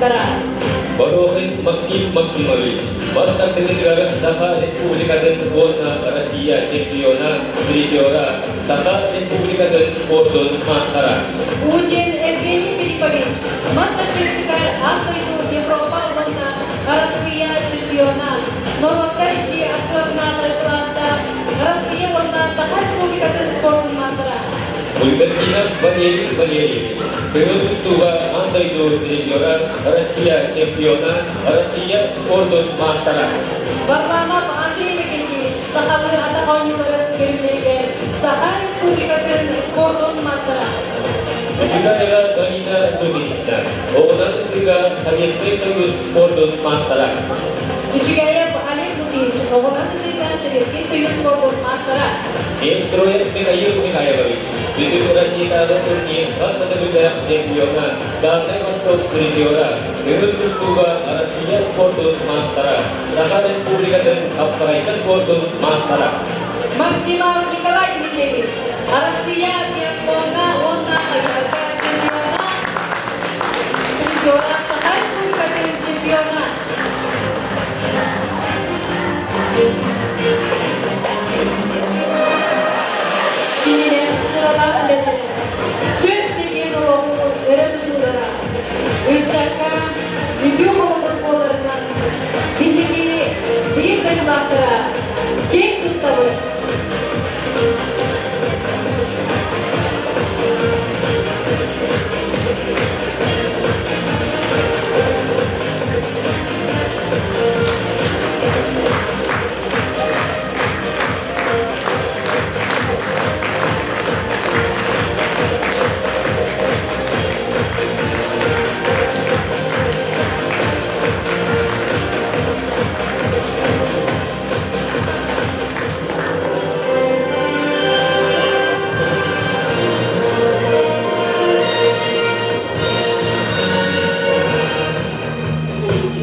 туоһуттара. Борохин Максим Максимович, бас тардыытыгар Саха Республикатын уонна Россия чемпиона, призера, Саха Республикатын спордун маастара. Удин Евгений Филиппович, мас тардыытыгар аан дойду Европа уонна Арассыыйа чемпиона, норуоттар икки ардыларынааҕы кылаастаах Арассыыйа уонна Саха Республикатын спордун маастара. Кульбертинов Валерий Валерьевич, көҥүл тустууга аан дойду призера, Россия чемпиона, Россия спордун маастара. Варламов Андрей Иннокентьевич сахалыы атах оонньууларын көрүҥнэригэр Саха Республикатын спордун маастара. Учукаева Галина Лукинична, оҕунан ытыыга Советскай Союз спордун маастара. Үчүгэйэп Олег Лукич оҕунан ытыыга Советский Союз спордун маастара. Невстроев Михаил Михайлович, Бүтүн Россиятааҕы турнир хас да төгүллээх чемпиона, Дальнай Восток призера, көҥүл тустууга Россия спордун маастара, Саха Республикатын хапсаҕайга спордун маастара. Максимов Николай Дмитриевич, Россия биатлоҥҥа уонна хайыһарга чемпиона, призера, Саха Республикатын чемпиона. Кинилэр сыралаах үлэлэрэ, сүр чэгиэн олоҕу өрө тутуулара, ыччакка үтүө холобур буоларынан биһиги биир дойдулаахтара киэн туттабыт.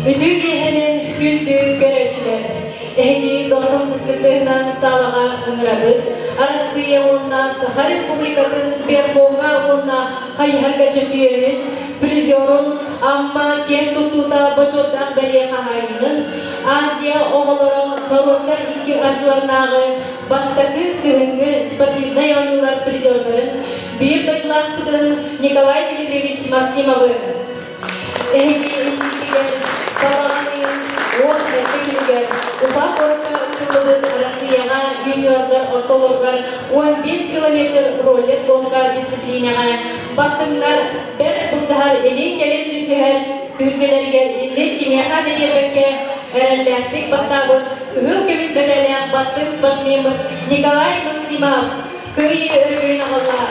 Үтүө киэһэнэн күндү көрөөччүлэр! Эһиги дохсун кыскытыынан саалаҕа ыҥырабыт. Арассыыйа уонна Саха Республикатын биатлоҥҥа уонна хайыһарга чөмпүйүөнүн, призерун, Амма киэн туттуута бочуоттаах бэлиэ хаһаайынын, Азия оҕолоро норуоттар икки ардыларынааҕы бастакы кыһыҥҥы спортивнай оонньуулар призердарын биир дойдулаахпытын Николай Дмитриевич Максимовы. Эһиги инникигэр балаҕан ыйын 12 күнүгэр Уфа куоракка ыытыллыбыт Россияҕа юниордар ортолоругар 15 километр роллер гонка дисциплинэҕэ бастыҥнар бэрт былдьаһар илин-кэлин түсүһэр түһүлгэлэригэр иннин кимиэхэ да биэрбэккэ эрэллээхтик бастаабыт кыһыл көмүс мэтээллээх бастыҥ спортсмеммыт Николай Максимов кыайыы өрөгөйүн аҕалла.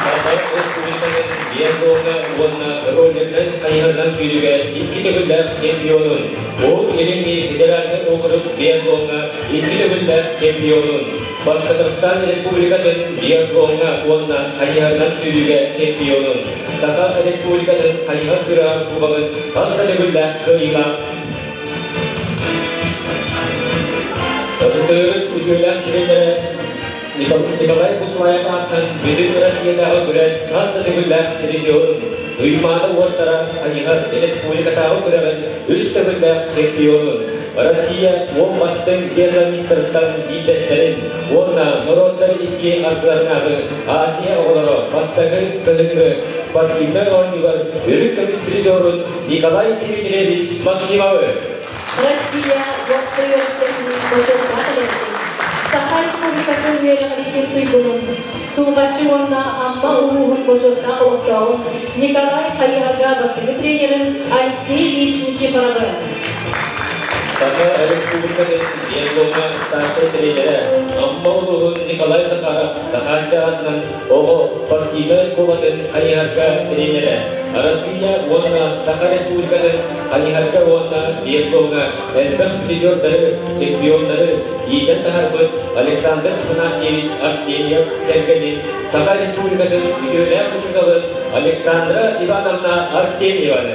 Саха Республикатын биатлоҥҥа уонна роллерынан хайыһарынан сүүрүүгэ икки төгүллээх чемпионун, Уһук Илиҥҥи федеральнай уокурук биатлоҥҥа икки төгүллээх чемпионун, Башкортостан Республикатын биатлоҥҥа уонна хайыһарынан сүүрүүгэ чемпионун, Саха Республикатын хайыһар күрэҕэр кубогын хас да төгүллээх кыайыылаах Ытыктыырыт үтүөлээх тренерэ Николай Буслаев аатынан Бүтүн Россиятааҕы күрэс хас да төгүллээх призерун, Туймаада уоттара хайыһар республикатааҕы күрэҕин үс төгүллээх чемпионун, Россия 10 бастыҥ биатлонистарыттан биирдэстэрин уонна норуоттар икки ардыларынааҕы Азия оҕолоро бастакы кыһыҥҥы спортивнай оонньуулар үрүҥ көмүс призерун Николай Дмитриевич Максимовы. Россия уопсай үөрэхтэринэн бочуоттаах үлэһитин, Саха Республикатын үөрэҕириитин туйгунун, Сулҕаччы уонна Амма улууһун бочуоттаах олохтооҕун Николай Хайыһарга бастакы тренерин Алексей Ильич Никифоровы. Саха Республикатын биатлоҥҥа старшай тренерэ, Амма улууһун Николай Захаров Сахааччы аатынан оҕо спортивнай оскуолатын хайыһарга тренерэ, Россия уонна Саха Республикатын хайыһарга уонна биатлоҥҥа элбэх призердары, чемпионнары иитэн таһаарбыт Александр Афанасьевич Артемьев кэргэнин Саха Республикатын үтүөлээх учууталын Александра Ивановна Артемьеваны.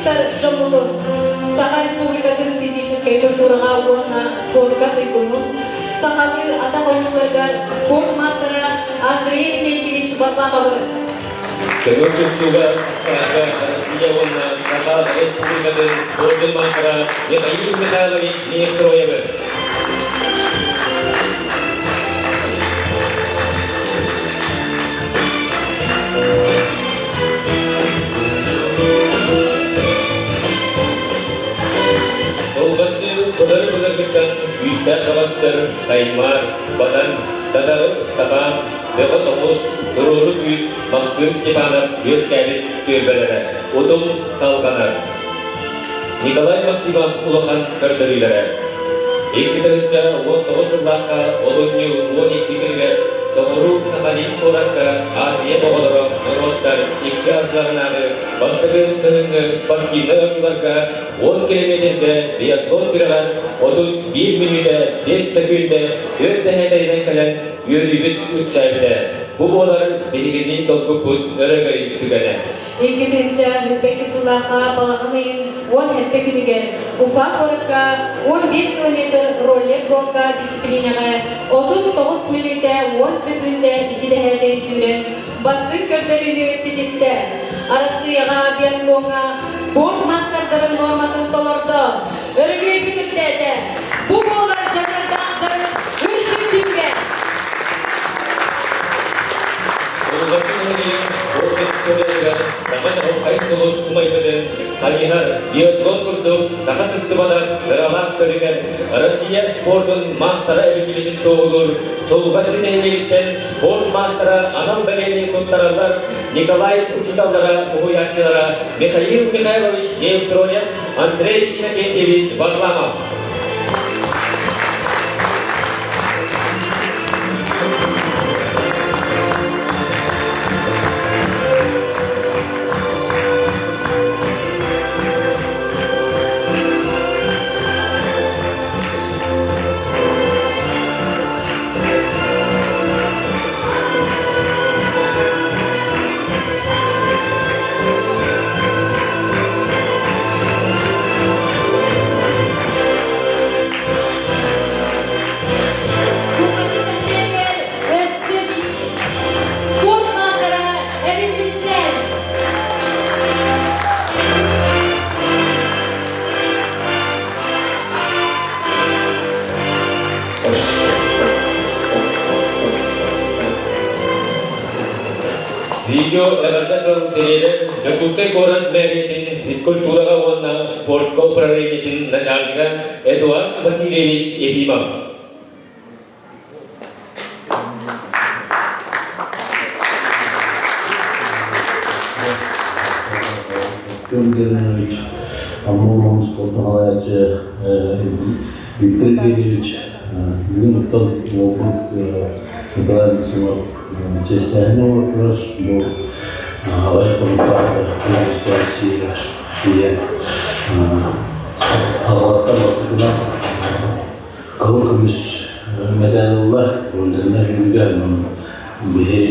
туттар дьоммутун Саха Республикатын физическэй культураҕа уонна спорка туйгунун, сахалыы атах оонньууларыгар спорт маастара Андрей Иннокентьевич Варламовы. Көҥүл тустууга Саха, Россия уонна Саха Республикатын спордун маастара Михаил Михайлович Неустроевы. Долгаччы былыр-былыргыттан күүстээх хаҕастар Таймаар, Батан, Татары Ыстапаан, Бөҕө Тоҕус, Туруору Күүс, Махсыым Степанов үөскээбит түөлбэлэрэ утум салҕанар. Николай Максимов улахан көрдөрүүлэрэ. 2019 сыллаахха олунньу 12 күнүгэр Соҕуруу Сахалин куоракка Азия оҕолоро норуоттар икки ардыларынааҕы бастакы кыһыҥҥы спортивнай оонньууларга 10 километргэ биатлон күрэҕэр 31 мүнүүтэ 5 сөкүүндэ 4 дэһээтэйинэн кэлэн үөрүүбүт үксээбитэ. Бу буолар биһигини толкуппут өрөгөй түгэнэ. 2022 сыллаахха балаҕан ыйын 17 күнүгэр Уфа куоракка 15 километр роллер-гонка дисциплинэҕэ 39 мүнүүтэ 10 сөкүүндэ икки дэһээтэй сүүрэн бастыҥ көрдөрүүнү ситистэ. Арассыыйаҕа биатлоҥҥа спорт маастардарын нуорматын толордо. Өрөгөй бүтүрдээтэ. Бу буолар дьаныардаах дьарык үрдүк түмүгэ. Саха чаҕылхай сулус умайбытын хайыһар биатлон курдук саха сыстыбатах сыралаах көрүҥэр Россия спордун маастара эбиллибитин туоһулуур Сулҕаччы нэһилиэгиттэн спорт маастара анал бэлиэни туттараллар Николай учууталлара, уһуйааччылара Михаил Михайлович Неустроев, Андрей Иннокентьевич Варламов. Сулҕаччы нэһилиэгэр өссө биир спорт маастара эбиллибиттэр. Видео эҕэрдэ тыл тириэрэр Дьокуускай куорат мэрийэтин физкультураҕа уонна спортка управлениетын начальнига Эдуард Васильевич Ефимов. Артем Германович, Аммуром спорту халаячы Виктор Евгеньевич, бүгүн оттон уолбут Николай Максимов честээһин оҥордулар. Бу аҕыйах хонуктааҕыта Беларусь Россияга тиийэн аҕалаттан бастакынан кыһыл көмүс мэтээн ылла. Орденна үҥүүгэ биһи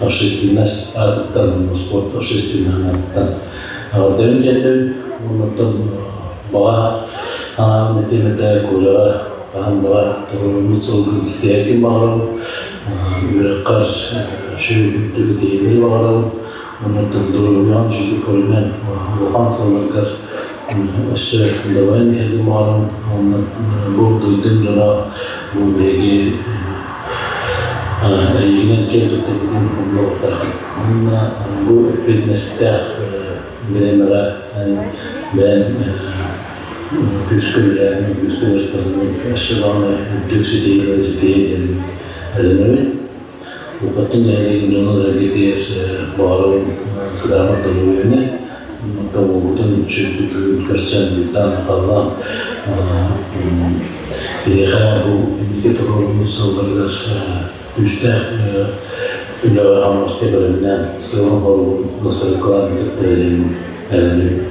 общественность аатыттан, спорт общественноһын аатыттан ордерин тиэрдэбин. Оннуттан баҕа санаабын этиэм этэ, Коляҕа хаһан баҕар туруоруммут сылгын ситиһэргин баҕарабын, үөрэххэр сүрүн тиһигин баҕарабын. Оннуттан доруобуйаҕын үчүгэй көрүнэн улахан сылларгар өссө дабайан иһэргин баҕарабын. Уонна бу дойдум дьоно бу биһиги эйигинэн киэн туттарбытын умнуохтааххын. Уонна бу эппиэтинэстээх бириэмэҕэ эн бэйэҥ күүскэ үлэлээн, күүскэ дьарыктанан өссө даҕаны үрдүк ситиһиилэри ситиһиэ диэн эрэнэбин. Букатын нэһилиэгин дьоно эргитигэр баҕарабын кыраамат доруобуйаны, тобулбутун үчүгдүк көрсөн быытаан-халлаан биһиэхэ бу инники туруоруммут сылларыгар күүстээх үлэҕэ-хамнаска бэлэмнээн сыалын-соругун настарыыккалаан кытта эрэнэбин.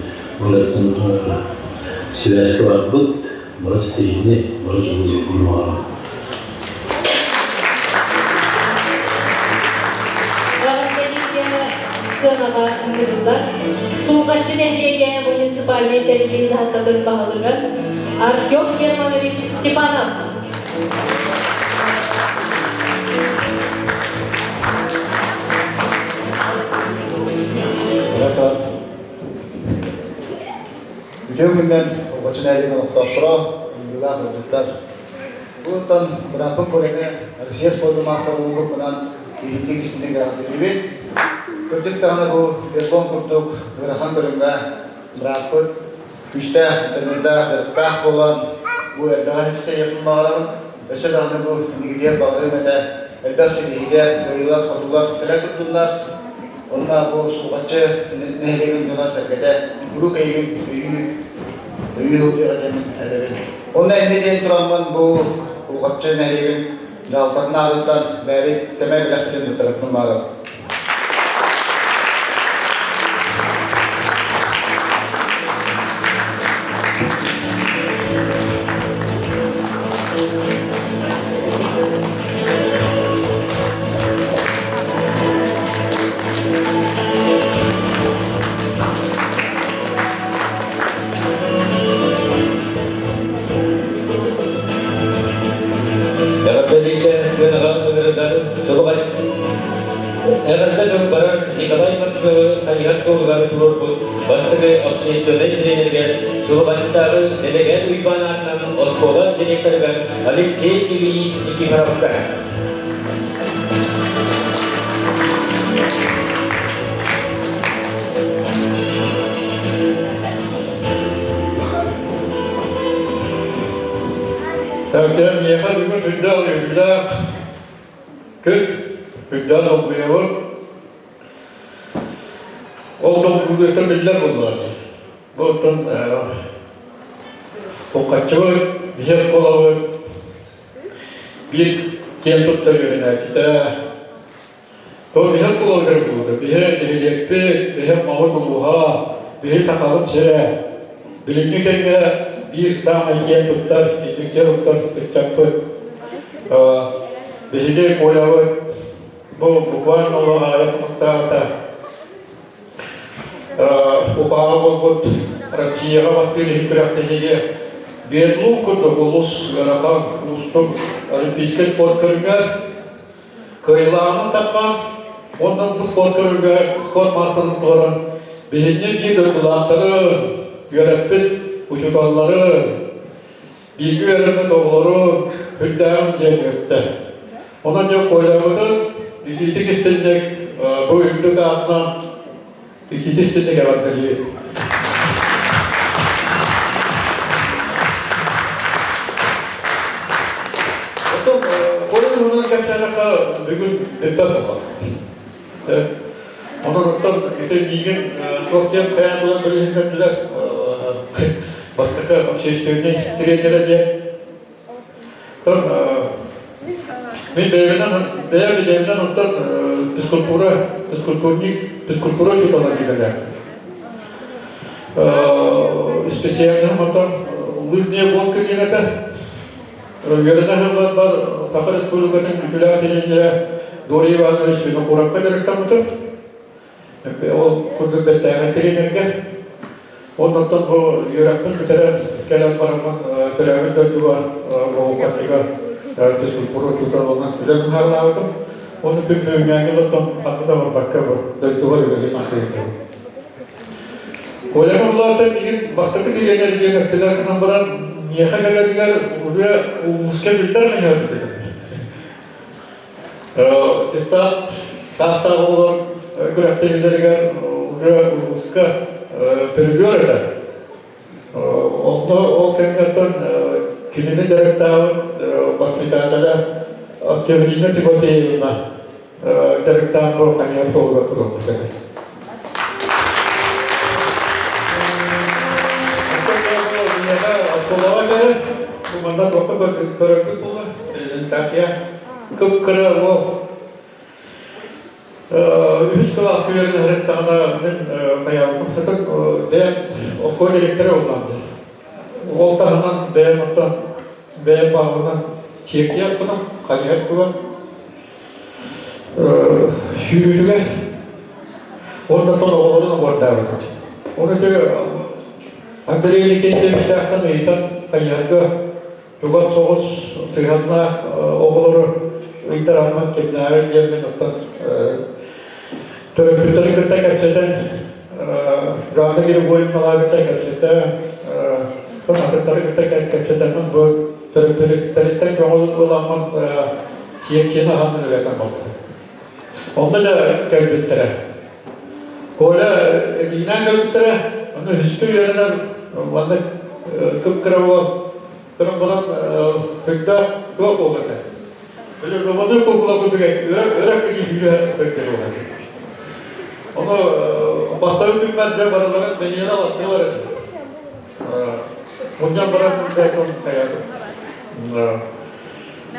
Ол эрэн сибээскэ барбыт, бары ситиһиини, бары дьолу-соргуну баҕарабын. Эҕэрдэлииргэ сыаналаах. сыанаҕа ыҥырыллар Сулҕаччы нэһилиэгэ муниципальнай тэриллии дьаһалтатын баһылыга Артем Германович Степанов. Үтүө күнүнэн Сулҕаччы нэһилиэгин олохтоохторо, ыҥырыылаах ыалдьыттар. Бу ыттан бырааппын Коляны Россия спордун маастара буолбуккунан итинник истинник эҕэрдэлиибин. Кырдьык даҕаны бу биатлон курдук ыарахан көрүҥҥэ бырааппыт күүстээх, дьаныардаах, дьарыктаах буолан бу элбэҕи ситиһиэхпин баҕарабын. Өссө даҕаны бу инникитигэр баҕарыам этэ элбэх ситиһиигэ кыайыылар-хотуулар кэлэ турдуннар. Онно бу Сулҕаччы нэһилиэгин дьоно-сэргэтэ куруук эйигин өйүү өйүү сылдьыаҕа диэммин этэбин. Онно инньэ диэн тураммын бу Сулҕаччы нэһилиэгин дьаһалтатын аатыттан бэйэбит сэмэй бэлэхпитин туттарыахпын баҕарабын. Эҕэрдэлиитэ сыанаҕа ыҥырыллар сылыгар Эҕэрдэ дьон барар Николай Максимовы хайыһар суолугар туруорбут бастакы общественнай тренеригэр Сулҕаччытааҕы Дэлэгээн Уйбаан аатынан оскуола директорыгар Алексей Ильич Никифоровка. Тәүтэн миэхэ бүгүн үрдээх үөрүүлээх күн, үрдээх долгуйабын. Ол долгуйуута биллэр буоллаҕа. Бу оттон Кулхаччыбыт, биһи оскуолабыт биир киэн туттар үөрэнээччитэ. Ол биһи оскуолабытыгар буолбута. Биһи нэһилиэкпит, биһи Аммабыт улууһа, биһи Сахабыт сирэ. Билиҥҥи кэмҥэ биир саамай киэн туттар, инник киэн туттар ыччаппыт. Биһиги Колябыт бу буквально олох аҕыйах хонуктааҕыта Упааҕа буолбут Россияҕа бастыыр иһин күрэхтэһиигэ биатлон курдук улус ыарахан, уустук олимпийскай спорт көрүҥэр кыайылааҕынан таххан уонна бу спорт көрүҥэр спорт маастарын толорон биһинни биир дойдулаахтарын, үөрэппит учууталларын, бииргэ үөрэммит оҕолорун үрдээҕин диэн үөттэ. Онон дьэ Колябытын итиитик истинник бу үрдүк аатынан итиитик истинник эҕэрдэлиибит. Оттон Коля туһунан кэпсээтэххэ бүгүн бүппэт буолла. Онон оттон ити миигин туох диэн хайаан булан билиһиннэрдилэр бастакы общественный тренерэ диэн. Оттон мин бэйэбинэн бэйэм идэбинэн оттон физкультура, физкультурник, физкультура учуутала идэлээх. Специальным оттон лыжная гонка диэн этэ. Үөрэнэ сылларбар Саха Республикатын үтүлээх тренерэ Дорий Иванович Винокуровка дьарыктаммытым. Ол курдук бэртээхэй тренергэ. Оннуттан бу үөрэхпин бүтэрэн кэлэн бараммын төрөөбүт дойдубар Боһуукаттыга физкультура учууталынан үлэм хаалаабытым. Ону күн бүгүҥҥээҥи олортон ханна да барбакка бу дойдубар үлэлии махтайдым. Колям улаатан миигин бастакы тренер диэн эттилэр гынан баран миэхэ кэлэригэр уже улууска биллэр мөһөөбүт Дьыктаат саастаах оҕолор күрэхтэһиилэригэр уже улууска призер этэ. Онно ол кэмҥэттэн кинини дьарыктаабыт воспитателя Октябрина Тимофеевна дьарыктаан бу хайыһар суолугар туруорбут этэ. Оскуолаҕа кэлэн, бу манна туохха көрөргүт буолар, презентация кып-кыра уол үһүс кылааска үөрэнэ сырыттаҕына мин хайаабытым сытар бэйэм оскуола директора буоллаҕым дии. Ол таһынан бэйэм оттон бэйэм баҕабынан сиэксийэ аспытым, хайыһар куран сүүрүүтүгэр. Уонна тон оҕолорун обордаабыт. Оны те Андрей Никитичтээхтэн ыйытан хайыһарга чугас соҕус сыһыаннаах оҕолору ыйтараммын кимнээҕий диэммин оттон төрөппүттэри кытта кэпсэтэн Жанна Григорьевналаах кытта кэпсэтэ атыттары кытта кэпсэтэммин бу төрөппүттэриттэн көҥүл ыламмын сиэксийэни аһан үлэлэтэн буолбутум. Онно да кэлбиттэрэ. Коля эдьиийинээн кэлбиттэрэ, онно үһүскэ үөрэнэр маннык кып-кыра уол көрөн баран кыйда туох буолла этэ. Били робону куукула курдук өрө өрө киһи көрдөр буолла. Ону бастакы күммэр дьэ барыларын бэйиэрэ алаттылар этэ. Мунньан баран мунньан хайаатым.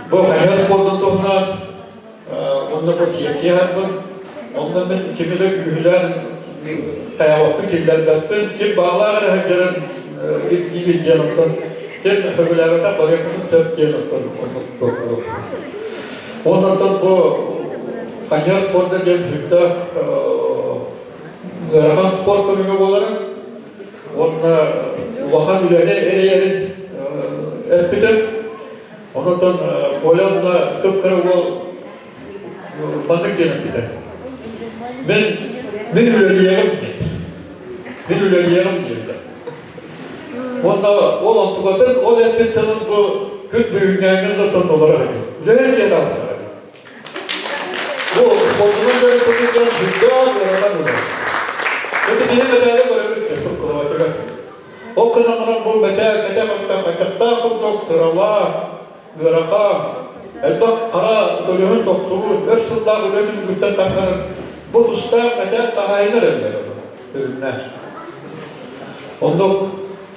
Бу хайа спордун туһунан Онно бу сиэксийэ Онно мин кими да күүһүлээн хайаабаппын киллэрбэппин, ким баалаах эрэ сылдьарын ирдиибин диэн оттон ким сөбүлээбэтэх барыахпытын сөп диэн оттон оннук Оннортон бу хайа спорда диэн сүрдээх ыарахан спорт көрүҥэ буоларын уонна улахан үлэни эрэйэрин эппитим. Онтон Коля онно кып-кыра уол маннык диэн эппитэ. Мин мин үлэлиэҕим диэн. Мин үлэлиэҕим диэбитэ. Уонна ол онтукатын ол эппит тылын бу күн бүгүҥҥээҥҥин да толоро иһит. Үлэһит диэн ааттанар. Бу спортунан дьарыктаныы диэн сүрдээх ыарахан үлэ. Это киһи мэтээли көрөбүт кылабатыгар. Ол гынан баран бу мэтээ кэтэх өттө хайдахтаах курдук сыралаах, ыарахан, элбэх хара көлөһүн тохтуруун, өр сыллаах үлэ түмүгүттэн тахсарын бу тустаах мэтээ хаһаайына эрэллэр өрүннээх. Оннук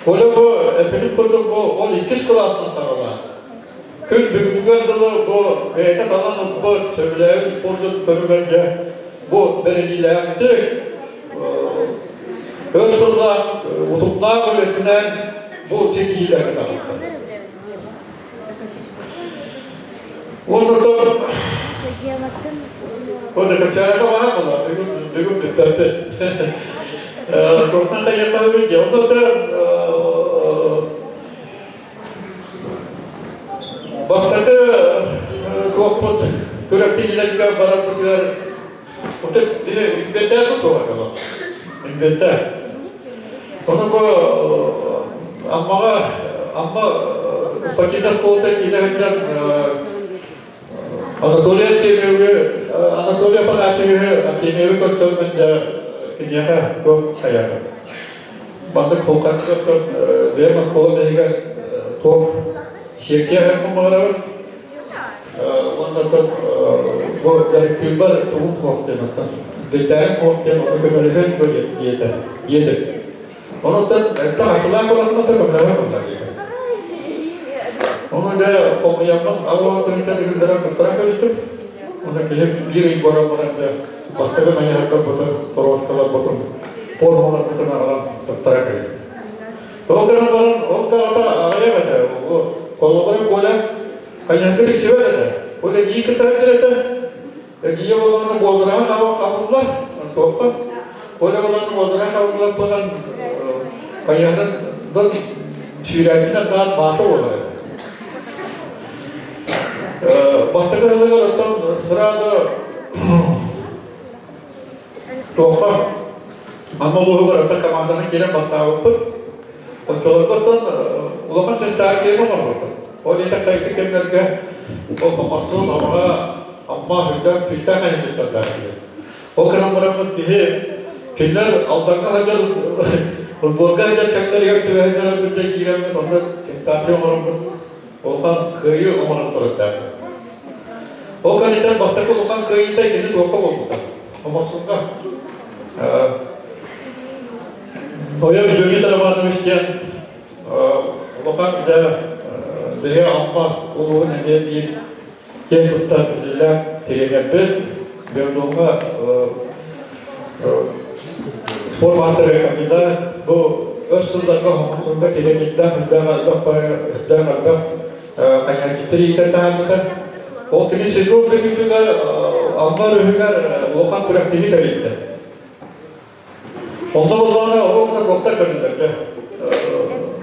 Коля бу эппитим курдук бу ол иккис кылаастан саҕалаан күн бүгүнүгэр дылы бу бэйэтэ талан ылбыт, сөбүлээбит спордун көрүгэр дьэ бу бэриниилээхтик өр сыллаах утумнаах үлэтинэн бу ситиһиилэргэ таҕыста. Онтон Онно кэпсээхэ баар буолла, бүгүн бүгүн бүппэппит. Туохтан хайыахха диye. Онно Бастакы туохпут күрэхтэһиилэргэ барарбытыгар Оттон инвентарь суоҕа кэлэр. Инвентарь. Ону бу Аммаҕа Амма спортивнай школата киирэ сылдьан Анатолий Артемьевы Анатолий Афанасьевиһы Артемьевы көрсөммүн дьэ киниэхэ туох хайаатым. Маннык холкаттан бэйэм оскуолам иһигэр туох секция аһарбын баҕарабын. Уонна бу дьарыктыырбар тугум суох диэн оттон бэйтээгим суох диэн ону көмөлөһүөн диэтэ диэтим. Онуттан элбэх ачылаах буоланна көмөлөһөн буолла диэтэ. Ону дьэ хомуйаммын алуан тыһыынча тыһыынчанан туттаран кэбистим. Уонна киһи биир ый буолан баран дьэ бастакы хайыһардарбытын, торуоскаларбытын, формаларбытын аҕалан туттара кэбистим. Ол гынан баран ол даҕата аҕыйах этэ. Холобура Коля Хайыһарга тиксибэт этэ. Ол эдьиий кытары этэ. Эдьиийэ буоллаҕына буоллараҕа хабыллар, туохха. Коля буоллаҕына буоллараҕа хабыллар буолан хайыһарын дон сүүрээччинэн баар мааса буолар этэ. Бастакы сылыгар оттон сразу туохха Амма улууһугар оттон команданы киирэн бастаабыппыт. Оччолорго оттон улахан сенсацияны оҥорбуппут. Ол диэтэх ити кэмнэргэ ол Хомостуун Амаҕа Амма үрдээх күүстээх айанньыттардаах этилэр. Ол гынан бараммыт биһи кинилэр Алдаҥҥа сылдьар футболга сылдьар кэмнэригэр түбэһиннэрэн да киирэммит онно сенсация оҥороммут улахан кыайыы оҥорон турардаахпыт. Ол кэнниттэн бастакы улахан кыайыыта кини туохха буолбута? Хомостуунга. Ойор Леонид Романович диэн улахан да биһи Амма улууһун эмиэ биир киэн туттар үлэлээх тириэньэрбит, биотлоҥҥа спорт маастара кандидат, бу өр сылларга Хомустуҥҥа тириэньэрдээх үрдээх элбэх үрдээх элбэх хайааччыттары иитэн таһаарбыта. Ол кини сезон бүтүүтүгэр Амма өрүһүгэр улахан күрэхтэһии тэрийдэ. Онно буоллаҕына оҕо уоттар көрүллэргэ.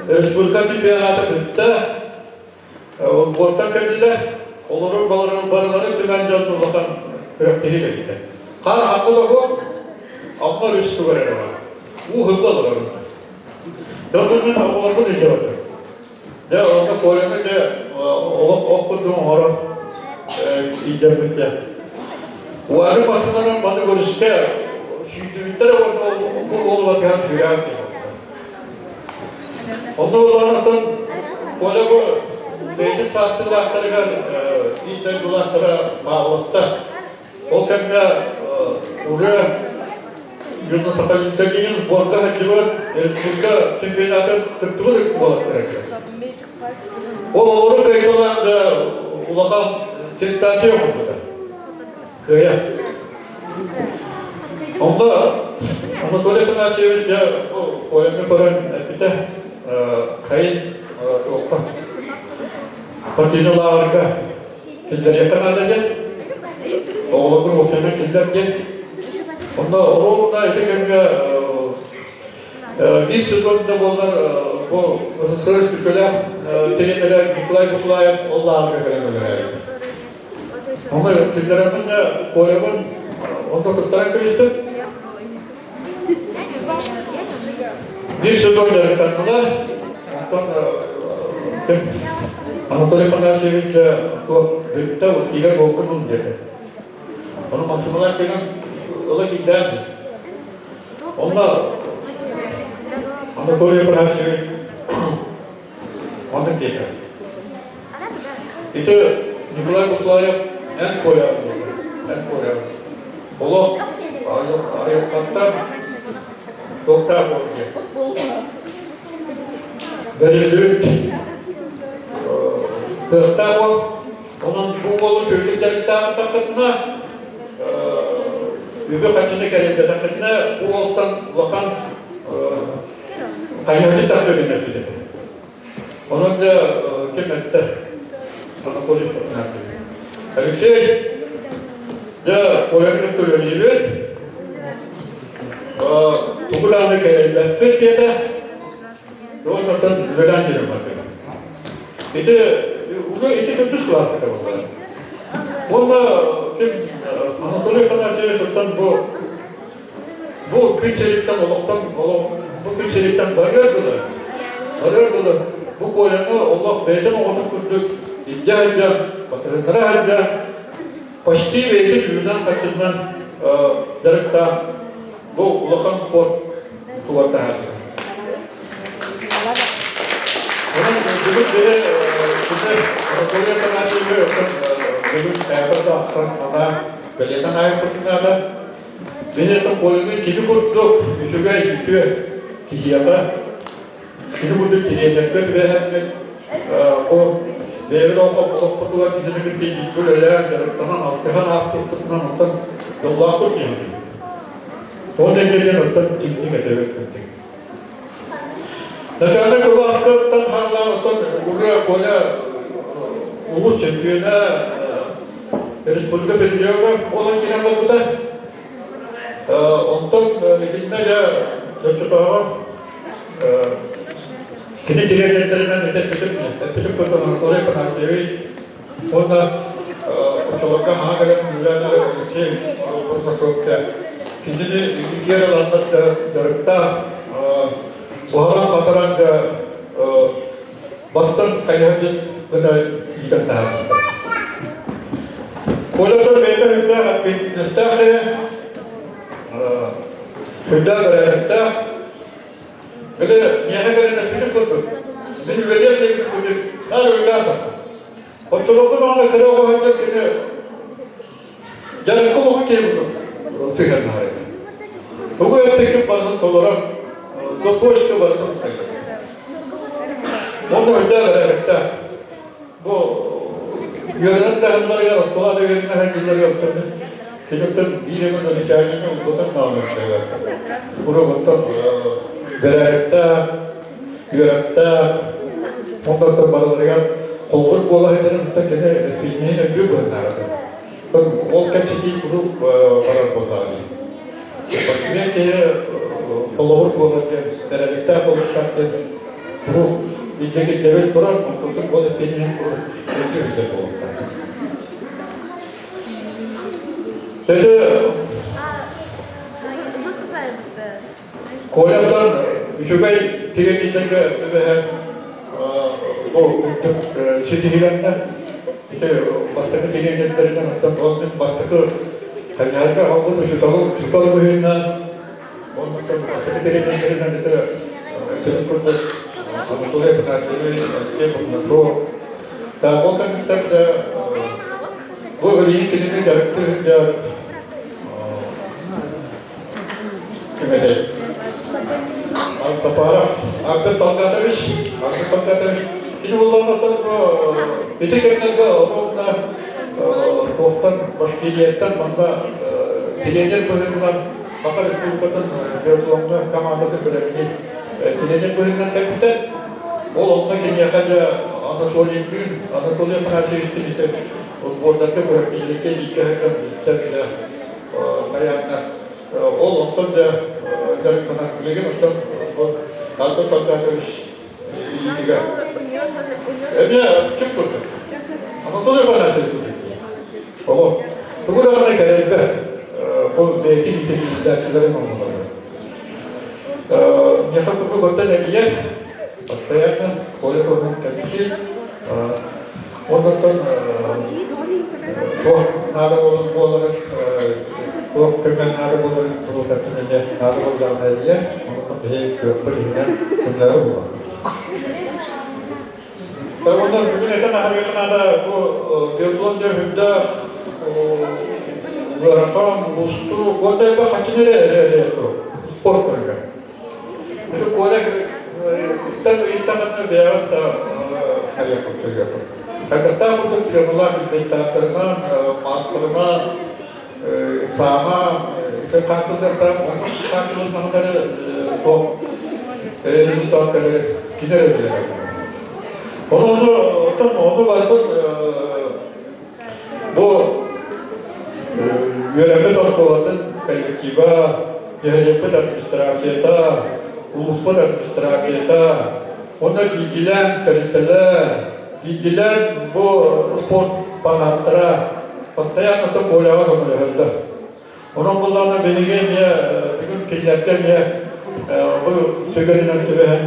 Республика чемпионата бүттэ. Уоттар кэллилэр. Олору барыларын түмэн дьон улахан күрэхтэһии кэлбитэ. Хаар ханна да суох, Амма өрүс тугар эрэ бар. Уу хылла олорор. Дьон оҕолорбун илдьэ бардым. Дьэ, онно Коляны дьэ олох ох курдук оҥорон илдьэрбиттэ. Уары бахсыларын маны көрүстэ, сүүрдүбүттэр уонна бу уол батыһан сүүрээн кэлбиттэр. Онно буоллаҕына Коля бу бэйэтин саастыылаахтарыгар биир дойдулаахтара Павловтар. Ол кэмҥэ уже Южно-Сахалинскай деген сборга сылдьыбыт, республика чемпионатын кыттыбыт буолаттар этэ. Ол олору кыайталаан да улахан сенсация оҥорбута. Кыайа. Онно Анатолий Афанасьевич дьэ Коляны көрөн эппитэ, сайын туохха спортивный лааҕырга киллэриэххэ наада диэн, оҕолоргун уопсайынан киллэр диэн. Онно оруобуна ити кэмҥэ биир сезон да буоллар бу СССР үтүөлээх тренерэ Николай Буслаев ол лааҕырга кэлэн үлэлээбит. Онно киллэрэммин да Колябын онно туттаран кэбистим. Биир сезон дьарыктаннылар. Онтон ким Анатолий Афанасьевич туох бүттэ киирэр буолкун ыл диэтэ. Ону массыыналар кэлэн ыла киирдээн. Онно Анатолий Афанасьевич онно диэтэ. Ити Николай Буслаев эн Коля эн Коля олох айылҕаттан туохтаах буолуо диэн. Бэриллибит кыахтаах уол. Онон бу уолу үчүгэйдик дьарыктаабатаххытына, үбү-харчыны кэлэйбэтэххитинэ, бу уолтан улахан хайыһардьыт тахсыа эппит этэ. Онон да ким эттэ? Анатолий Афанасьевич. Алексей, дьэ, Коляны кытта үлэлиибит. Тугу даҕаны кэлэйбэппит диэтэ. Уоннаттан үлэлээн киирэн бардыга. Ити уже ити төрдүс кылааска буолла. Уонна ким Анатолий Афанасьевич оттон бу Бу күн сириттэн олохтон олох бу күн сириттэн барыар дылы, барыар дылы бу Коляны олох бэйэтин оҕотун курдук илдьэ сылдьан, батыһыннара сылдьан, почти бэйэтин үүнэн-хаччыннан дьарыктаан бу улахан спорт тугар таһаарда. Онон бүгүн били күнү Анатолий Афанасьевич бүгүн хайата да ахтан анаан бэлиэтэн аайыппытын наада. Мин это Коляны кини курдук үчүгэй үтүө киһиэхэ, кини курдук тириэньэргэ түбэһэммит, бу бэйэбит олохпутугар кинини кытта бииргэ үлэлээн, дьарыктанан, алтыһан ааспыппытынан оттон дьоллоохпут киһибит. Ол инньэ диэн оттон дьиҥник этэбит кырдьык. Начальник кылааскаттан хааллаан оттон уже Коля улуус чемпиона республика призера буолан киирэн барбыта. Онтон итиннэ дьэ оччотооҕу кини тириэньэрдэринэн эппитим эппитим курдук Анатолий Афанасьевич уонна оччолорго хаҥа кэлэн үлэлээн Алексей Бурнашовка кинини иккиэр ыланнар дьарыктаах буһаран-хатаран да бастан хайыһардын гына иитэн таһаарбыттар. Колятын бэйэтэ үрдээх эппиэтинэстээх киһи, үрдээх бэрээдэктээх. Били миэхэ кэлэн эппитин курдук, мин үлэлиэм диэбит курдук, наар үлэлээн барда. Оччолорго даҕаны кыра оҕо сылдьан кини дьарыкка олоҕун киһи курдук сыһыаннаһар этэ. Тугу эппиккин барытын толорор, до почты барытын Онно үрдээх бэрээдэктээх. Бу үөрэнэн таһымнарыгар, оскуола да үөрэнэ сылдьалларыгар киниттэн биир эмэ замечательный улбатан наалыахтара. Уруогуттан бэрээдэктээх, үөрэхтээх, онтон барыларыгар холобур буола сылдьарын кытта кини эппиэтинэһин өйдүүр быһыылааҕа. Ол кэпсэтии куруук барар буоллаҕа дии. Спортсмен киһи холобур буолар диэн, бэрээдэктээх буолуохтаах диэн куруук инники ирдэбил турар, онтон ол эппиэтинэн куруук өйдүү буолуохтаах. Ити Коляттан үчүгэй тириэньэрдэргэ түбэһэн бу үрдүк ситиһиилэннэ. Ити бастакы тириэньэрдэринэн оттон ол мин бастакы хайыһарга аҕалбыт учууталым учуутал быһыытынан уонна бастакы тириэньэрдэринэн ити сүрүн курдук Анатолий Афанасьевич, Алексей Богнатов. Да, ол кэнниттэн бу билигин кинини дьарыктыы сылдьар Кимэтэй? Алтапаров Артем Талгатович, Артем Талгатович. Кини буллаҕына ити кэмнэргэ оруобуна туохтан Башкирияттан манна тренер быһыытынан Саха Республикатын биатлоҥҥа командатын бэлэмниир тренер быһыытынан кэлбитэ. Ол онно киниэхэ дьэ Анатолийдыын, Анатолий Афанасьевичтыын ити сбордарга күрэхтэһиилэргэ бииргэ сылдьан билсэн дьэ хайаанна ол онтон да дьарыктанан билигин оттон Альберт Аркадьевич илиитигэр эмиэ ким курдук Анатолий Афанасьевич курдук олох тугу даҕаны кэрэйбэт бу бэйэтин иитиллээччилэрин оҥороллор миэхэ курдук оттон эрийэр постоянно Коля туһунан кэпсиир Оннуттан туох наада буоларын, туох көмө наада буоларын туруутаттан эмиэ наада буоллаҕына эрийэр. Оннуттан биһиги күөхпүт иһинэн көмөлөһөр буолар. Онон бүгүн этэн аһарыахха наада бу биатлон диэн үрдээх ыарахан, уустук, уонна элбэх хаччыны эрэ эрэ спорт көрүҥэ. Ити Коля ыттан ыйыттаҕына бэйэҕин да хайыаххын сөйүөххүн. Хайдахтаах курдук сыаналаах инвентардарынан, маастарынан, саама ити хааччыллыахтаах, оннук хааччыллыбатаҕына эрэ туох результат кэлэр кини эрэ билэр. Ону ону оттон ону барытын Бу үөрэммит оскуолатын коллектива, нэһилиэкпит администрацията, улууспут администрацията уонна биирдиилээн тэрилтэлэр, биирдиилээн бу спорт фанаттара постоянно то Коляҕа көмөлөһөллөр. Онон буллаҕына биһиги эмиэ бүгүн кинилэргэ эмиэ бу сүгэринэн түбэһэн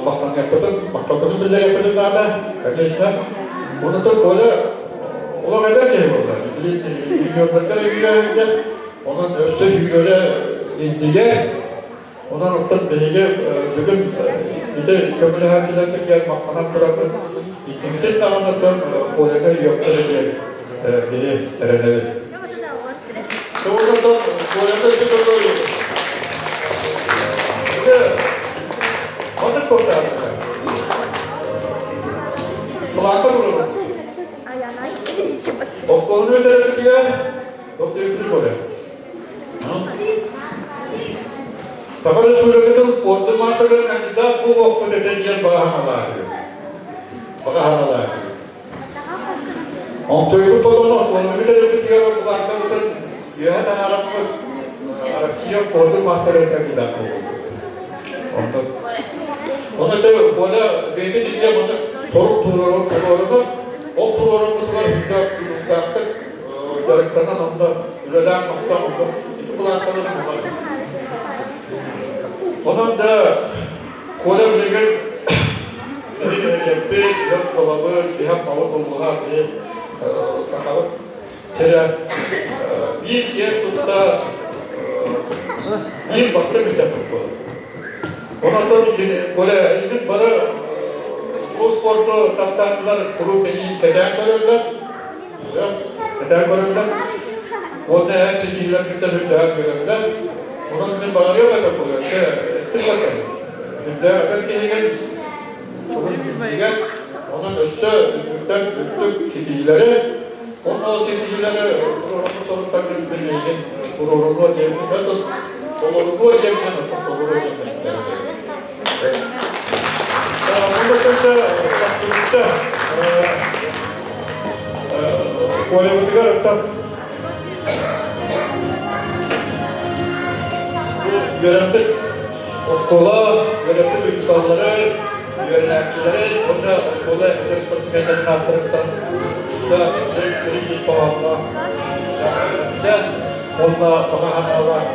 махтаныахпытын, махталбытын биллэриэхпитин наада, конечно. Онон Коля олох эдэр киһи буолла. Юниордарга үөрэнэр, онон өссө сүүрэрэ иннигэр. Онон оттон биһиги бүгүн ити көмөлөһөөччүлэрбитигэр махтанан турабыт. Инникитин даҕаны оттон Коляга үөхтэрэ диэн биһи эрэнэбит. Онон Коляга ити курдук Оннук курдук. Планка турар. Оскуоланы бүтэрэрбитигэр Топ Коля. Саха Республикатын спордун маастарыгар кандидат буолуохпут этэ диэн баҕа санаалаах Баҕа санаалаах Онтуйбут бодоно оскуоланы бүтэрэрбитигэр былаанкабытын үөһэ таһаараппыт Россия спордун маастарыгар кандидат буолуохпут. Онтон Ону те Коля бэйэтин инньэ маннык сорук туруорунар, ол туруоруммутугар үрдүк дьарыктанан онно үлэлээн-хамсаан онно ити былааннарын булар. Онон да Коля билигин биһи нэһилиэкпит, биһи оскуолабыт, биһи Аммабыт улууһа, биһи сахабыт сирэ биир киэн тутта биир бастыҥ ыччаппыт буолар. Онон Коля эйигин бары бу спорту таптаатылар куруук эйигин кэтээн көрөллөр. Этээ көрөллөр. Уонна эн ситиһиилэргиттэн үрдээн көрөллөр. Онон мин баҕарыам этэ буолуо. Эттим да Үрдээх этэр киһигин тугун билсиигэр, онон өссө үрдүктэн үрдүк ситиһиилэри, уонна ол ситиһиилэри туруоруммут соруктаргын мин эйигин туруорумуо диэн сүбэ толоругуо диэммин толоруо диэммин Колябытыгар оттон Үөрэппит оскуола, үөрэппит учууталлары, үөрэнээччилэри уонна оскуола эдэр спортсменнарын ааттарыттан уонна баҕа санаалаах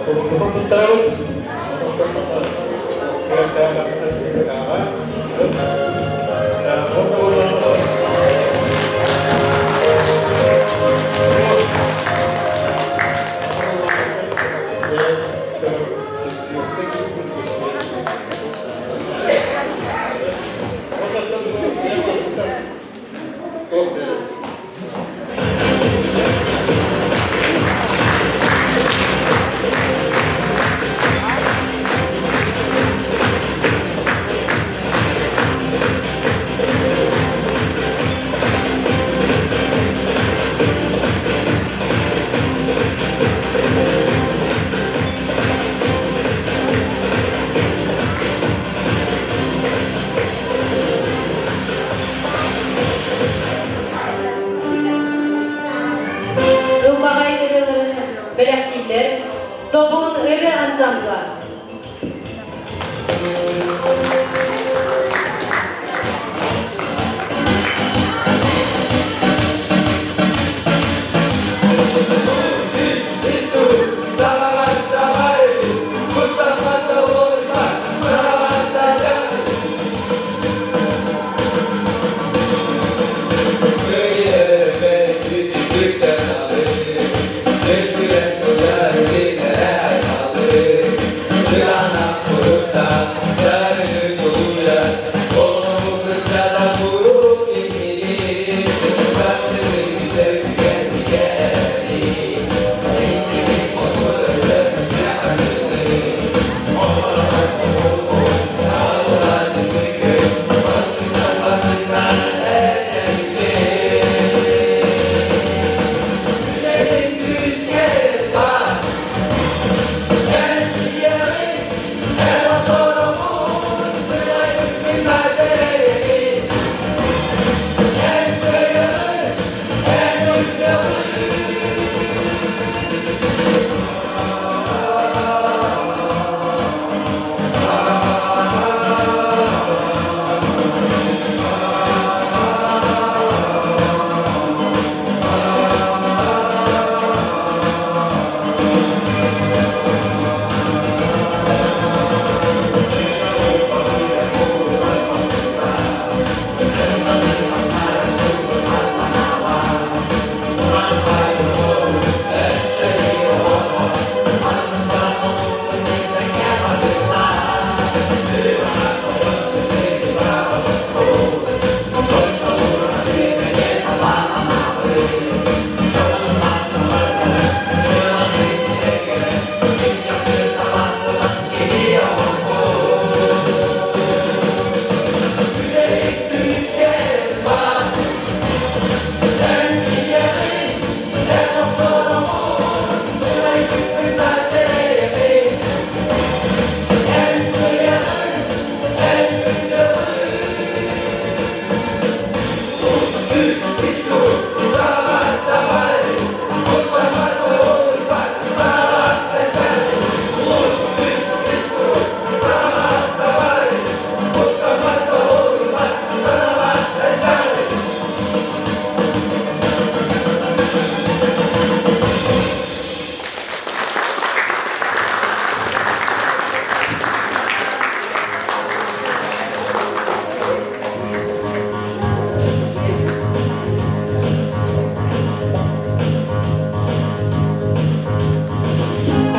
куруккутун туттарабыт. Ылбаҕай ырыаларын бэлэхтииллэр Тобун ырыа ансамбла.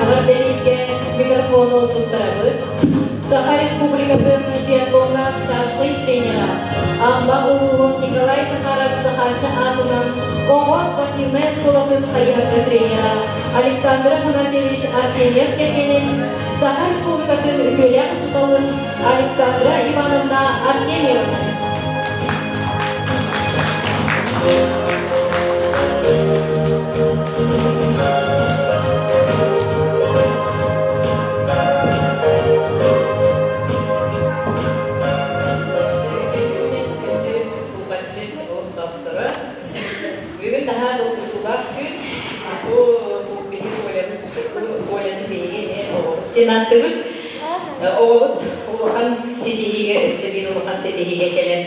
Эҕэрдэлииргэ микрофону туттарабыт. Саха Республикатын биатлоҥҥа старшай тренера Амма улууһун Николай Захаров Сахааччы аатынан оҕо спортивнай оскуолатын хайыһарга тренера Александр Афанасьевич Артемьев кэргэнин Саха Республикатын үтүөлээх учууталын Александра Ивановна Артемьева. Бүгүн наһаа долгутуулаах күн. Бу биһиги Коляны биһиги эмиэ оҕобут. диэн ааттыыбыт. Оҕобут улахан ситиһиигэ, өссө биир улахан ситиһиигэ кэлэн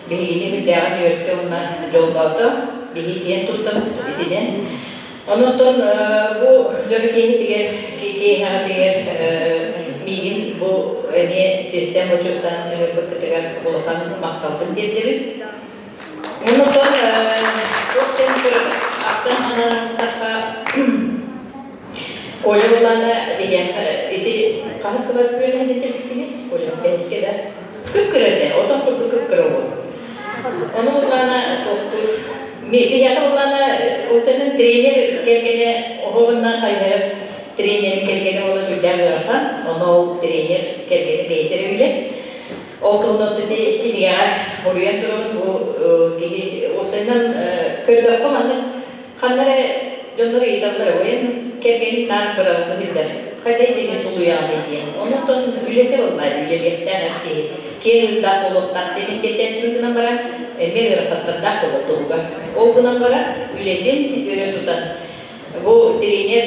биһигини үрдээҕин үөртэ уонна дьоллоото. Биһи киэн туттабыт итинэн. Онон бу дьоро киэһэтигэр, киэһэҕитигэр миигин бу эмиэ чиэстээн бочуоттаан ыҥырбыккытыгар улахан махталбын тиэрдэбин. Онон туох диэн ахтан санаан астахха Коля булаана биһиэхэ ити хаһыс кылаас үөрэнэн этилбиккини Коля бэһискэ да кып-кыра этэ, отон курдук кып-кыра уол. Ону буллаана туохтуур биһиэхэ буллаана осенин тренер кэргэнэ оһоҕунан хайыһар тренерин кэргэнэ буола үрдээх ыарахан, ону ол тренер кэргэнэ бэйэтэ эрэ билэр. Ол туһунан ити кинигэҕэ суруйан турабын бу киһи уопсайынан көрдөххө маннык ханна эрэ дьоннор ыйыталлар уйан кэргэнин наар быраҕылла сылдьар хайда итини тулуйаҕыный диэн онтон үлэтэ буоллаа үлэлиэхтээх эр киһи киэҥ ыырдаах буолуохтаах диэн эппиэттээччи гынан баран эмиэ ыарахаттардаах буолар туһугар ол гынан баран үлэтин өрө тутан Бу тренер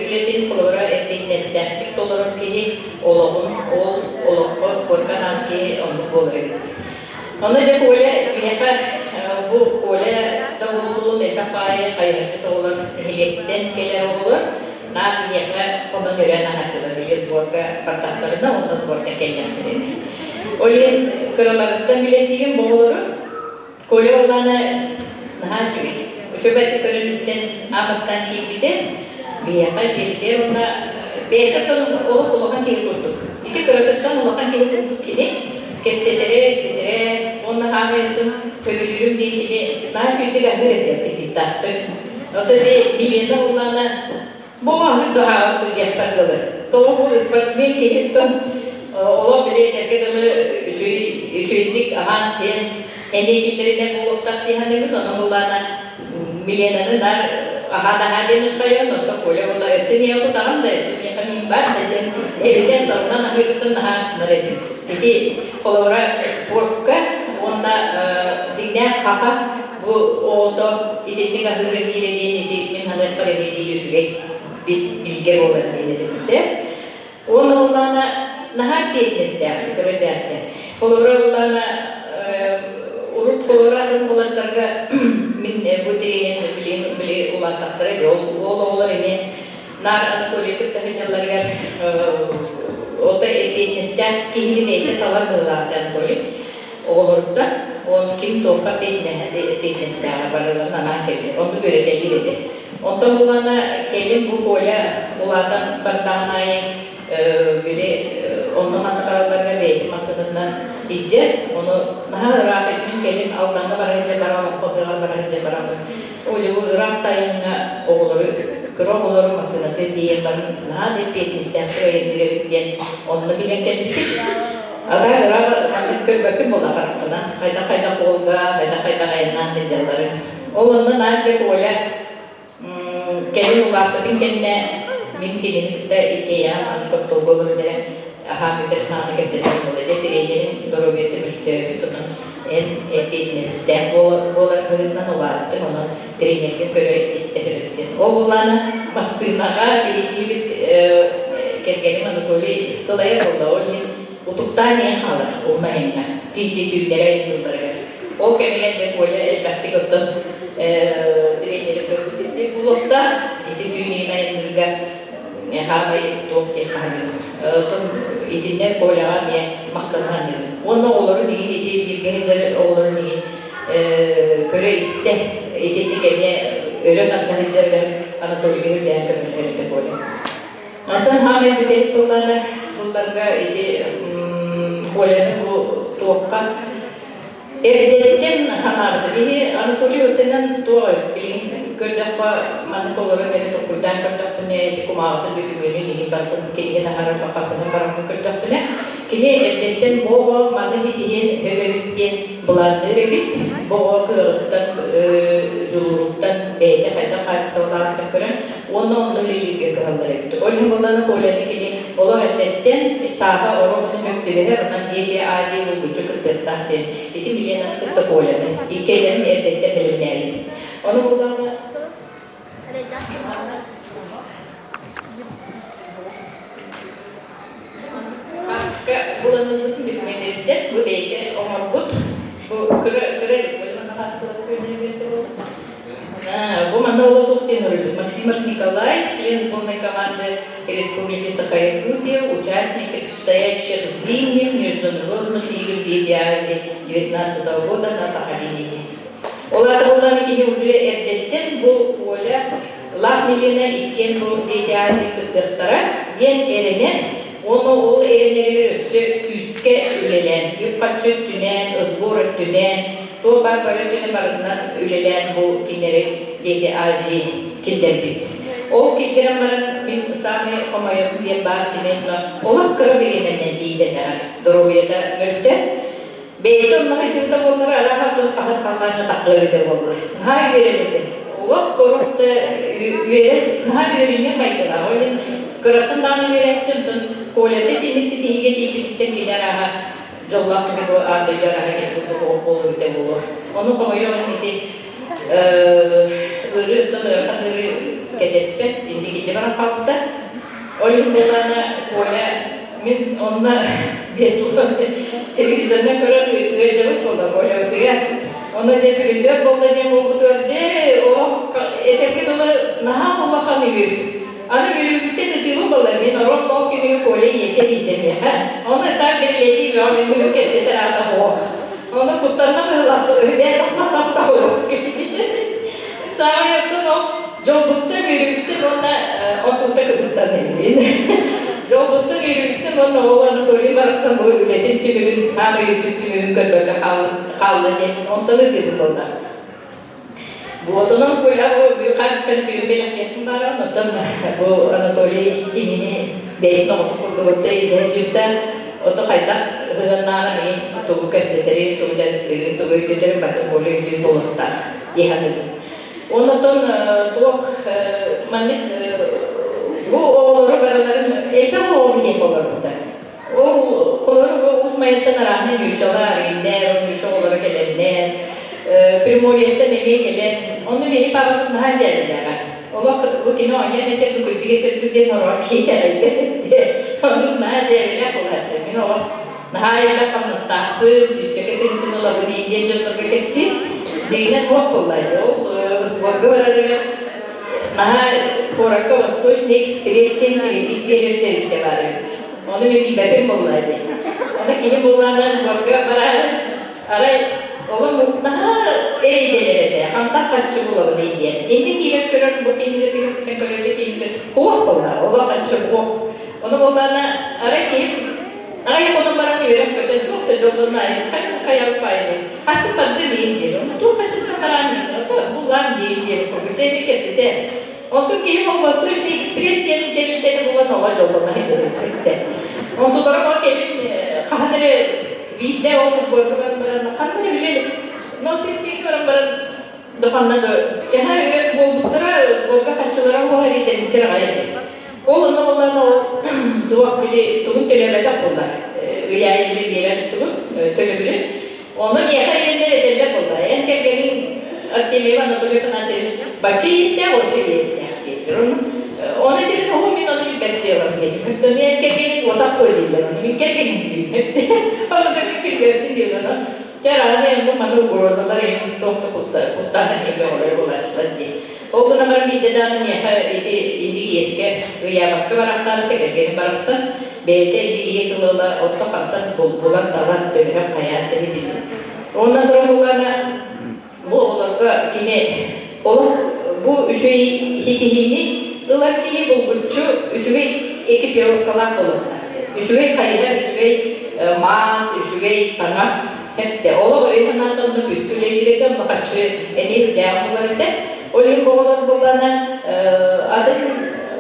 үлэтин холобура эппиэтинэстээхтик толорор киһи олоҕун ол олоххо спорка анаан киһи оннук буолар эбит. Онно дьэ Коля миэхэ бу Коля да буоллун элбэх баайы хайыһарчыт оҕолор нэһилиэктэн кэлэр оҕолор наар биһиэхэ хонон өрөөн аһааччылар били сборга бардахтарына уонна сборга кэллэхтэринэ. Ол иһин кыраларыттан билэтиим бу оҕолору Коля Улана наһаа үчүгэй. Үчүгэйдик көрөн истэн аан бастаан киирбитэ, биһиэхэ сиэбитэ уонна бэйэтэ оттон олох улахан киһи курдук. Ити кыратыттан улахан киһи курдук кини кэпсэтэрэ, ипсэтэрэ уонна хаамайыттан көбүлүүрүм диэн кини наһаа үчүгэйдик аһыыр этэ аппетиттаахтык. Оттон ити Милена Улана бу аһыыр да аһаабат диэхпэр дылы. Тоҕо бу спортсмен киһиттэн олох били этэргэ дылы үчүгэй үчүгэйдик аһаан-сиэн Эниэтиллэринэн буолуохтаах дии саныыбын, онон буллаана Миленаны наар аһаа-даһаа диэн ыппайабын, оттон Коля буолла өссө миэхэ кутаҕын да, өссө миэхэ миин баар да диэн эбинэн салынан аһыырыттан наһаа астынар этим. Ити холобура спортка уонна дьиҥнээх хаха бу оҕото итинник аһыыра киирэ диэн ити мин саныахпар эмиэ биир үчүгэй билгэ буолар диэн этим сөп. Уонна буллаҕына наһаа эппиэтинэстээх, көрүллээхтэр. Холобура буллаҕына урут холобура атын уолаттарга мин бу тренер билигин били улааттахтара дии ол уол оҕолор эмиэ наар Анатолий кытта сылдьалларыгар ото эппиэтинэстээх киһини бэйэтэ талар быһыылаахтар Анатолий оҕолоруттан он ким туохха эппиэтинэстээҕэ барыларын анаан кэллэр оннук үөрэтэллэр этэ. Онтон булана кэлин бу Коля улаатан бардаҕын аайы били онно манна баралларыгар бэйэтин массыынатынан илдьэр. Ону наһаа ыраах мин кэлин Алдаҥҥа бара сылдьан баран Олоҥхо бара сылдьан бараммын Олегу ыраах тайаҥҥа оҕолору кыра оҕолору массыыната тиийэн баран наһаа да эппиэтинэстээхтик айанныыр эбит диэн онно билэн кэлбитим. Ата ыраах маннык көрбөккүн буолла хараххынан хайдах-хайдах уолга хайдах-хайдах айаннаан сылдьалларын. Ол онно наар дьэ Коля кэлин улааппытын кэннэ мин кинини кытта иккиэйэҕин маннык остуолга олорон эрэ аһаан бүтэр нааны кэпсэтэр буолла. Дьэ тренерин доруобуйата мөлтөөбүт, онон эн эппиэтинэстээх буолар быһыытынан улааттыҥ, онон тренергэ көрө истэ сырыттын. Ол булаана массыынаҕа биһигибит кэргэним Анатолий кылайар буолла, ол иһин утуктаан иһэн хаалар уһун айаҥҥа, тиийди түүннэрэ айанныылларыгар. Ол кэмигэр дьэ Коля элбэхтик оттон тренери көрбүт истик булуохтаах. Ити түүн иһин айанныырга хаамай туох диэн хаһаныы. Оттон итиннэ Коляҕа эмиэ махтана саныыбын. Уонна оҕолорун иһин ити бииргэ сылдьар оҕолорун иһин көрө-истэ итинник эмиэ өрө тарда сылдьарыгар Анатолийга үрдээн көмөлөһөр этэ Коля. Онтон хаамай бүтэһик тыллаана булларга ити Коляны бу туохха Эрдэттэн санаабыта. Биһи Анатолий Васильевич туох билигин көрдөххө маннык олорон эрэ толкуйдаан көрдөхпүнэ ити кумааҕытын бүдүмүөнүн иһин барытын кинигэ таһаарар хасыһан бараммын көрдөхпүнэ кини эрдэттэн бу оҕо маннык итиһиэн сөп эбит диэн былаанныыр эбит. Бу оҕо кыаҕыттан, дьулууруттан бэйэтэ хайдах хаачыстыбалааҕыттан көрөн уонна онно үлэлииргэ кыһаллар эбит. Ол иһин буоллаҕына Коляны кини олох эрдэттэн сааһа оруобуна сөп түбэһэр, онон Дети Азии булгуччу кыттыахтаах диэн ити Миленаны кытта Коляны иккиэлэрин эрдэттэн бэлэмнээбит. Ону буоллаҕына үөрдэ, бу бэйэтэ оҥорбут. Бу кыра кыра Бу манна олох диэн уруйбут. Максимов Николай, член сборной команды Республики Саха-Якутия, участник предстоящих зимних международных игр Дети Азии 19 года на Сахалине. Ол аата буоллаҕына кини уже эрдэттэн бу Коля Лах Милена иккиэн бу Дети Азии кыттыахтара диэн эрэнэн, уонна ол эрэнэригэр өссө күүскэ үлэлээн, үп-харчы өттүнэн, сбор өттүнэн, туох баар бары өттүнэн барытынан үлэлээн бу кинилэри Дети Азии киллэрбит. Ол киллэрэн баран мин саамай хомойорум диэн баар кини олох кыра бириэмэннэн тиийбэтэҕэ. Доруобуйата мөлтөх. Бэйэтэ онно сылдьыбыта буоллар, арааһа оттон хаһыс халлааҥҥа таххыа эбитэ буоллар. Наһаа үөрэн этэ. Олох просто үөрэн, наһаа үөрүнньэҥ майгылаах. Ол иһин кыраттан даҕаны үөрээччи, онтон Колята итинник ситиһиигэ тиийбититтэн кини арааһа дьоллоох киһи бу аан дойду арааһа кэлбит буолуо буолуо эбитэ буолуо. Ону хомойуох иһин ити ыарыы оттон ыарахан ыарыы кэтэспэт, инникитэ баран хаалбыта. Ол иһин буоллаҕына Коля мин онно телевизорынан көрөн ыалдьабыт буолла Колябытыгар. Ону дьэ призер буолла диэн буолбутугар дьэ олох этэргэ дылы наһаа улахан үөрүү. Аны үөрүүбүттэн ытыыбын буолла мин орон ол кэмигэр Коля ийэтэ иитэмиэхэ. Ону ытаан бирилэтии бөҕө мин муһум кэпсэтэр аата суох. Ону куттанна быһыылаах бэйэ Саамай оттон ол дьолбуттан үөрүүбүттэн уонна отуута кыбыстан эбитин. Дьолбуттан үөрүүбүттэн уонна ол Анатолий барахсан бу үлэтин түмүгүн, хаамай үрдүк түмүгүн көрбөккө хаалла диэн онтон ытыыбын буолла. Буотунан Коля бу хаачыстыбаны бүгүн бэлэхтиэхпин бааран, оттон бу Анатолий кинини бэйэтин оҕотун курдук отто идэһэ дьүрдэ, ото хайдах сыһыаннааҕын иһин тугу кэпсэтэрин, тугу дьарыктыырын, тугу өйдөтөрүн барытын Коля өйдүүр буолуохтаах дии саныыбын. Онтон туох маннык бу оҕолору барыларын элбэх оҕо биһиэхэ олорбута. Ол холобур бу Уус Майаттан арааһынай нууччалар, ииннэр, нуучча оҕолоро кэлэннэр, Приморьеттан эмиэ кэлэн, онно мени папабыт наһаа дьээбэлээҕэ. Олох бу кино оонньоон этэр, бу кырдьык этэр диэн ороор киһи итэҕэйбэт этэ. Оннук наһаа дьээбэлээх буолааччы. Мин олох наһаа элбэх хамнастаахпын, сүүсчэкэ тыһыынчаны ылабын диэн дьоннорго кэпсиир. Дьиҥинэн туох буолла ол сборга барарыгар наһаа куоракка Восточный экспресс диэн кредит биэрэр тэрилтэ баар эбит. Ону мен билбэппин буолла дии. Ону кини буоллаҕына сборга бараары арай олом наһаа эрэйдэнэр этэ. Хантан харчы булабын диэн. Инни киирэн көрөр, бу кинини тыгысытан көрөтө кинини туох буолла, олох харчы буох. Ону буоллаҕына арай киһим арай хонон баран үөрэн көтөн туох да дьоллонно хайа хайа Хасым барды диин диэн. Ону туох хачыттан бараан буллаан диин диэн курдук. Дьэ кэпсэтэ. Онтон киһи ол Восточный экспресс диэн тэрилтэни булан оҕо дьоллоно сылдьыбыт. Онтулара ол кэлин хаһан эрэ биирдэ ол сборга баран баран ханна эрэ билэн Новосибирскайга баран баран да ханна да яна үөр буолбуттара сборга харчылара уоһар идэмиттэр аҕай этэ. Ол ону булан ол туох били тугун төлөөбөтөх буолла. Ыйаайы били биэрэр тугун төлөбүрүн. Ону миэхэ диэннэр этэллэр буолла. Эн кэргэниҥ Артемьев Анатолий Афанасьевич бачча иэстээх, оччо иэстээх диэтилэр. Ону ону этэрин оһу мин ону билбэт диэҕим диэтим. Оттон эн кэргэниҥ уотах той дииллэр. Ону мин кэргэним диибин. Ону да мин билбэппин диэбин. Ону дьэ араҕаны эмму маны угрозалар эҥин туох да куттааһын эбэ оҕолор буолааччылар дии. Ол гынан баран биирдэ даҕаны миэхэ ити инник иэскэ ыйаабакка барахтаабыта кэргэним барахсан бэйэтэ инник иэс ыла-ыла отто хантан булан-талан төлөһөн хайаан тэһитин. Онно туран буллаана бу оҕолорго кини олох бу үчүгэй ситиһиини ылар киһи булгуччу үчүгэй экипировкалаах буолуохтаах. Үчүгэй хайыһар, үчүгэй маас, үчүгэй таҥас Эттэ. Олох өй-санаата онно күүскэ үлэлиир этэ, онно харчы эмиэ үрдээх буолар этэ. Ол иһин оҕолор буоллаҕына атын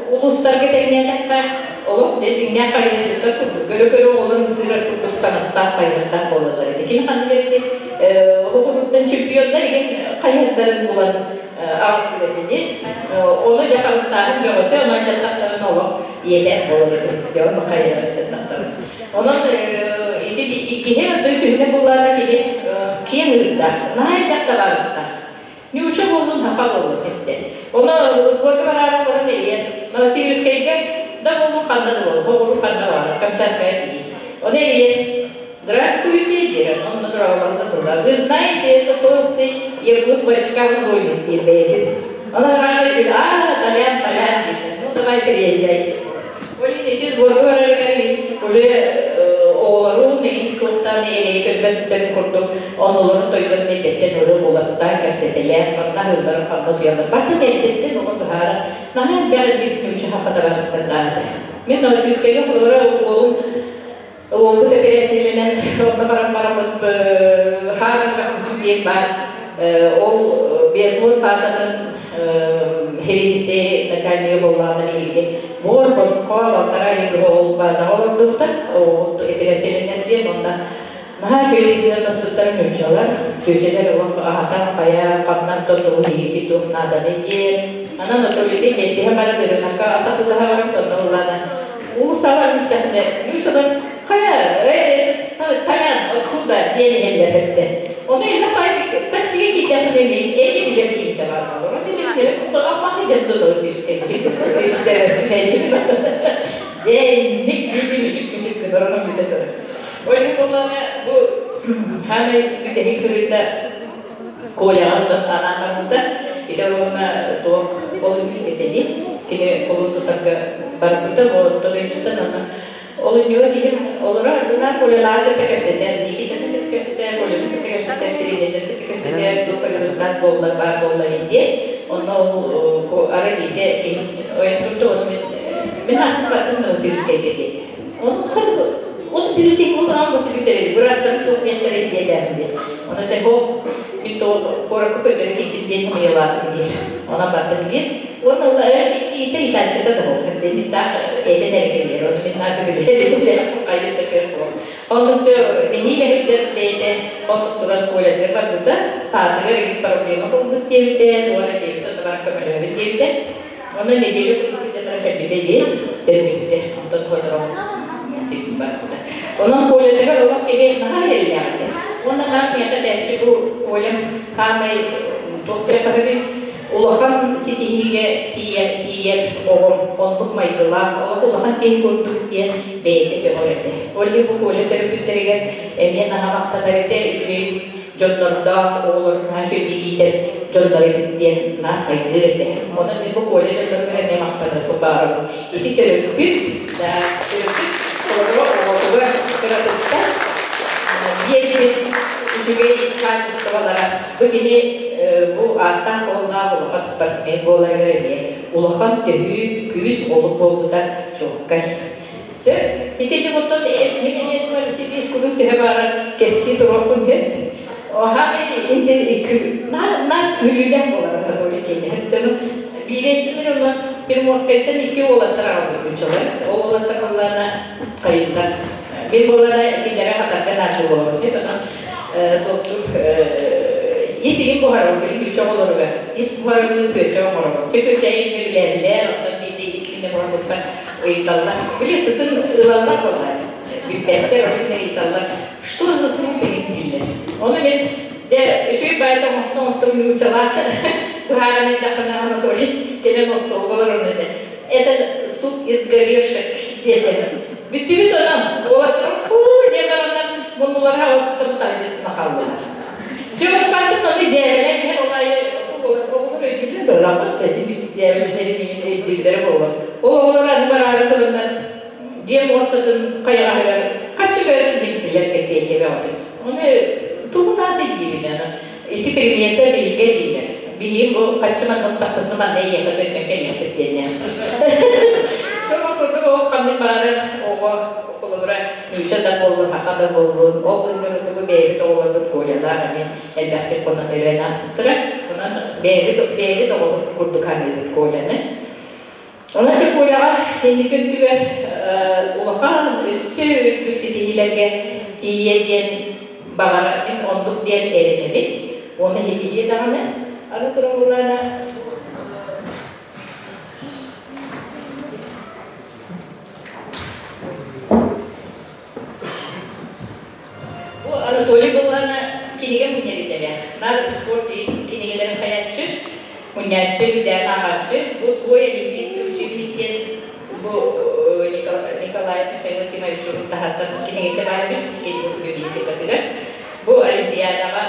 улуустарга тэҥнээтэххэ, олох дьэ дьиҥнээх хайыһардыттар курдук, көрө-көрө оҕолор ымсыырар курдук таҥастаах хайыһардаах буолаллар этэ. Кини ханнык эбити оҕолоруттан чемпионнар игин хайыһардарын булан аҕалтыр этэ дии. Ону дьэ харыстааһын бөҕөтө, онон дьаттахтарын олох иэлээх буолар этэ. Дьэ онно хайыһар дьаттахтарын. Онон ити иккиһи да үсүһүнэ буллаата кини киэҥ ыырдаах, наһаа элбэх табаарыстаах. Ньууча буоллун, саха буоллун эттэ. Ону сборга бараары олорон эрийэр. Новосибирскайга да буоллун, ханна да буоллун, хоҕуру ханна баҕарар, Камчаткаҕа тиийэр. Ону эрийэр. Здравствуйте, диэн, онно дорооболонно турда. Вы знаете, это толстый якут в очках звонит, диир бэйэтин. Онон араҥа а, Толян, Толян, диир. Ну, давай приезжай. Ол ити сборга барарыгар уже оҕолорун игин суохтаан эрэйи көрбөттөрүн курдук оннуларын тойдорун эрдэттэн уже булаттаан кэпсэтэлээн манна аһыылларын ханна утуйаллар бартын эрдэттэн ону быһааран наһаа элбэх элбик нуучча хаппатабарыстардаах этэ. Мин Новосибирскайга холобура уолум Уолбут эпэрээссийэлэнэн онно баран бараммыт хаалыҥҥа диэн баар. Ол биатлон баазатын хиринси начальнига буоллаҕына биһиги буор босхо балтараа ыйга ол баазаҕа олордубуттар. Эпэрээссийэлэнэн диэн онно наһаа үчүгэй баспыттарын нууччалар чүөчэлэр олох аһатан хайа ханнан тотулу биһиги туох нааданы диэн анан отолити кэттиһэ баран ырынакка ас атыылаһа баран тонно ыллана Уулуссаҕа истэххинэ, нууччалар хайа, таян, откуда диэн иһэллэр эбитэ. Ону элбэх таксига киирдэххинэ эйи билэр киһитэ баар буолар. Аммаҕа дьон Новосибирскай Дьэ, инник дии мүчүк-мүчүк гынар онон бүтэ турар. Ол иһин буоллаҕына бу хаамай бүтэһик суруйда Коляҕа тутан анаан барбыта. Ити уонна туох ол этэ кини кулун тутарга барбыта, оттон өйдүттэн онно ол үнньүгэ киһим олорор дунаа Колялаах кытта кэпсэтэр, Никитаны кытта кэпсэтэр, Коляны кытта кэпсэтэр, Кириллини кытта кэпсэтэр, туох результат буолла, баар буолла диэн. Онно ол арай биирдэ киһим ойон турда, ону мин мин ааспыт бардым Новосибирскайга диэтэ. Ону ол билитик ол аан бу бүтэрэй, быраастарым туох диэхтэрэй диэтээн диэн. Ону этэ мин тоҕо куоракка көрдөрө киирдим диэн ымыйалаатым диир. Онон бардым диир. Уонна ыла иитэ иитааччыта да буолар. Мин таах этэн эрэ кэбиһэр. Ону мин таах билэр хайдах да көр буол. Оннук нэһиилэ сылдьар бэйэтэ оннук туран Колятыгар барбыта. Саатыгар игин проблема буолбут диэбитэ, туора диэбитэ, онно баран көмөлөһөбүт диэбитэ. Онно нэдиэлэ курдук сылдьан кэлбитэ дии, төннүбүтэ. Онтон сотору барбыта. Онон Колятыгар олох кини наһаа эрэллээх этэ. Уонна наам миэхэ тээччи бу Колям хаамай туох диэхэ улахан ситиһиигэ тиийэр тиийэр оҕом оннук майгылаах, олох улахан киһи курдук диэн бэйэтэ сөҕөр этэ. Ол иһин бу Коля төрөппүттэригэр эмиэ наһаа махтанар этэ, үчүгэй дьоннордоох оҕолорун наһаа үчүгэйдик иитэр дьоннор эбит диэн наар хайгыыр этэ. Онон мин бу Коля дьонноругар эмиэ махтаныахпын баҕарабын. Ити төрөппүт, да, төрөппүт оҕолоро оҕотугар кыратыттан биэрбит үчүгэй хаачыстыбалара. Бу кини бу ааттаах уоллаах улахан спортсмен буоларыгар эмиэ улахан төһүү күүс олук буолбута чуолкай. Сөп. Итини оттон мин эмиэ Сибиир курдук төһө баарар кэпсии туруохпун сөп. Оһаами инде на на күлүүлээх буолар Анатолий Тенеһэттэн. Биирэтимир онно Приморскайтан икки уолаттар аҕалбыт Ол уолаттар буоллаана хайыллар. Мин буоллаана кинилэри хатарга наадыллыбын. Онон туохтук ис игин буһарабын билим үчү оҕолоругар ис буһарабын күөччэ оҥоробун. Те күөччэйин билээдилэр, оттон биирдэ ис кине буһарбыттар ыйыталлар. Били сытын ылаллар буоллар. Билбэттэр, ол иһин ыйыталлар. Что за суп деген дииллэр. Ону мен де үчүгэй баайта оҥостон оҥостон нуучалаах быһааран эттэххинэ Анатолий кэлэн остуолга олорон этэ. Это суп из горешек диэтэ. Бүттүбүт онон. Уолаттарым фу диэн бараннар муннулара отуттан тардысына хааллылар. Все букатын ону дьээбэлээн иһэр ол аайы оҕолор өйдүүллэр быһыылаах дьээбэлэрин өйдүүллэрэ буолар. Ол оҕолор аны бараары тураннар дьиэ муостатын хайаҕаһыгар хаччы бөҕөтүн диэбитилэр кэппиэйкэ бөҕөтүн. Ону тугун аата диибин аны ити примета билгэ дииллэр. Биһиги бу хаччы манна тахпытына манна эйиэхэ төннөн кэлиэхпит диэннээх. Чоҥо курдук ол ханнык баҕарар оҕо холобура нуучча да буоллун, саха да буоллун, ол гыннарытыгы бэйэбит оҕолорбут Колялаах эмиэ элбэхтик хонон өрөөн ааспыттара. Онон бэйэбит бэйэбит оҕобут курдук саныыбыт Коляны. Онон дьэ Коляҕа инники өттүгэр улахан өссө үрдүк ситиһиилэргэ тиийэ диэн баҕара мин оннук диэн эрэнэбин. Уонна ситиһиэ даҕаны. Аны туран буллаана Бу Анатолий Буллана кинигэ мунньар идэлээх. Наар спорт кинигэлэрин хайааччы, мунньааччы, үрдээн ааҕааччы. Бу твой олимпийский учебник диэн бу Николай Николаев Михаил Кимович таһаттан кинигэтэ баар эбит, кини библиотекатыгар. Бу Олимпиадаҕа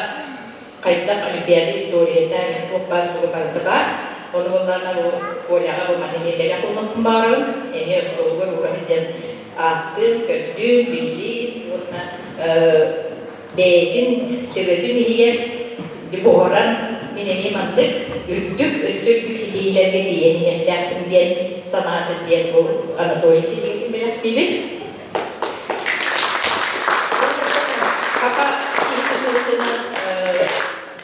хайдах Олимпиада историята, туох баар сурук барыта баар. Ону буоллаҕына бу Коляҕа бу маны эмиэ бэлэх уунуохпун баҕарабын. Эмиэ остуолугар уурабын диэн аахтыын, көрдүүн, биллиин уонна бэйэтин төбөтүн иһигэр буһаран мин эмиэ маннык үрдүк өссө үрдүк ситиһиилэргэ тиийэн иһиэхтээхпин диэн санаатын диэн бу Анатолий кинигэтин бэлэхтиибин. Папа киһи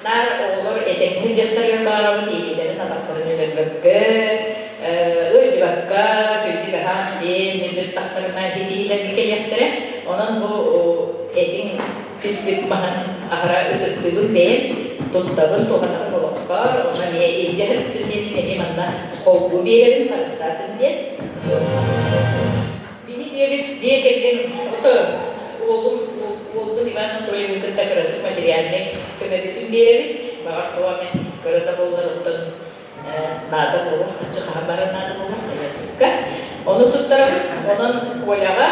наар оҕолор этэҥҥэ дьахтарыгар баарабыт илиилэрин атахтарын өлөрбөккө, ыалдьыбакка, үчүгэйдик аһаан сиэн, мүлдүртахтарына ситиһиилэргэ кэлиэхтэрэ. Онон бу этиҥ түспүт маһын аһара ытыктыыбын бэйэм, туттабын, туһанабын олохпор, онон эмиэ илдьэ сырыттым диэммин эмиэ манна холбуу биэрэбин, харыстаатым диэн. Биһи диэбит дьиэ кэргэн ото уолум уолбут Иван Анатольевы кытта кыратык материальнай көмөбүтүн биэрэбит. Баҕар суоҕа мен кыра да буоллар оттон наада буолар, хаччы хаһан барар наада буолар хайыахпытка. Ону туттарабыт. Онон Коляҕа,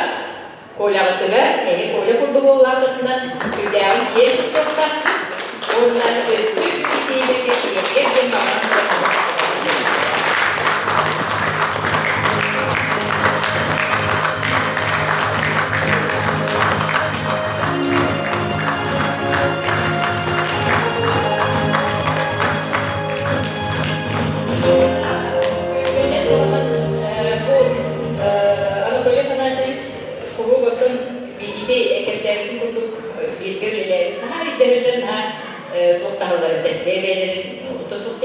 Коляҕытыгар, эһи Коля курдук уоллаахытынан сүрдээҕин киэн туттуохтаахпыт. Уонна өссө ситиһиилэргэ тиийэргэ диэн баҕаран туран Бу Анатолий Афанасьевич куруук оттон ити кэпсээбитин курдук бииргэ үлэлээбит наһаа өйдөһөллөр, наһаа туох таһаллар этэ, бэйэ-бэйэлэрин туох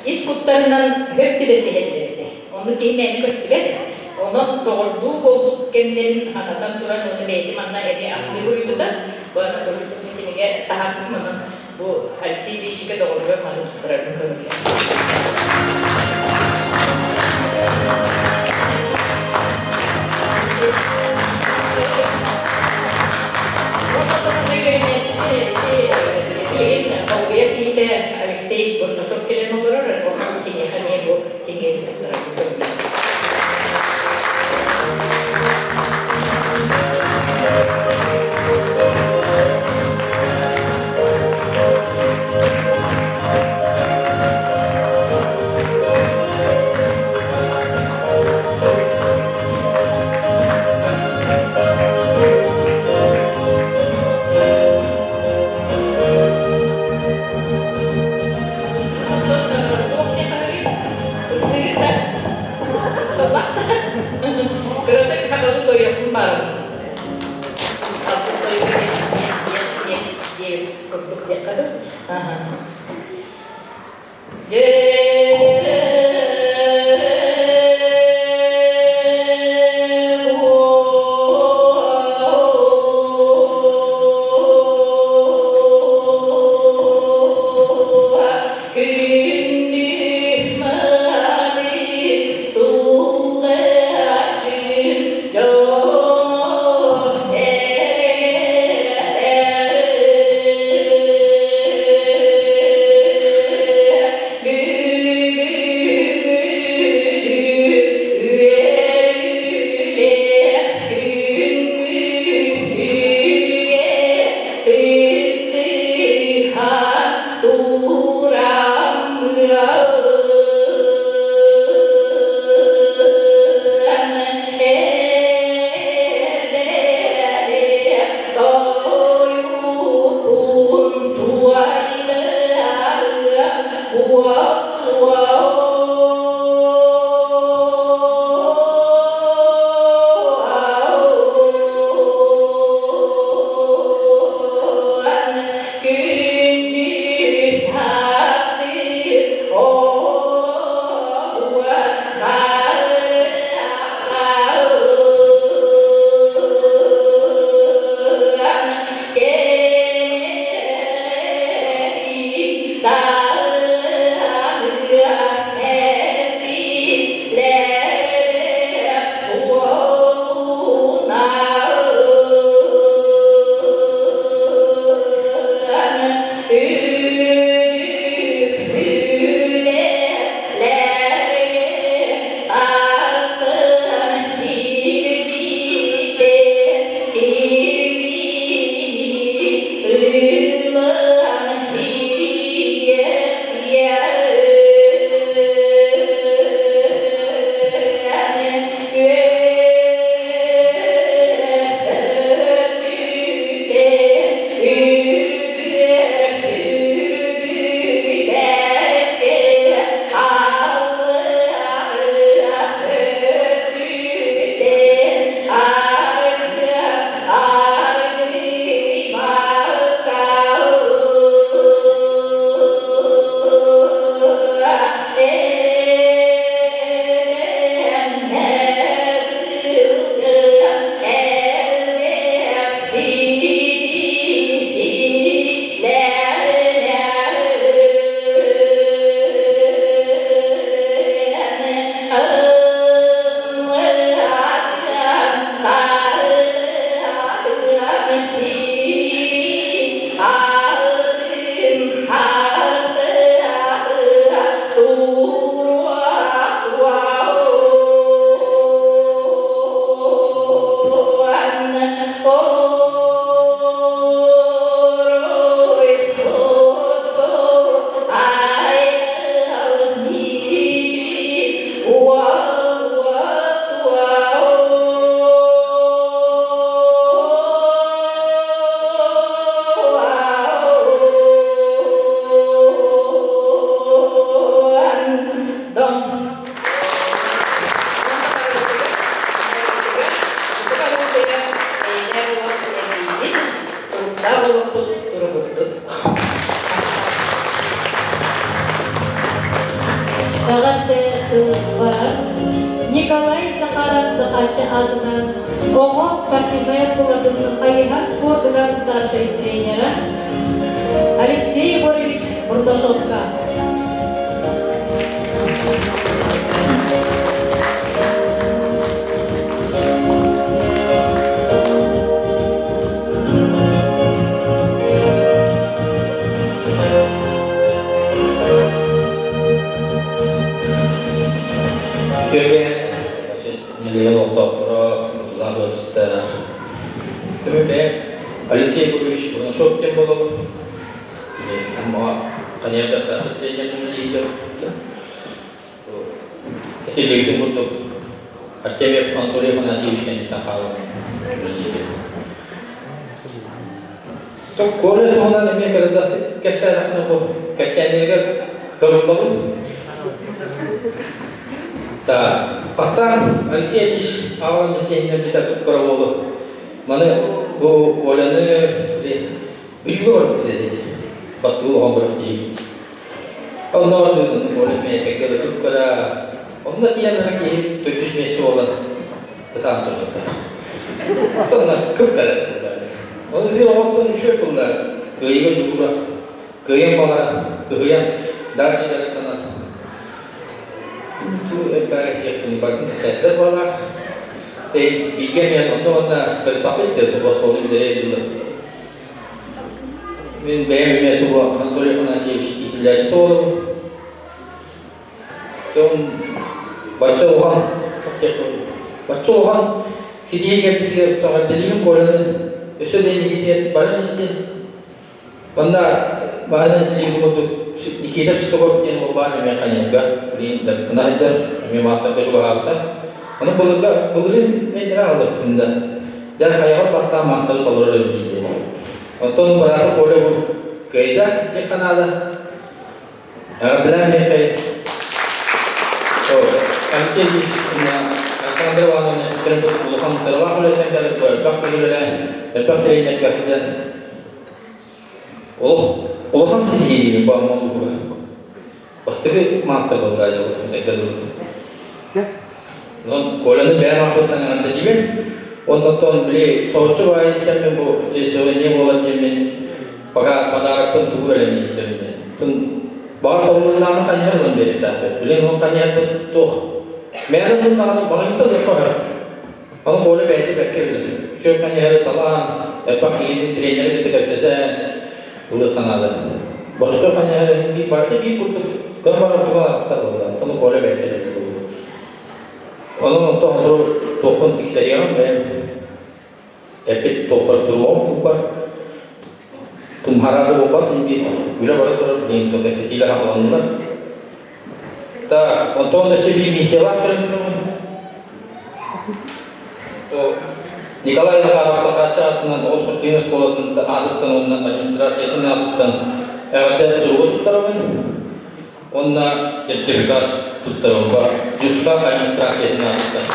ис куттарынан хөп түбэсиһэллэр этэ. Ону киһи мээнэ көстүбэт. Онон доҕордуу буолбут кэмнэрин санатан туран уонна бэйэтин манна эмиэ ахтыы буруйбута. Бу Анатолий кинигэ таһаарбытым онон бу Алексей Ильичка доҕоругар маны туттарарбын көҥүллээх. Алексей Бурнашов кэлэн олорор, онон киниэхэ эмиэ бу кинигэни туттарарбын көҥүллээх. Кыратык хатылы туойуохпун баарым. Алтыс тойуга диэн диэбит курдук диэххэ дуу. Эҕэрдэ тыл барар. Николай Захаров Сахаччы аатынан оҕо спортивнай оскуолатын хайыһар спордугар старшай тренера Алексей Егорович Бурдашовка. Нэһилиэгин олохтоохторо Улаах ыалдьыттара Түмүкэ Алексей Егорович Бурнашов диэн буолабын. Амма Каньярга старший тренер Этиллибитин курдук Артемьев Анатолий Афанасьевич кэнниттэн хаалан Коля туһунан эмиэ кырдастык кэпсээтэххинэ бу кэпсээннэригэр кырыллабын. Бастаан Алексей Ильич аҕалан билсиһиннэр бүтэ кыра уолу. Маны бу Коляны бүлүүгэ барбыт этэ бастыгы оҕон бырах диэбит. Онно Коля эмиэ кэккэ кыра онно тиийэн киһи төрдүс миэстэ буолан ытаан турбуттар. Онно кып-кара Ол иһин оҕоттон үчүгэй буолла. Кыайыыга дьулуура, кыайан баҕаран, кыһыйан, дальше дьарыктанан. Туу элбэҕи сиэхпин бардым кэпсээттэр буоллаах. Эй, бииргэ эмиэ онно уонна кырыттахпыт дьэ оскуоланы бүтэрээр дылы. Мин бэйэм эмиэ тугу Анатолий Афанасьевич иитиллээччи буолабын. Дьон бачча улахан бачча улахан ситиһии кэлбитигэр эҕэрдэлиибин Коляны өссө да инникитигэр баран истин. Манна баһынан этилиибин курдук Никита Шестаков диэн уол баар эмиэ Ханьярга билигин дьарыктана сылдьар, эмиэ маастарга чугаһаабыта. Ону былырга былырыын эйдэрэ аҕалбыппын да. Дьэ хайаҕар бастаан маастары толорор эбит дииллэр. Оттон быраата Коля бу кыайда диэх ханаада. Эҕэрдэлээн миэхэ Алексей Ильич Александр Ивановна төрөппүт улахан сыралаах үлэтинэн дьарыктанар элбэх көлүөлээн, элбэх тренергэ сылдьан олох улахан ситиһии бу Амма улууһугар. Бастакы маастар буолла дьоллоох дылы. Онон Коляны бэйэм ааппыттан эҕэрдэлиибин. Онтон били соһуччу баайы истэммин бу честь буолар диэммин пока подарокпын тугу бэлэмнииттэрин тун баҕар толлуннааны хайыһар ылан биэриэхтээхпит. Билин ол хайыһарбыт туох. Мээнэ туннаҕына баҕайыта ылыппаһар. Ону Коля бэйэтэ бэккэ билэр. Үчүгэй хайыһары талаан, элбэх киһини тренери кытта кэпсэтэн ылыы санаада. Боростуой хайыһары биир барыта биир курдук көр барар туга арахсар буолла. Ону Коля бэйэтэ билэр. Онон онтон сотору туохпун тиксэриэҕим бэйэм эппит туохпар туруоҕум туппар. Тумхарааза буолбат биир үлэ бара турар диэн кэпсэтиилэр аҕаланнылар. Так, онтон өссө биир миссиялаах көрүҥ Николай Захаров Сахааччы аатынан оҕо спортивнай оскуолатын аатыттан уонна администрациятын аатыттан эҕэрдэ суругу туттарабын уонна сертификат туттарабын ДЮСШ администрациятын аатыттан.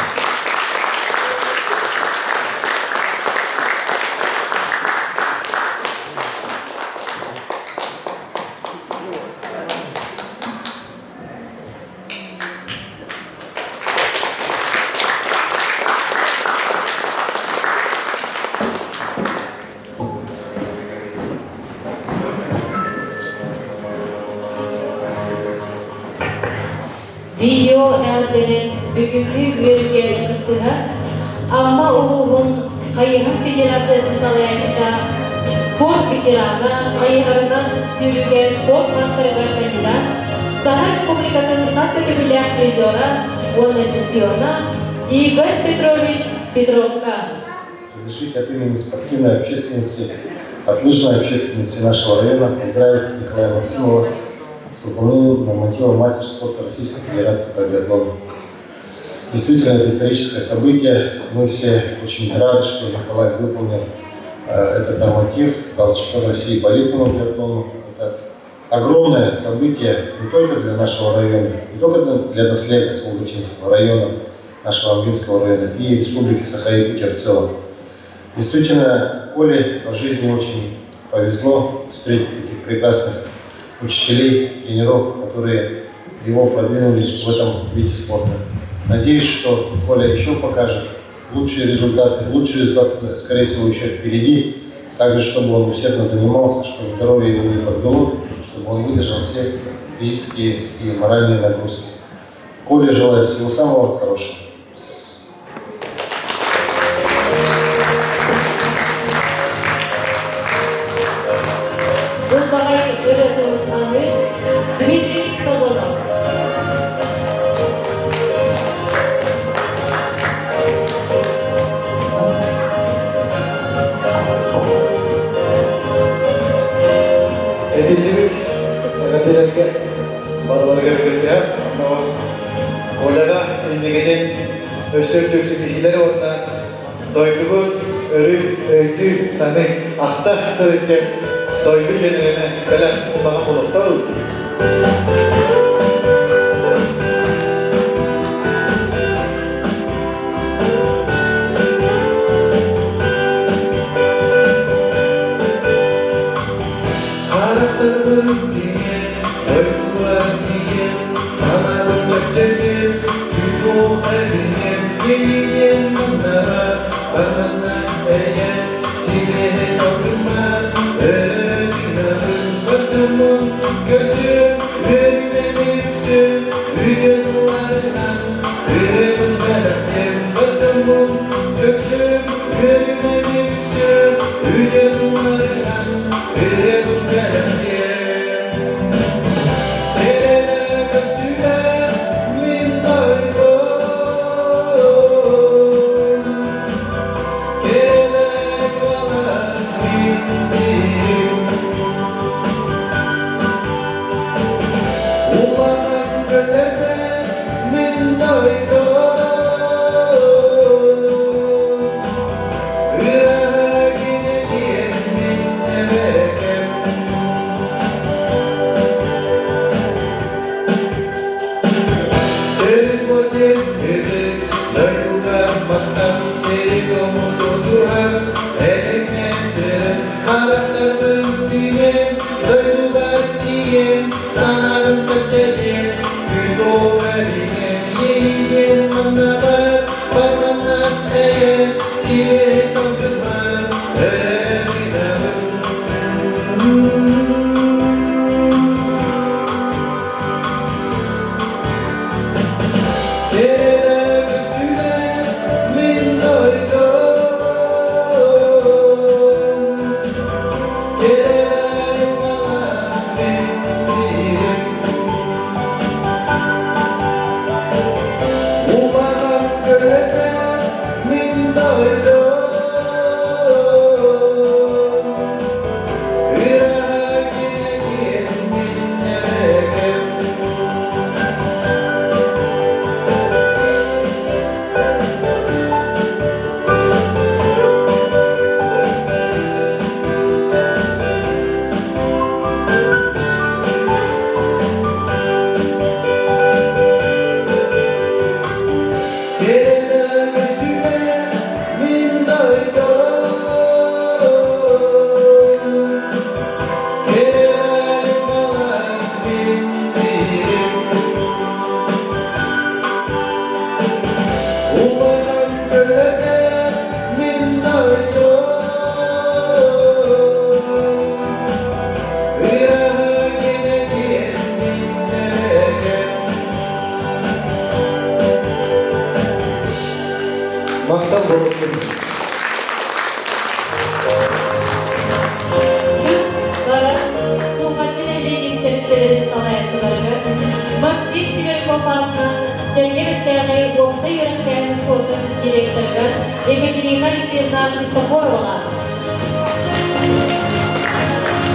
Видео эҕэрдэнэн бүгүҥҥү үөрүүгэ кыттыһар Амма улууһун хайыһар федерациятын салайааччыта, спорт ветерана, хайыһарынан сүүрүүгэ спорт маастарыгар кандидат, Саха Республикатын хас да төгүллээх призера уонна чемпиона Игорь Петрович Петровка. Разрешите от имени спортивной общественности, от лыжной общественности нашего района поздравить Николая Максимова с выполнением норматива мастер спорта Российской Федерации по биатлону. Действительно, это историческое событие. Мы все очень рады, что Николай выполнил этот норматив, стал чемпионом России по летнему биатлону. Это огромное событие не только для нашего района, не только для наследия Сулгачинского района, нашего Амгинского района и Республики Саха-Якутия в целом. Действительно, Коле по жизни очень повезло встретить таких прекрасных учителей, тренеров, которые его продвинули в этом виде спорта. Надеюсь, что Коля еще покажет лучшие результаты. Лучшие результаты, скорее всего, еще впереди. Также, чтобы он усердно занимался, чтобы здоровье его не подвело, чтобы он выдержал все физические и моральные нагрузки. Коле желаю всего самого хорошего. Ылбаҕай ырыатын аны Дмитрий Сазонов. Этиллибит эҕэрдэлэргэ барыларыгар кырдьар, Коляҕа иннигитин өссө үрдүк ситиһиилэри уонна дойдугун өрүү өйдүү саныы ахта сырыт диэн дойду дьиэлэринэ бэлэх улахан буолуохтар. Харахтарбын сиҥэн, дойдубар тиийэн, санаабын чэпчэтэн, күүс-уох эбинэн, кириэн маннаҕа, барманна эйэн, сибиэһэй салгыммар, өрө тыынабын, баттаммын, көрсүөм, үөрүүнэн үксүөм, үтүө тылларынан, ырыабын бэлэхтиэм, баттаммын, көрсүөм, үөрүүнэн үксүөм, үтүө тылларынан, ырыабын бэлэхтиэм. буолуохтун! Бара Сулҕаччы нэһилиэгин төрүттэрин салайааччыларыгар Максим Сибиряков аатынан Сэргэ Бэстээҕи уопсай үөрэхтээһин спордун директорыгар Екатерина Алексеевна Христофороваҕа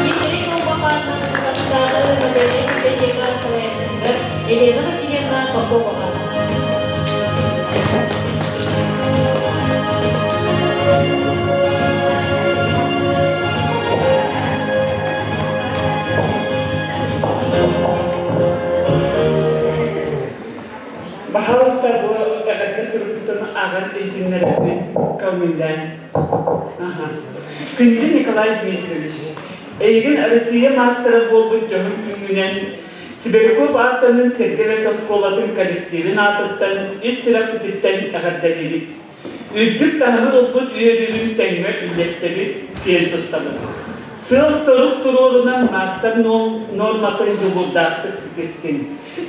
Дмитрий Колбов аатынан Сулҕаччытааҕы модельнай библиотека салайааччытыгар Елена Васильевна Поповаҕа. Баһаалыста бу эҕэрдэ сурукпутун ааҕан иһитиннэрэрбин көҥүллээн. Күндү Николай Дмитриевич, эйигин Россия маастара буолбут дьоһун күҥҥүнэн Сибиряков ааттанын Сэргэ-Бэс оскуолатын коллективин аатыттан ис сүрэхпититтэн эҕэрдэлиибит. Үрдүк таһымы ылбыт үөрүүбүн тэҥҥэ үллэстэбит, киэн туттабыт. Сыал-сорук туруорунан маастар нуорматын дьулуурдаахтык ситистиҥ.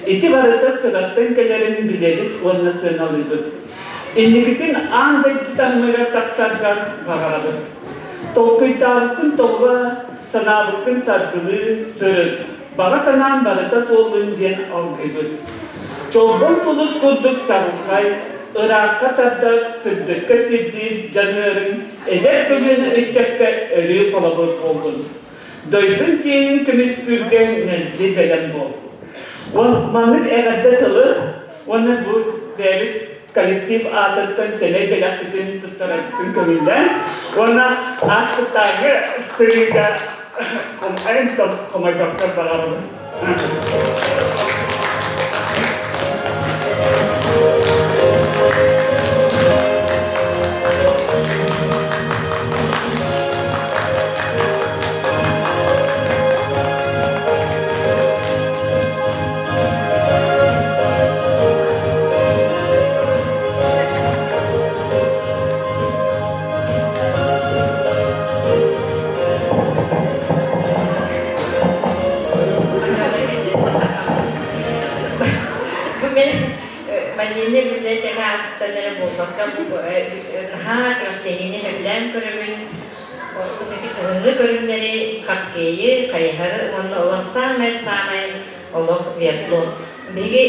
Ити барыта сыраттан кэлэрин билэбит уонна сыаналыыбыт. Инникитин аан дойду таһымыгар тахсаргар баҕарабыт. Толкуйдаабыккын толуга, санаабыккын саргылыы сырыт. Баҕа санаам барыта туоллун диэн алгыыбыт. Чолбон сулус курдук чаҕылхай, ыраахха тардар, сырдыкка сирдиир дьаныарыҥ эдэр көлүөнэ ыччакка өрүү холобур буоллун. Дойдуҥ киэнин көмүскүүргэ мэлдьи бэлэм буол. Маннык эҕэрдэ тылы уонна бу бэйэбит коллектив аатыттан сэмэй бэлэхпитин туттарарбытын көҥүллээн уонна ааспыттааҕы сырыыга хомойбокко баҕарабын. Бу мен Манины библиотекаттан эрэ буолбакка наһаа күрэхтэһиини сөбүлээн көрөбүн. Ордук ити кыһыҥҥы көрүҥнэри хоккейы, хайыһары уонна олох саамай-саамай олох биатлон. Биһиги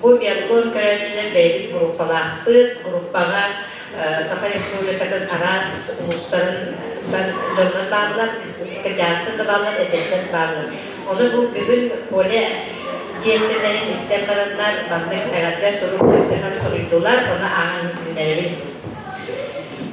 бу биатлон көрөөччүлэр бэйэбит группалаахпыт. Группаҕа Саха Республикатын араас улуустарын дьоннор бааллар, кырдьаҕастар да бааллар, эдэрдэр бааллар. Ону бу бүгүн Коля чиэстэнэрин истэн бараннар маннык эҕэрдэ сурук кыттыһан суруйдулар, ону ааҕан иһитиннэрэбин.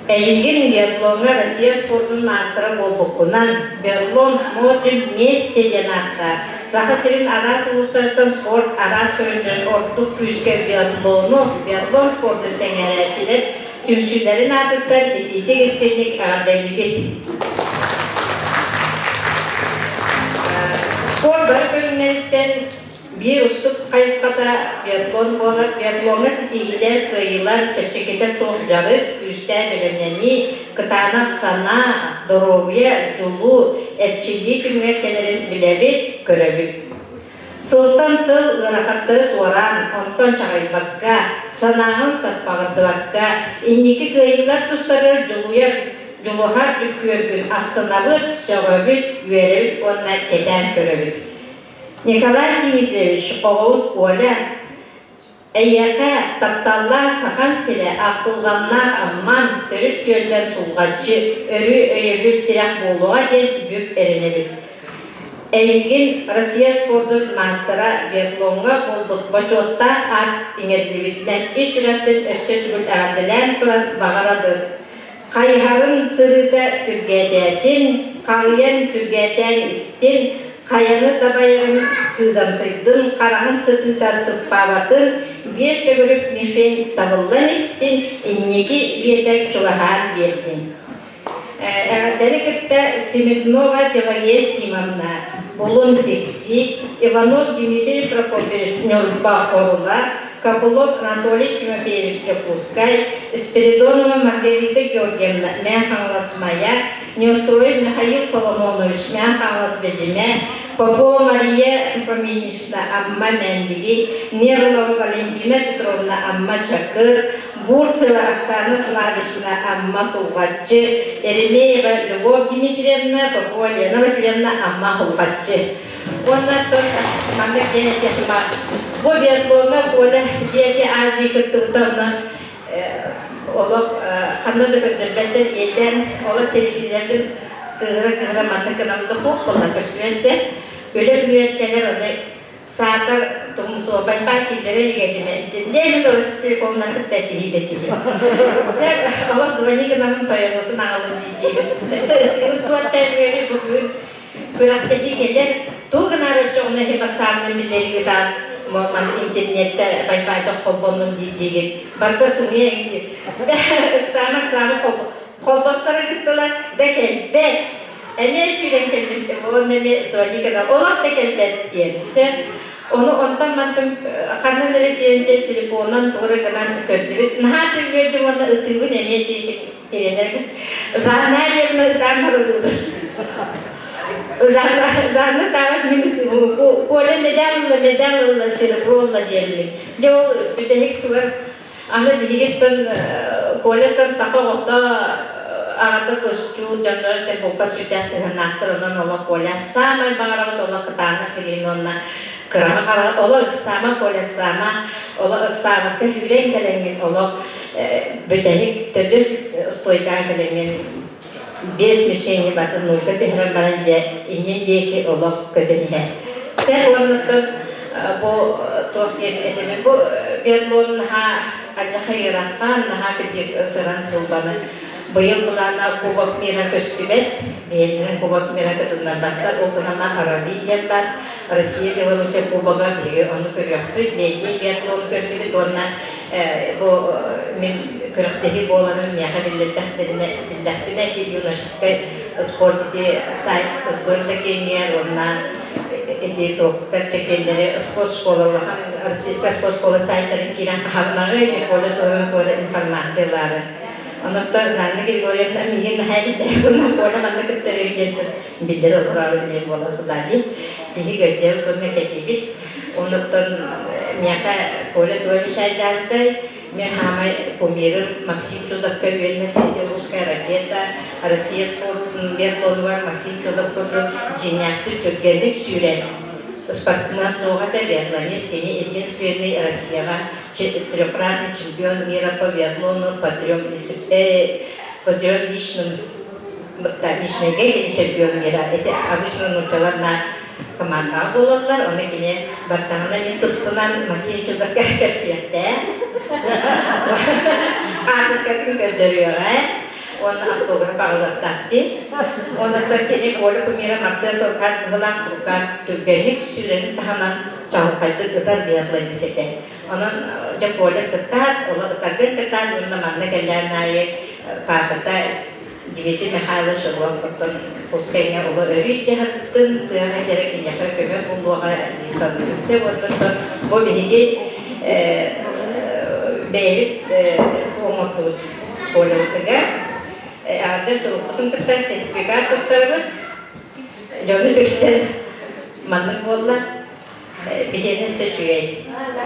Эйигин биатлоҥҥа Россия спордун маастара буолбуккунан, Биатлон смотрим вместе диэн ааттаах Саха сирин араас улуустарыттан спорт араас көрүҥнэрин ордук күүскэ биатлону, биатлон спордун сэҥээрээччилэр түмсүүлэрин аатыттан итиитик-истиҥник эҕэрдэлиибит. Спорт бары көрүҥнэриттэн Биир устук хайысхата биатлон буолар. Биатлоҥҥа ситиһиилэр, кыайыылар, чэпчэкитэ суох дьарык, күүстээх бэлэмнэнии, кытаанах санаа, доруобуйа, дьулуур, эрчиллии түмүгэр кэлэрин билэбит, көрөбүт. Сылтан сыл ыарахаттары туораан, онтон чаҕыйбакка, санааҕын саппаҕырдыбакка, инники кыайыылар тустарыгар дьулуйар, дьулуһар дьүккүөргүн астынабыт, сөҕөбүт, үөрэбит уонна кэтээн көрөбүт. Николай Дмитриевич оҕобут Коля эйиэхэ тапталлаах Сахан сирэ, ахтылҕаннаах Амман төрүт түөлбэм Сулҕаччы өрүү өйөбүл тирэх буолуоҕа диэн бүк эрэнэбит. Эйигин Россия спордун маастара биатлоҥҥа буолбут бочуоттаах аат иҥэриллибитинэн ис сүрэхтэн өссө төгүл эҕэрдэлээн туран баҕарабыт. Хайыһарын сырыыта түргээтээтин, халыйан түргээтээн истин, хайаны дабайарын сыыдамсыйдын, хараҕын сытыыта сыппаабатын, биэс төгүрүк мишень табыллан истин, инники биэтэк чугаһаан биэрдин. Эҕэрдэни кытта Смирнова Пелагея Симовна, Булун Тикси, Иванов Дмитрий Прокопьевич Ньурба Хорула, Копылов Анатолий Тимофеевич Дьокуускай, Спиридонова Маргарита Георгиевна Мэҥэ Хаҥалас Майа, Неустроев Михаил Соломонович Мэҥэ Хаҥалас Бэдьимэ, Попова Мария Фоминична Амма Мэндиги, Нерлова Валентина Петровна Амма Чакыр, Бурцева Оксана Славична, Амма Сулҕаччы, Еремеева Любовь Дмитриевна, Попова Лена Васильевна, Амма Сулҕаччы. Уонна маннык диэн этиэхпин бу биатлоҥҥа Коля Дети Азии кыттыбыта онно олох ханна да көрдөрбөттөр иэдээн олох телевизоргын кыыһыра-кыыһыра маннык гынан да буолла көстүөн сөп үлэ үлүгэр кэлэр ону саатар тумсуобайбаан киллэрэ илик этим итиннэ телекомунан кытта этиһии этиһии сэр олох звони гынамын тойонутун аҕалын диибин өссө ытыыбыт туотта үөрү бүгүн күрэхтэһии кэлэр туох гынаар оччоҕуна иһи бассаабынан биллэрии ытаан маны интернетте байбайда холбоннун дии диигит барыта сымыйа диир ыксаана ыксаана холботторо кыттылар да кэлбэт эмиэ сүүрэн кэллим уонна эмиэ звони гына олох да кэлбэт диэн сөп ону онтон мантан ханнан эрэ киирэн дьэ телефонунан тугу эрэ гынан көрдүбүт наһаа үөрдүм уонна ытыыбын эмиэ диэки Тириэньэрбит Жанна Ильевна ытаан барылыыбын. Жанна, Жанна ытаабат мин ытыыбын. Коля медаль ылла, медаль ылла, серебро ылла диэммин. Дьэ ол бүтэһик тугар аны биһигиттэн Коляттан саха оҕото аҕата көстүү дьонноро дьэ булка сүрдээх сыһыаннаахтар онон олох Коля саамай баҕарабыт олох кытаанах илиин уонна кыраҕа хара олох ыксаама Коля ыксаама олох ыксаабакка сүүрэн кэлэҥҥин олох бүтэһик төрдүс стойкаҕа кэлэҥҥин биэс мишени батын нуурга түһэрэн баран дьэ иннин диэки олох көтөн иһэр. Сэр уоннаттан бу туох диэн этими бу биатлон наһаа алдьархай ыарахан наһаа кырдьык сыран сылбаны быйыл былаана Кубок мира көстүбэт бэйэлэрин Кубок мира кытыннарбаттар ол гынан Араби диэн бар Россия Белоруссия Кубога биһиги ону көрүөхпүт летний биатлон көрдүбүт уонна бу мин күрэхтэһии буоларын миэхэ биллэрдэхтэринэ биллэхпинэ ити юношескай спорт ити сайт сборда киэҥиэр уонна ити туохтар чэкиэннэри спорт школа улахан российская спорт школа сайтарын киирэн хаһабынаҕы ити поле туһунан туора информациялары онуттан Жанна Григорьевна миигин наһаа эдэрдээҕин Коля манна кытта диэн биллэр олорору диэн буолар дии биһи көрдьөм көмө кэтибит Онуттан миэхэ Коля Туович айдаабытай, мен хаамай кумирым Максим Чудовка үөннэ русская ракета, Россия спорт биатлонугар Максим Чудов курдук дьиҥнээхтик түргэнник сүүрэр спортсмен суох этэ, биатлонист, кини единственный Россияҕа трехкратный чемпион мира по биатлону по трем, по трем личным личныйга кини чемпион мира. Эти обычно нууччалар на командаҕа буолаллар, ону кини бартаҕына мин туспунан Максим Чудовка кэпсиэхтээх. Хаартыскатын көрдөрүөҕэ уонна автограф аҕалыахтаах дии. Онон кини Коля кумира Мартын Туркат быһылаах Туркат түргэнник сүүрэрин таһынан чаҕылхайдык ытар биатлонист этэ. Онон дьэ Коля кыттаат, ола ытаргын кыттаат уонна манна кэллээн аайы паапата Дмитрий Михайлович олоҥхоттон Пускайга улуу өрүү дьаһалтын тыаҕа дьэрэ киниэхэ көмө буолуоҕа дии саныырым. Сөп оннуттан бу биһиги бэйэбит оҥордубут Колябытыгар эҕэрдэ сурукпутун кытта сертификат туттарабыт. Дьону түстэн маннык буолла. Биһиэнэ өссө үчүгэй.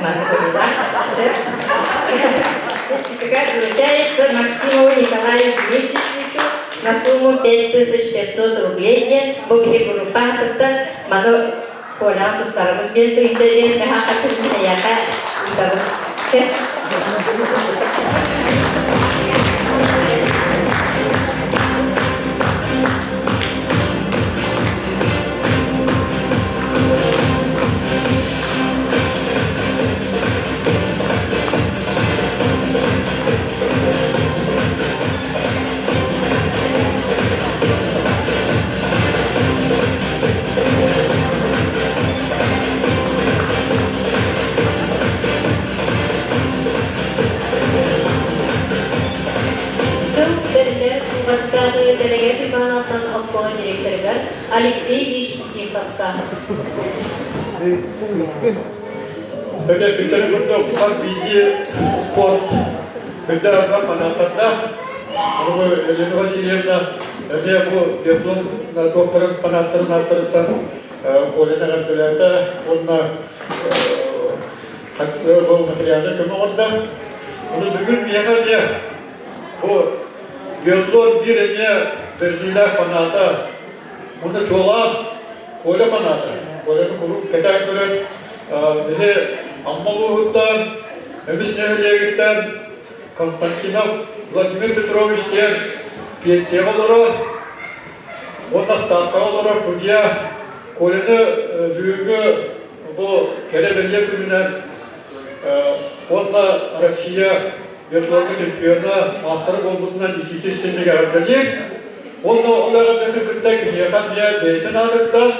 Маннык уһулар. Сертификат вручается Максимову Николаю Дмитриевичу на сумму 5500 рублей диэн бу биһи группа аатыттан маны Коляҕа туттарабыт 5 тыһыынча меха хаччы эйиэхэ ыытабыт. Тыл бэриллэр Сулҕаччытааҕы дэлэгэт Уйбаанаттан оскуола директорыгар Алексей Ильич Тиховка. Өте күтері курдук хас биирдии спорт үрдэ арҕа фанаттардаах. Бу Елена Васильевна эмиэ бу биатлон туохтарын фанаттарын ааттарыттан Коляны эҕэрдэлээтэ уонна бу материалга көмө оҥордо. Ону бүгүн миэхэ эмиэ бу биатлон биир эмиэ бэриллиилээх фаната, уонна чуолаан Коля фаната. Коляны куруук кэтээн көрөр. Биһи Амма улууһуттан, Эмис нэһилиэгиттэн Константинов Владимир Петрович диэн пенсияҕа олорор уонна ставкаҕа олорор судья Коляны бүгүҥҥү бу кэрэ бэлиэ күнүнэн уонна Россия биатлоҥҥа чемпиона маастара буолбутунан итиитэ истиҥник эҕэрдэлиир. Уонна ол эҕэрдэтин кытта киниэхэ эмиэ бэйэтин аатыттан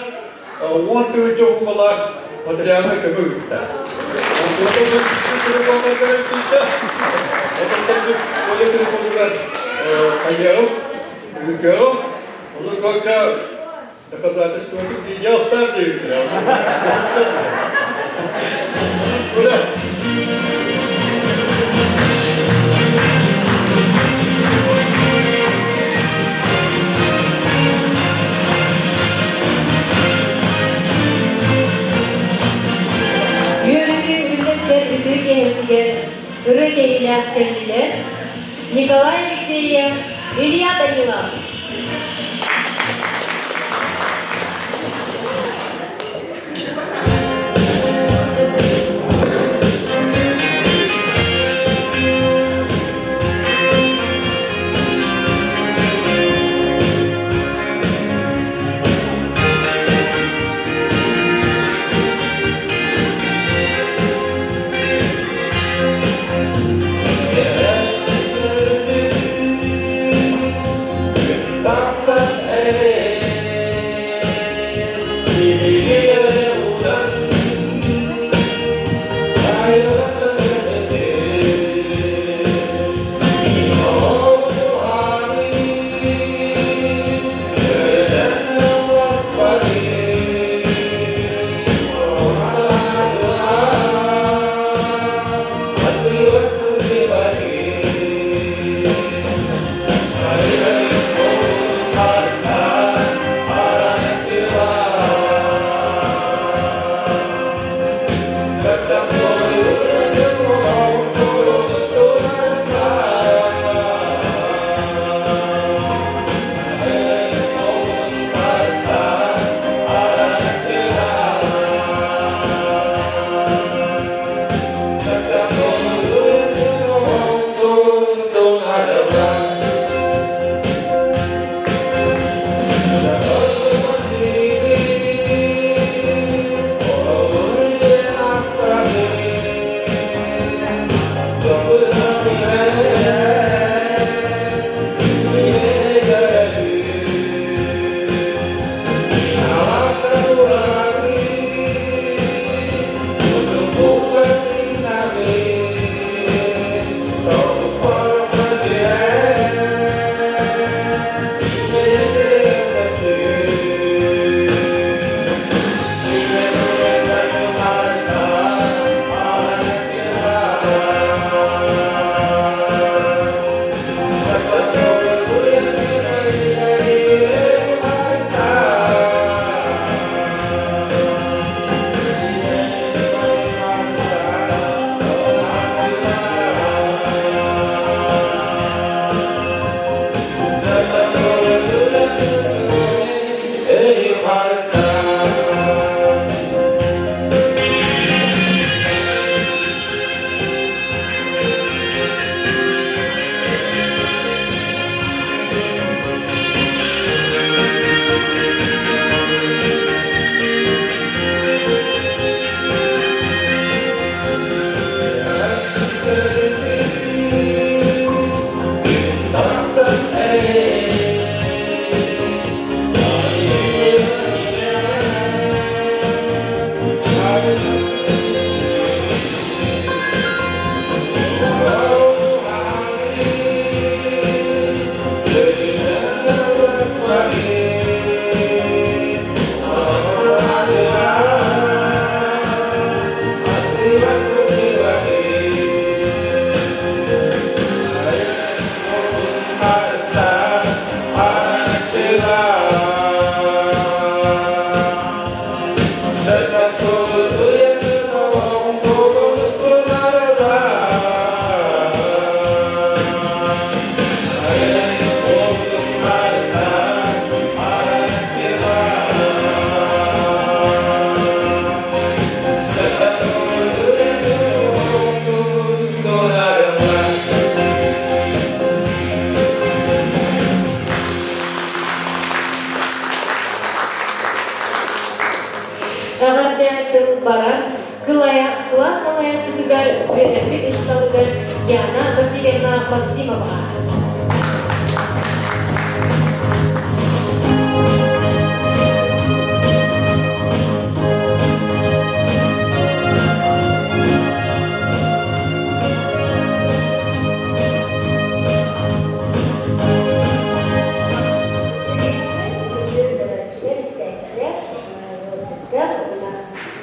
10 тыһыынча уһумалаах материальнай көмө ыытта. Оля телефонугар хайыаҕым, ыытыаҕым, ону только доказательствотын видео оставь диэбиттэрэ. Куда? Үөрүүнү үллэстэр үтүө киэһэтигэр ырыа кэһиилээх кэллилэр Николай Алексеев, Илья Данилов. Эҕэрдэ тыл барар кылаас салайааччытыгар үөрэппит учууталыгар Яна Васильевна Максимоваҕа.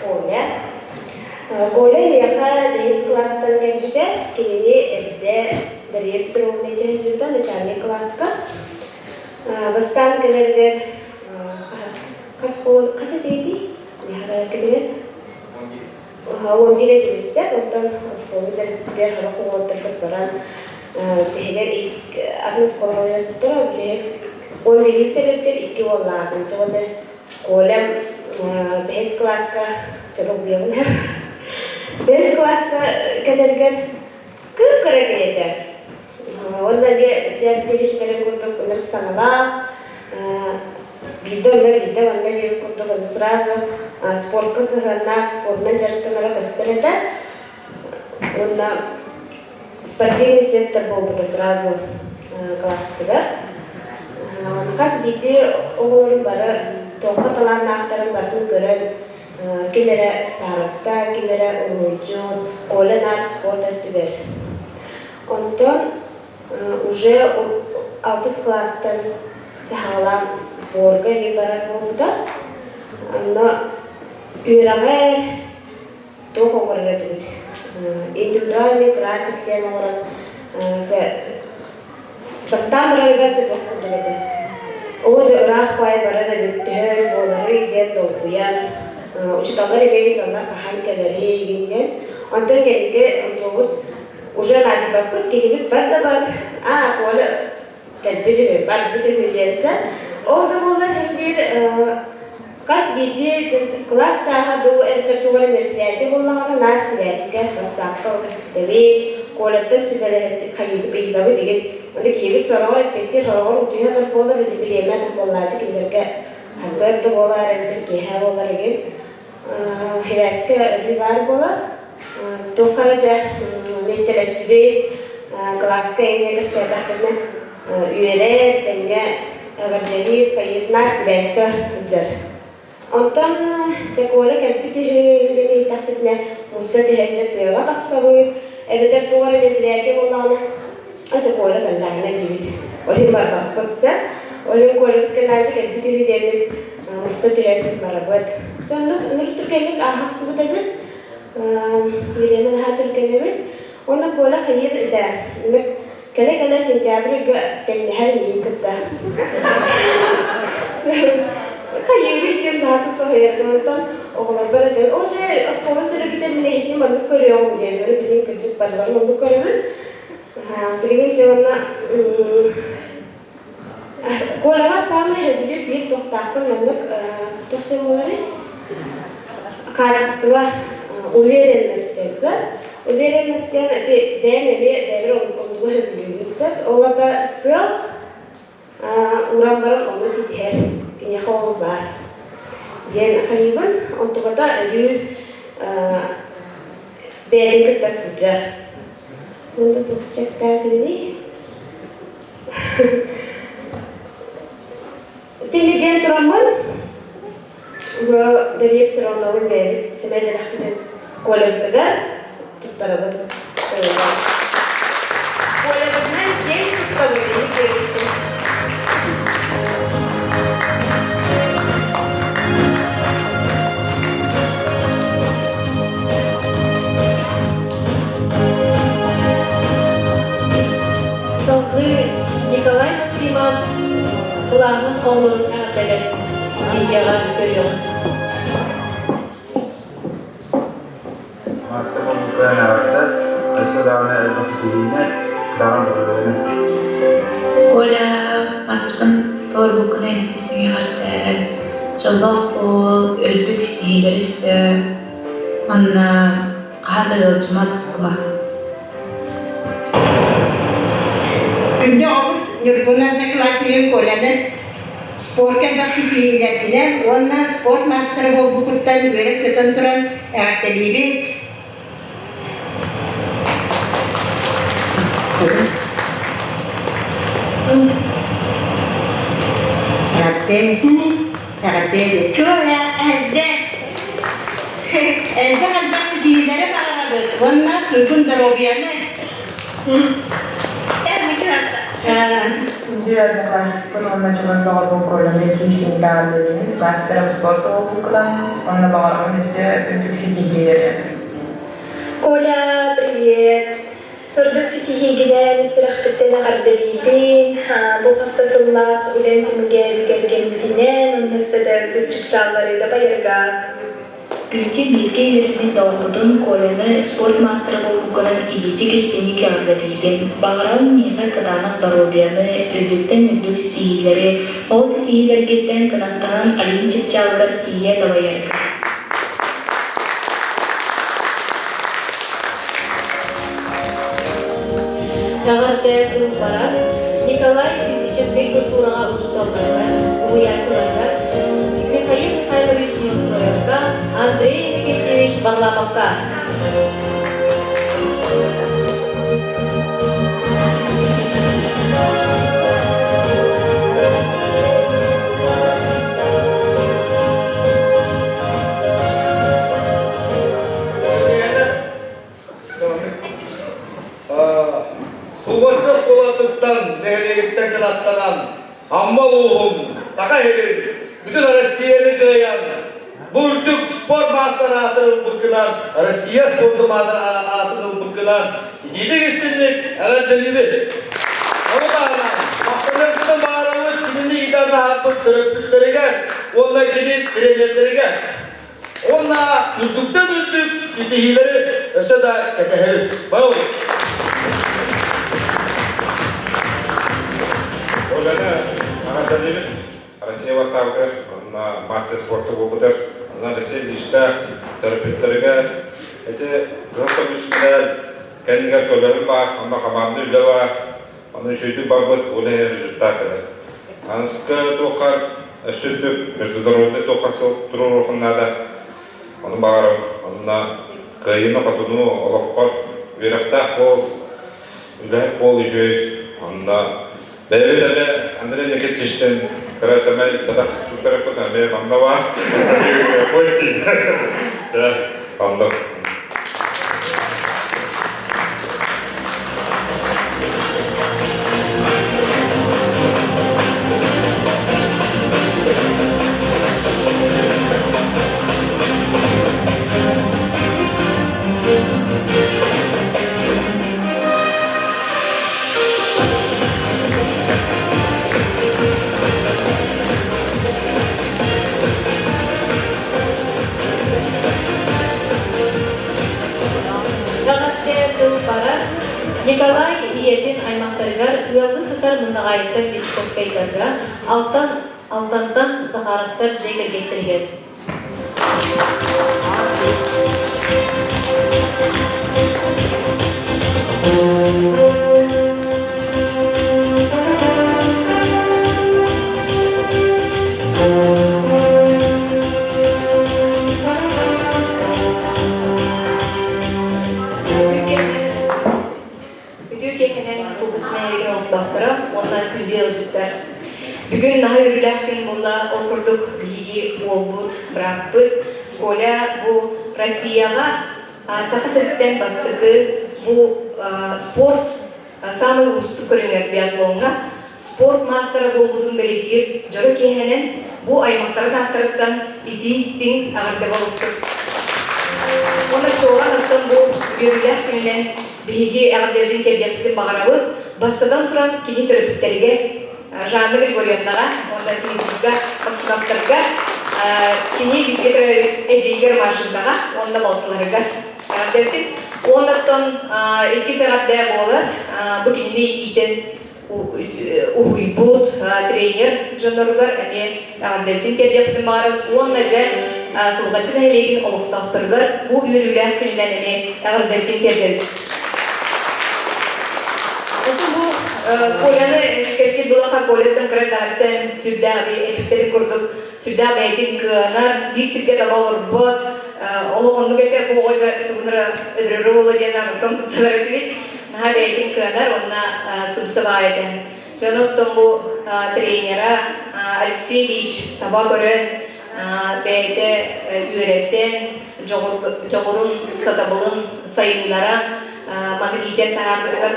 Оля. Коля Ильяха бэһис кылаастан кэлбитэ. Кинини эрдэ Дария Петровна дьаһайдьыта начальник кылааска. Бастаан кэлэригэр хас хас этиэтий? Михаил 11 этибитсэ, онтон оскуола дэр харах уолаттарбыт баран тэһигэр атын оскуолаҕа ойоттор, бүтэһик 11 төлөттөр икки уоллаатым. Чоҕону Колям бэһис кылааска чодолгуйабын бэһис кылааска кэлэригэр кып-кыра киһи Уонна эмиэ дьэ Васильевич курдук ынырык саҥалаах, биирдэ онно, биирдэ манна диэбит курдук аны сразу спортка сыһыаннаах, спордунан дьарыктанара көстөр этэ. Уонна спортивный сектор буолбута сразу класспытыгар. Хас биирдии оҕолорум бары туохха талааннаахтарын барытын көрөн, ким эрэ староста, ким эрэ уруһуйдьут, Коля наар спорт өттүгэр. Онтон уже алтыс кылаастан чаһаалаан сборга эмиэ барар буолбута. Онно үөрэҕэр туох оҥорор этибит? Индивидуальный график диэн оҥорон дьэ бастаан барарыгар дьэ туох курдук этэ. Оо дьэ ыраах баай барар эбит, төһө өр буоларый диэн долгуйан, учууталлар эмиэ ыйыталлар хаһан кэлэрий игин диэн. Онтон кэнники онтуобут уже наадыйбаппыт, киһибит бар да бар, аа, Коля кэлбит үһү, барбыт үһү диэнсэ. Ол да буоллар һин биир хас биирдии кылаас чааһа дуу эбэтэр тугу эрэ мероприятие буоллаҕына наар сибээскэ, ватсапка кэпсэтэбит, Коляттан сүбэлэһэн хайыыбыт, ыйытабыт игин. Ону киһибит сороҕор эппиэттиир, сороҕор утуйа да буолар, бириэмэ буоллааччы кинилэргэ хасыар да буолар эбэтэр киэһэ буолар игин. Сибээскэ өрүү баар буолар. Туохха эрэ дьэ миэстэлэстибит, кылааска эҥҥэ кэпсээтэхпинэ үөрэр, тэҥҥэ эҕэрдэлиир, хайыытынаар сибээскэ сылдьар. Онтон дьэ Коля кэлбит үһү диэн иһиттэхпитинэ муста түһэн дьэ тыаҕа тахсабыт, эбэтэр туох эрэ мероприятие буоллаҕына дьэ Коля кэллэҕинэ диибит. Ол иһин барбаппыт сэ. Ол иһин Колябыт кэллэҕинэ кэлбит үһү диэммит муста түһэн барабыт. Соннук нур түргэнник ааһахсыбыт эбит. Бириэмэ наһаа түргэн эбит. Уонна Коля хайыыр этэ. Кэлэ-кэлэ сентябрьга тэҥнэһэр миигин кытта. Хайыырый диэн баата соһуйардым. Онтон оҕолорбор этэн, ол же оскуола төрөппүтэ мин эһигини маннык көрүөҕүм диэн, дьону билигин кырдьык барыларын оннук көрөбүн. Билигин дьэ уонна Коляҕа саамай сөбүлүүр биир туохтаахпын маннык туох диэн буоларый? Качество, уверенность диэн сөп. Уверенность диэн ити бэйэм эмиэ бэйэбэр оннугу сөбүлүүбүн сөп. Ол аата сыал ууран баран ону ситиһэр киниэхэ ол баар диэн хайыыбын. Онтуката өрүү бэйэтин кытта сылдьар. Онно туох дьарыктаатыгыный? Итинник диэн тураммын, бу Дария Петровналыын бэйэбит сэмэй бэлэхпитин Колябытыгар туттарабыт. Колябытынан киэн туттабыт, ини диэбиттим. Салгыы Николай Максимов кылааһын оҕолорун эҕэрдэлэрин видеоҕа көрүөҕүҥ. Марта Болдукаан эҕэрдэ, өссө даҕаны элбэх ситиһиини, даҕан доруобуйаны. Коля, маастаргын туорбуккун истиҥ эҕэрдэ, дьоллоох буол, үрдүк ситиһиилэри өссө Манна хаһан да ыалдьыма, тустума. Күндү оҕобут Ньургуна Одноклассникын Коляны Спорка элбэх ситиһиилэргинэн уонна спорт маастара буолбуккуттан үөрэн-көтөн туран эҕэрдэлиибит! Эҕэрдэ! Эҕэрдэ! Коля, эҕэрдэ! Элбэх элбэх ситиһиилэри баҕарабыт уонна туйгун доруобуйаны! Күндү одноклассникпын уонна чугас доҕорбун Коляны итии эҕэрдэлиибин мастером спорта буолбуккутан уонна баҕарабын өссө үрдүк ситиһиилэри. Коля, привет! Үрдүк ситиһиигинэн сүрэхпиттэн эҕэрдэлиибин. Бу хас да сыллаах үлэн түмүгэ бигэргэммитинэн, онно өссө да үрдүк чыпчааллары дабайарга. Күнтү бииргэ үөрэммит доҕорбутун Коляны спорт маастара буолбуккунан илиитик-истиҥник эҕэрдэлиибин. Баҕарабын миэхэ кытаанах доруобуйаны, үрдүктэн үрдүк ситиһиилэри, ол ситиһиилэргиттэн кынаттанан Олимп чыпчаалыгар тиийэ дабайаргар. Эҕэрдэ тыл барар Николай физическэй культураҕа учууталларыгар, уһуйааччыларыгар Михаил Михайлович Неустроевка, Андрей Никитич Варламовка. Сулҕаччы оскуолатыттан нэһилиэгиттэн кынаттанан Амма улууһун, Саха сирин, бүтүн Россияны кыайан, бу үрдүк спорт маастар аатын ылбыккынан, Россия спордун аатын ылбыккынан итиитик истинник эҕэрдэлиибит! Ону таһынан, махтаныахпытын баҕарабыт кинини иитэн таһаарбыт төрөппүттэригэр уонна кини тренердэригэр. Уонна үрдүктэн үрдүк ситиһиилэри өссө да кэтэһэбит. Бау! Олена Анатольевич Россия бастаабытыгар, онно мастер спорта буолбутар, онно Россия лично төрөппүттэригэр ити кыһыл көмүс медаль кэннигэр көлөһүн баар, онно команда үлэ баар, Ону үчүгэйдик барбыт, ол иһин результат кэлэр. Аныскы туоххар өссө үрдүк международный туохха сыл туруоруохун наада. Ону баҕарабын. Онно кыайыыны-хотуну олоххор үөрэхтээх буол, үлэһит буол үчүгэй. Онно бэйэбит эмэ Андрей Никитичтэн кыра сэмэй бадах туттарыппыт эмиэ манна баар. Оннук. Эҕэрдэ тыл барар Николай ийэтин аймахтарыгар ыаллыы сытар Мындаҕаайыттан Дьячковскайдарга, Алтан Алтантан Захаровтар дьиэ кэргэттэригэр. Үтүө киэһэнэн Сулҕаччы нэһилиэгин олохтоохторо уонна күндү ыалдьыттар. Бүгүн наһаа үөрүүлээх күн буолла. Ол курдук биһиги уолбут, бырааппыт Коля бу Россияҕа Саха сириттэн бастакы бу спорт саамай уустук көрүҥэр биатлоҥҥа спорт маастара буолбутун бэлиэтиир дьоро киэһэнэн бу аймахтарын ааттарыттан итии-истиҥ эҕэрдэ буолуохтун. Уонна чуолаан оттон бу үөрүүлээх күнүнэн биһиги эҕэрдэбитин тиэрдиэхпитин баҕарабыт. Бастатан туран кини төрөппүттэригэр Жанна Григорьевнаҕа уонна Дмитрийга Максимовтарга кини бииргэ төрөөбүт эдьиийигэр Машенькаҕа уонна балтыларыгар эҕэрдэбитин. Уонна оттон иккис эҕэрдэ буолар. Бу кинини иитэн уһуйбут тренер дьонноругар эмиэ эҕэрдэбитин тиэрдиэхпитин баҕарабыт уонна дьэ Сулҕаччы нэһилиэгин олохтоохторугар бу үөрүүлээх күнүнэн эмиэ эҕэрдэбитин тиэрдэбит. Оту бу Коляны кэпсиир булаха Коляттан кыра эрдэҕиттэн сүрдээх эпиттэрин курдук сүрдээх бэйэтин кыанар, биир сиргэ таба олорбот, олох оннук этэ бу оҕо дьэ тугунара ыдырыры буолуо диэн оттон куттанар этибит. Наһаа бэйэтин кыанар уонна сымсыбаа этэ. Дьону оттон бу тренера Алексей Ильич таба көрөн бэйэтэ үөрэтэн, дьоҕурун, сатабылын сайыннаран маны иитэн таһаарбытыгар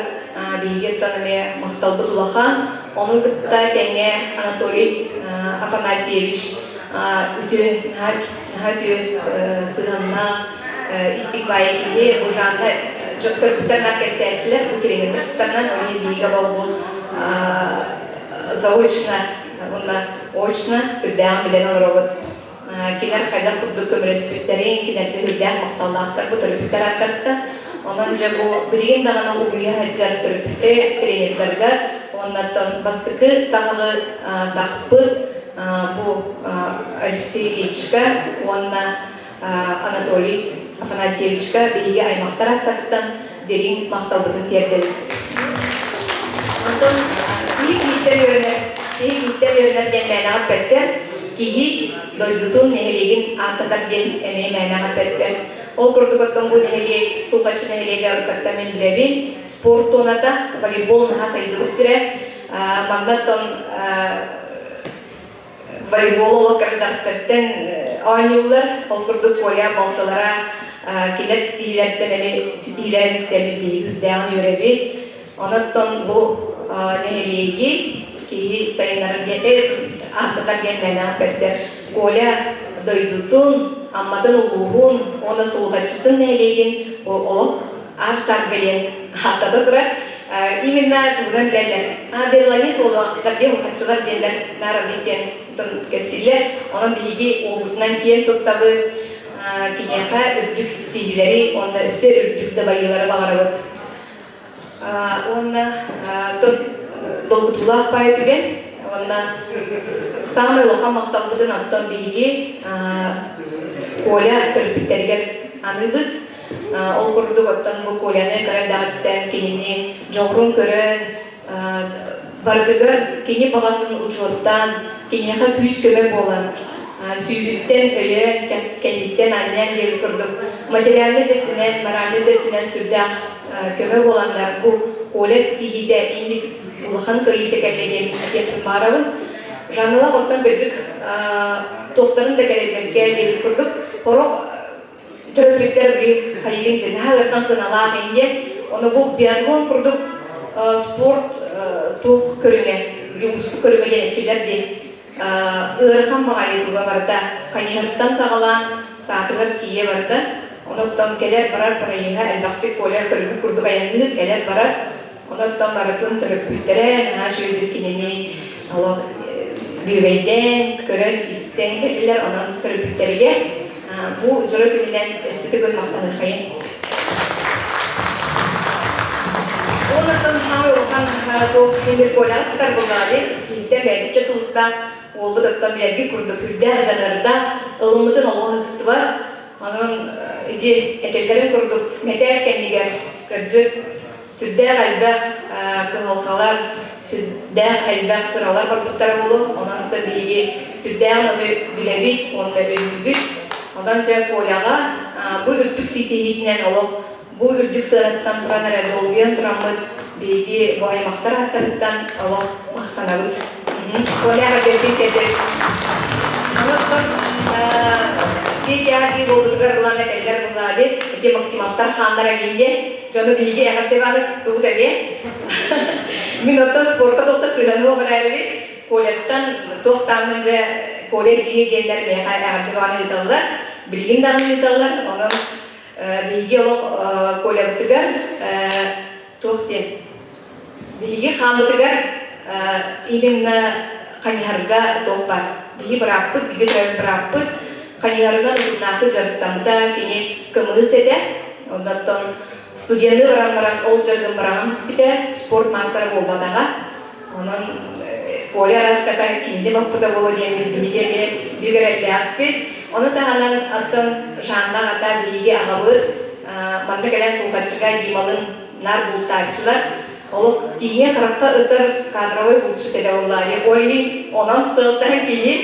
биһиги оттон эмиэ махталбыт улахан. Ону кытта тэҥҥэ Анатолий Афанасьевич үтүө, наһаа үтүө сыһыаннаах истик баайы киһи, бу Жанна төрөппүттэринэн кэпсээччилэр, бу тренердэр тустарынан, ол иһин биһиги олоҕу заочно уонна очно сүрдээҕин билэн олоробут. Кинилэр хайдах курдук көмөлөспүттэрин, кинилэргэ сүрдээх махталлаахтар бу төрөппүттэр ааттарыттан. Онон дьэ бу билигин даҕаны уһуйа сылдьар төрөппүттэр тренердэргэ уоннаттан бастакы саҕаҕы сахпыт бу Алексей Ильичка уонна Анатолий Афанасьевичка биһиги аймахтар ааттарыттан дириҥ махталбытын тиэрдэбит. Онтон киһи киһиттэн үөрэнэр, киһи киһиттэн үөрэнэр диэн мээнэҕэ эппэттэр, киһи дойдутун, нэһилиэгин ааттатар диэн эмиэ мээнэҕэ эппэттэр. Ол курдук оттон бу нэһилиэк, Сулҕаччы нэһилиэгэ уруккаттан мин билэбин, спорт туоната, волейбол наһаа сайдыбыт сирэ. Манна оттон волейбол олох кырдахтартан оонньууллар. Ол курдук Коля балтылара кинилэр ситиһиилэриттэн эми ситиһиилэрин истэммит биһиги үрдээҕин үөрэбит. Онон бу нэһилиэги киһи сайыннарар диэн ааттатар диэн мээнэҕэ эппэттэр. Коля дойдутун, Амматын улууһун уонна Сулҕаччытын нэһилиэгин олох аар-саарга диэн ааттата турар. Именно тугунан билэллэр. А Берлани суоллаахтар диэн улахаччылар диэннэр наар диэн кэпсииллэр. Онон биһиги уолбутунан киэн туттабыт. Киниэхэ үрдүк ситиһиилэри уонна өссө үрдүк дабайыылары баҕарабыт. Уонна долгутуулаах баай түгэн. Уонна саамай улахан махталбытын оттон биһиги Коля төрөппүттэригэр аныыбыт. Ол курдук оттон бу Коляны кыра эрдэҕиттэн кинини дьоҕурун көрөн, барытыгар кини баҕатын учуоттаан, киниэхэ күүс-көмө буолан, сүүһүттэн өйөөн, кэнниттэн анньан диэбит курдук материальнай да өттүнэн, моральнай да өттүнэн сүрдээх көмө буоланнар бу Коля ситиһиитэ инник улахан кыайыыта кэллэ диэн этиэхпин баҕарабын. Жанналаах оттон кырдьык туохтарын да кэлэйбэккэ диэбит курдук, порох төрөппүттэр били хайыгын дьэ наһаа ыарахан сыаналаах диэн ону бу биатлон курдук спорт туох көрүҥэ били уустук көрүҥэ диэн эттилэр диэн ыарахан баҕайы туга барыта хайыһарыттан саҕалаан саатыгар тиийэ барыта онуттан кэлэр барар проеһа элбэхтик Коля көрбүт курдук айанныыр кэлэр барар онуттан барытын төрөппүттэрэ наһаа үчүгэйдик кинини олох бүөбэйдээн көрөн истэн кэллилэр онон төрөппүттэригэр бу дьоро күнүнэн өссө төгүл махтаныахайын. Уоннаттан хаамай улахан туох Тимир Коляҕа сытар буоллаҕа киһиттэн бэйэтиттэн тулуктаах уолбут оттон билэргит курдук үрдээх дьаныардаах ылыммытын олох ыһыктыбат. Онон ити этэллэрин курдук мэтээл кэннигэр кырдьык сүрдээх элбэх кыһалҕалар, сүрдээх элбэх сыралар барбыттара буолуо. Онон да биһиги сүрдээҕин ону билэбит уонна өйдүүбүт. Онон дьэ Коляҕа бу үрдүк ситиһиитинэн олох бу үрдүк сыанаттан туран эрэ долгуйан тураммыт биһиги бу аймахтар ааттарыттан олох махтанабыт. Коляҕа кэлбит кэлбит. Онон Дети Азии буолбутугар ылан этэллэр буллаады. Эти Максимовтар хааннар эҥин Дьону биһиги эҕэрдэ тугу да эмиэ. Мин оттон спорка туохта сыһыаным оҕо Коляттан туох тааммын дьэ Коля дьиэ диэннэр миэхэ эҕэрдэ баҕаны ыыталлар. Билигин даҕаны ыыталлар. Онон биһиги олох Колябытыгар туох диэн биһиги хааммытыгар именно хайыһарга туох баар. Биһиги бырааппыт, биһиги төрөөбүт бырааппыт хайыһарынан утумнаахтык дьарыктаммыта, кини кымыс этэ. Оннуттан студияны баран баран ол дьарыгын быраҕан испитэ, спорт маастара буолбатаҕа. Онон Коля араската кинини баппыта буолуо диэн биһиги эмиэ бүгэрэллээхпит. Ону таһынан оттон Жанна аҕата биһиги аҕабыт манна кэлэн Сулҕаччыга Дималын наар бултааччылар. Олох тииҥэ харахха ытар кадровай булчут этэ буоллаҕа. Ол иһин онон сыалтаһан кини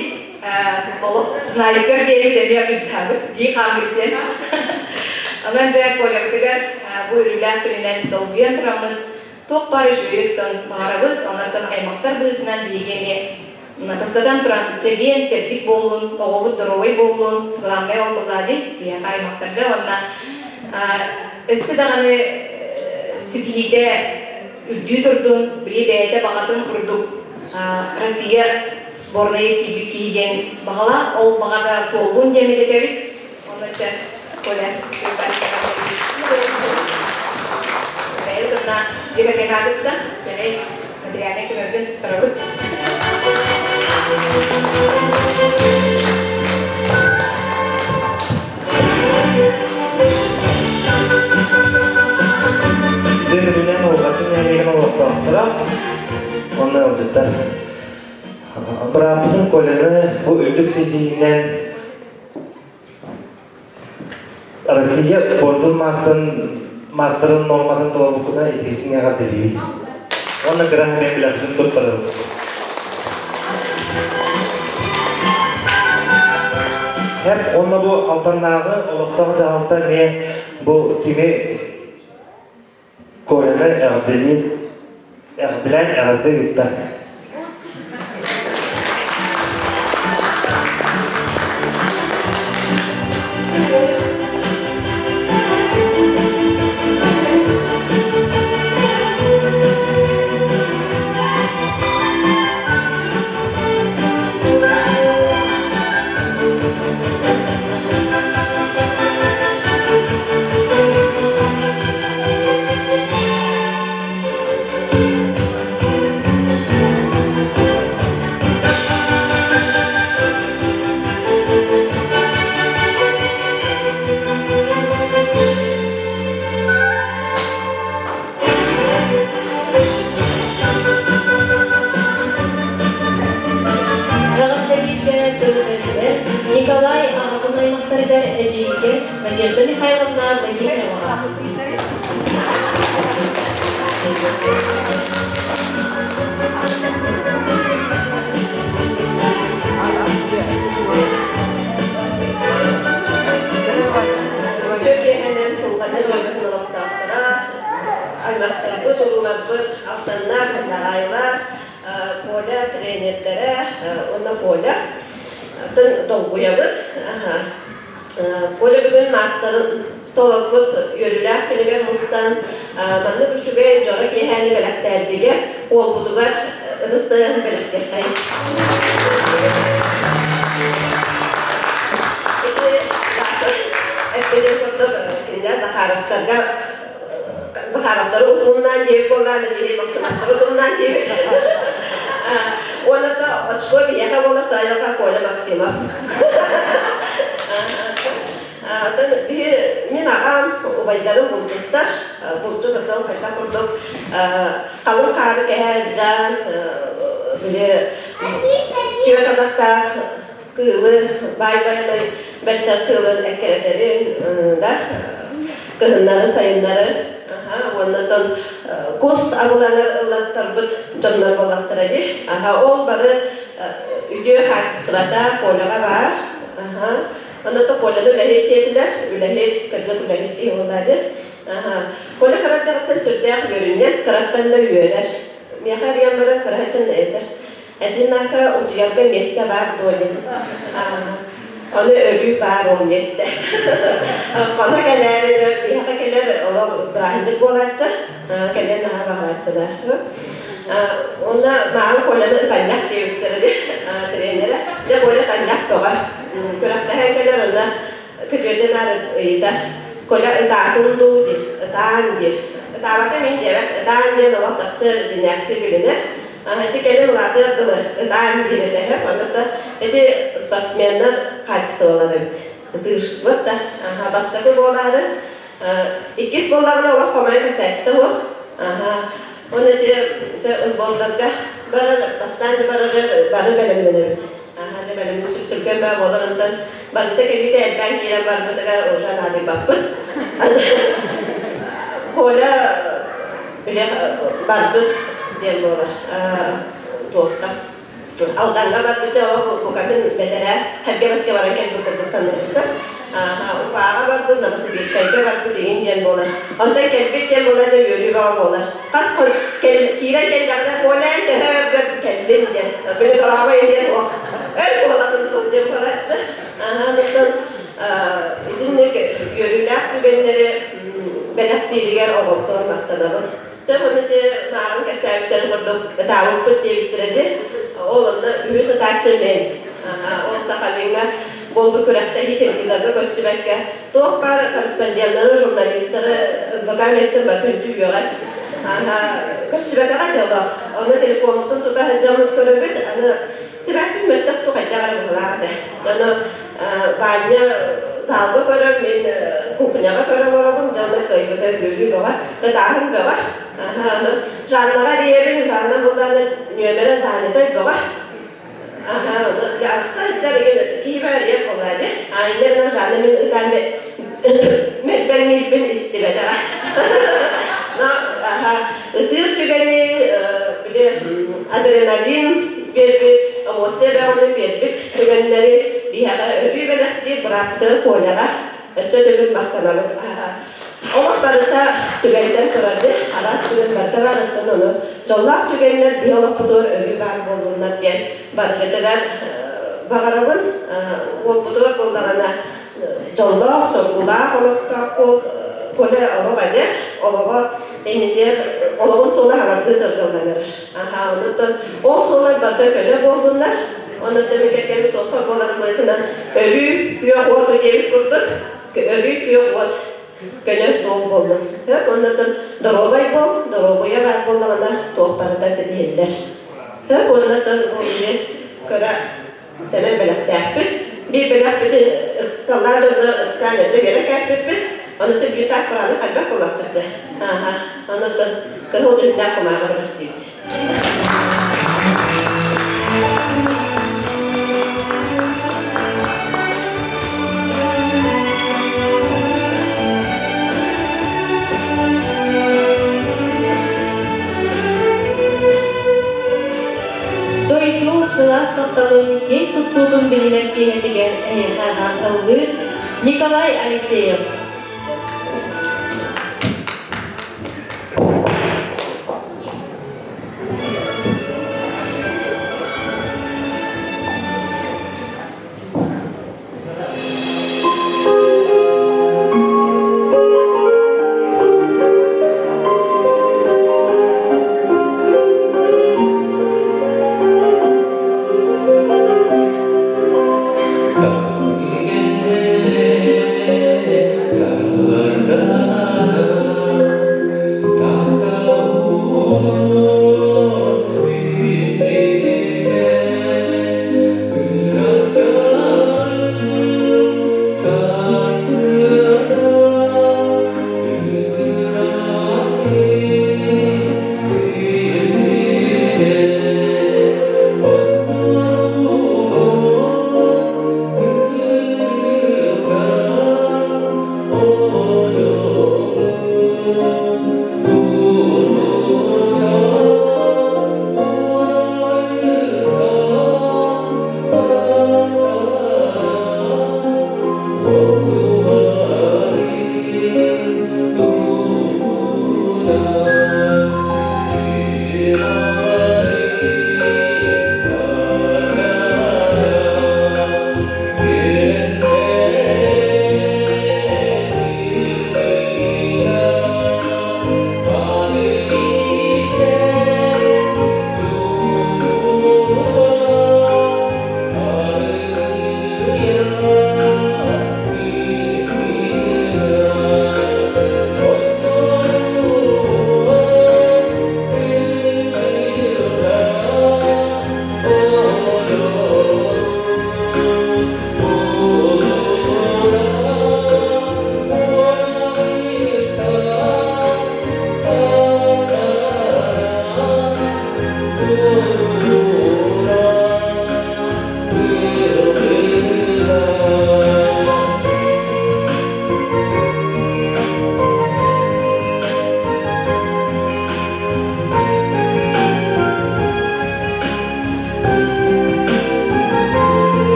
олох снайпер диэбит эмиэ ынчаабыт дии хааммыт диэн. Онон дьэ Колябытыгар бу үрүлээх күнүнэн долгуйан тураммыт туох баар үчүгэйи оттон баҕарабыт, онон аймахтар быһыытынан биһиги эмиэ бастатан туран чэгиэн, чэбдик буоллун, оҕобут доруобай буоллун, главное ол буоллаа дии биһиэхэ аймахтарга уонна өссө даҕаны ситиһиитэ үрдүү турдун, били бэйэтэ баҕатын курдук Россия сборнайа киирбит киһи диэн баҕалаах, ол баҕата туоллун диэн этэбит. Онно чэ, Коля, бэйэбит уонна дьиэ кэргэн аатыттан сэмэй материальнай көмөбүтүн туттарабыт. Дүнүнэн Улҕачын нэһилиэгин олохтоохторо уонна ыалдьыттар. Бырааппытын Коляны бу үрдүк ситиһиинэн Россия спордун маастарын маастарын нуорматын толорбуккуна итиисиҥ эҕэрдэлиибит. Уонна кыра хэмэ билэхпитин туттарабыт. Хэп уонна бу Алтаннааҕы олохтоох дьаһалта эмиэ бу кими Коляны эҕэрдэлиир эҕэрдэлээн эҕэрдэ ыытта. Эҕэрдэлииргэ тыл Николай аҕатын аймахтарыгар эдьиийигэр Надежда Михайловна Владимироваҕа. Киэһэнэн сылбаччы дойдутун олохтоохторо, аймахчарбыт, урууларбыт, алтаннар, Наҕаайылар, Коля тренердэрэ уонна Коля. Атын долгуйабыт. Коля бүгүн маастарын толорбут үөрүүлээх күнүгэр мустан маннык үчүгэй дьоро киэһээни бэлэхтээбитигэр уолбутугар ытыстарын бэлэхтиэххэй. Ити эппитин курдук кинилэр Захаровтарга Захаровтары утумнаан диэбит буоллаан биһи Максимовтары утумнаан диэбит. Уонна то очко биһиэхэ буолар тоойока Коля Максимов. Оттон биһи мин аҕам убайдарым булчуттар, булчут оттон хайдах курдук халыҥ хаары кэһэ дьаан били түөрт атахтаах кыылы баай байанай бэрсэр кыылын эккирэтэрин да кыһыннары сайыннары уонна оттон кус абылаҥар ыллаттарбыт дьоннор буоллахтара дии. Аха ол бары үтүө хаачыстыбата Коляҕа баар. Аха онно то Коляны үлэһит диэтилэр. Үлэһит, кырдьык үлэһит киһи буолла дии. Аха Коля кыраттан сүрдээх үөрүнньэҥ, кыраттан да үөрэр. Миэхэ эрийэн баран кыраһытын этэр. Одинако утуйарга миэстэ баар дуо диэн. Ону өрүү баар ол миэстэ. Хоно кэлээри биһиэхэ кэлэр олох бырааһынньык буолааччы. Кэлиэн наһаа баҕарааччылар. Уонна мааҕын Коляны ытанньах диэбиттэрэ тренерэ. Дьэ Коля ытанньах тоҕо. Күрэхтэһэн кэлэр онно күтүөтүн наар ыйытар. Коля ытаатын дуу диир. Ытаан диир. Ытаабата мин диэбэт. Ытаан диэн олох чахчы дьиҥнээхтик билинэр. Ити кэлин улаатыар дылы ытаан диир этэ онно да ити спортсменнар хаачыстыбалар эбит ытыыр вот да бастакы буолаары иккис буоллаҕына олох хомойон кэсээччитэ суох уонна ити сбордарга барар бастаан да барары бары бэлэмнэнэбит дьэ бэлэмни сүргэн баа буолар онтон барыта кэлиитэ элбээн киирэн барбытыгар уже наадыйбаппыт Коля. Били барбыт диэн буолар туохха. Алданга барбыт ол букатын бэтэрээ Хэргэбэскэ баран кэлбит курдук саныыбыт. Уфаҕа барбыт, Новосибирскайга барбыт иҥин диэн буолар. Онтон кэлбит диэн буолар дьэ үөрүү бөҕө буолар. Хас киирэн кэллэҕинэ Колян төһө өргөр кэллин диэн. Били дорообой диэн ох өр буолатын диэн буолааччы. Онтон итинник үөрүүлээх түгэннэри бэлэхтииригэр оҕолтон махтанабыт. Чэ, уонна ити мааҕын кэпсээбиттэрин курдук ытаабыппыт диэбиттэрэ дии. Ол онно үһүс ытааччы мин. Ол Сахалиҥҥа буолбут күрэхтэһии телевизорга көстүбэккэ, туох баар корреспонденнары, журналистары НВК миэттэн барыта үнтү үөҕэр. Көстүбэтэҕэ дьоло. Ону телефоммутун тута сылдьаммыт көрөбүт. Аны сибээспит мөлтөх ту хайдах эрэ быһылаах этэ. Ону Баанньа залга көрөр, мин кухняҕа көрө олоробун, дьэ онно кыайбыта үөрүү бөҕө, ытааһын бөҕө. Жаннаҕа эрийэбин, Жанна буллаана нүөмэрэ занятай бөҕө. Аха, ону акса сылдьар киһи эрийэр буоллаа дии. А инньэ гынан Жанна мин ытаан мэрбэҥниирбин истибэтэҕэ. Но аха, ытыыр түгэни били адреналин биэрбит, эмоция бөҕөнү биэрбит түгэннэри биһиэхэ өрүү бэлэхтиир бырааттыы Коляҕа өссө төгүл махтанабыт. Олох барыта түгэнтэн турар дии, араас түгэн барыта баар, оттон ону дьоллоох түгэннэр биһи олохпутугар өрүү баар буоллуннар диэн барыгытыгар баҕарабын. Уолбутугар буоллаҕына дьоллоох, соргулаах олохтоох буол Коля олох эдэр, олоҕо иннитигэр олоҕун суола хаҥардыы тыргылланар. Аха, онуттан ол суоллар барыта көнө буоллуннар, онуттан кэргэн суоппар буоларын быһыытынан өлүү күөх уот диэбит курдук, өлүү күөх уот көнө суол буоллун. Оннуттан доруобай буол, доруобуйа баар буоллаҕына туох барыта ситиһиллэр. Оннуттан бу кыра сэмэн бэлэхтээхпит. Биир бэлэхпитин ыксаллаах дьонно ыксаан эрдэ биэрэн кээспиппит. Онуттан бүүтаах кураанах элбэх буоллахпыт дьэ. Ааха. Онуттан кыһыл дьүһүннээх кумааҕы бэлэхтиибит. Дойду сылаас тапталын киэҥ туттуутун билинэр киэһэтигэр эһиэхэ анаан ыллыыр Николай Алексеев.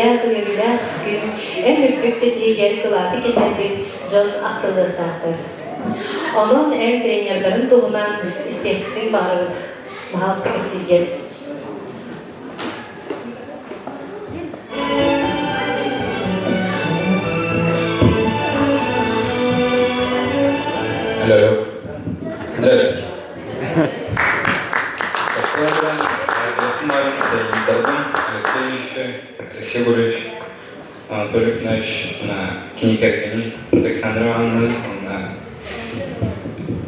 үөрүүлээх үөрүүлээх күн эн үрдүк ситиһиигэр кылааты киллэрбит дьон ахтыллыахтаахтар. Онон эн тренердарын туһунан истиэхпитин баҕарабыт. Баһаалыста кэпсииргэр. Алло, алло. Здравствуйте. Алексей Алексей Гурьевич, Анатолий Иванович, на Киникеркини, Александр Ивановна, на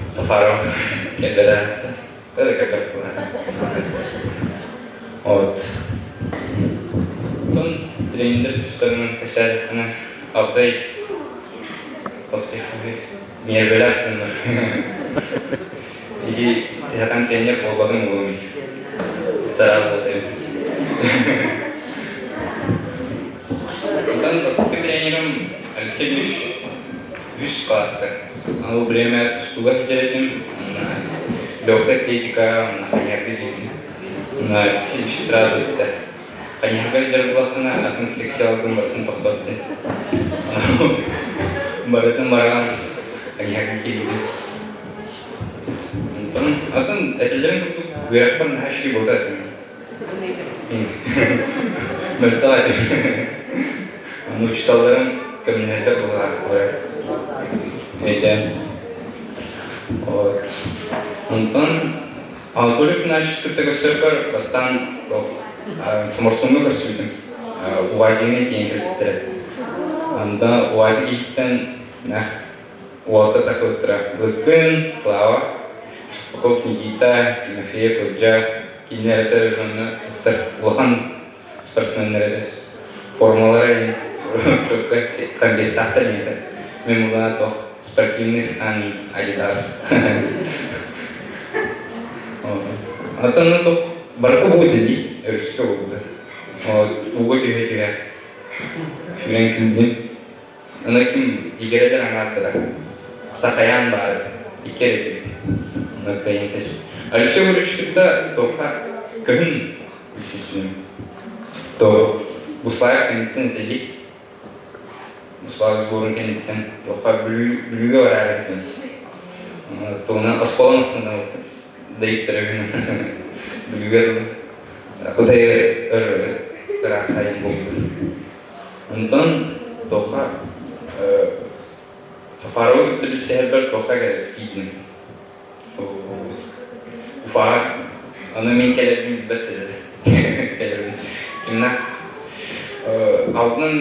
Сафаров, Кебера, это как Вот. Тон тренер түстәрінен кәсәрхана Абдай Нервелер тыннар. Иги тиһатан тренер буолбатым буолуҥ. Сразу этим. Оттон састык тренерим Алексей Ильич үс класска. Ол время тустууга киирэтим. Доктор атлетика, ханьярга диэн. Алексей Ильич сразу эттэ. Ханьярга дьар булахына атын селекцияларгын барытын тохтотты. Барытын баран ханьярга киирдим. Онтон атын этэллэрин курдук үөрэхпэр наһаа үчүгэй буолта этим. Мөлтөх этим. Ону учууталларым көмөлөһөллөр булаахтара. Өйдөөн. Вот. Онтон Анатолий Афанасьевич кытта көрсөрбөр бастаан Соморсуҥҥа көрсүбүтүм. УАЗигынан тиийэн кэлбиттэрэ. Анда УАЗик иһиттэн уолта тахыбыттара. Лыкын, Слава, Шестаков Никита, Тимофеев Ылдьаа кинилэр этэр дьонно туттар улахан спортсменнар этэ. Формалара чөккө комбезтаахтар этэ. Мен булана то спортивный стан Адидас. Атын то барыта уу дии, өрүскэ буолбута. Ууга түһэ-түһэ сүүрэн киирдим. Аны ким игирэлэр аҥаардара Сахаян баар этэ, икки эрэ этибит. Онно кыайан кэс. Алексей Егорович кытта туохха көһүн билсиспитим. То Буслаев кэнниттэн этэлик. Буслаев сборун кэнниттэн туохха Бүлүүгэ бараары этим. Тугунан оскуолам астынан дайыттара Бүлүүгэ Кутай ыраах айан буолбут. Онтон туохха Сафаровы кытта билсиһэрбэр туохха тиийдим. Уфаҕа. Аны мин кэлэрбин билбэт этэ. Кэлэрбин. Кимнээх Алтын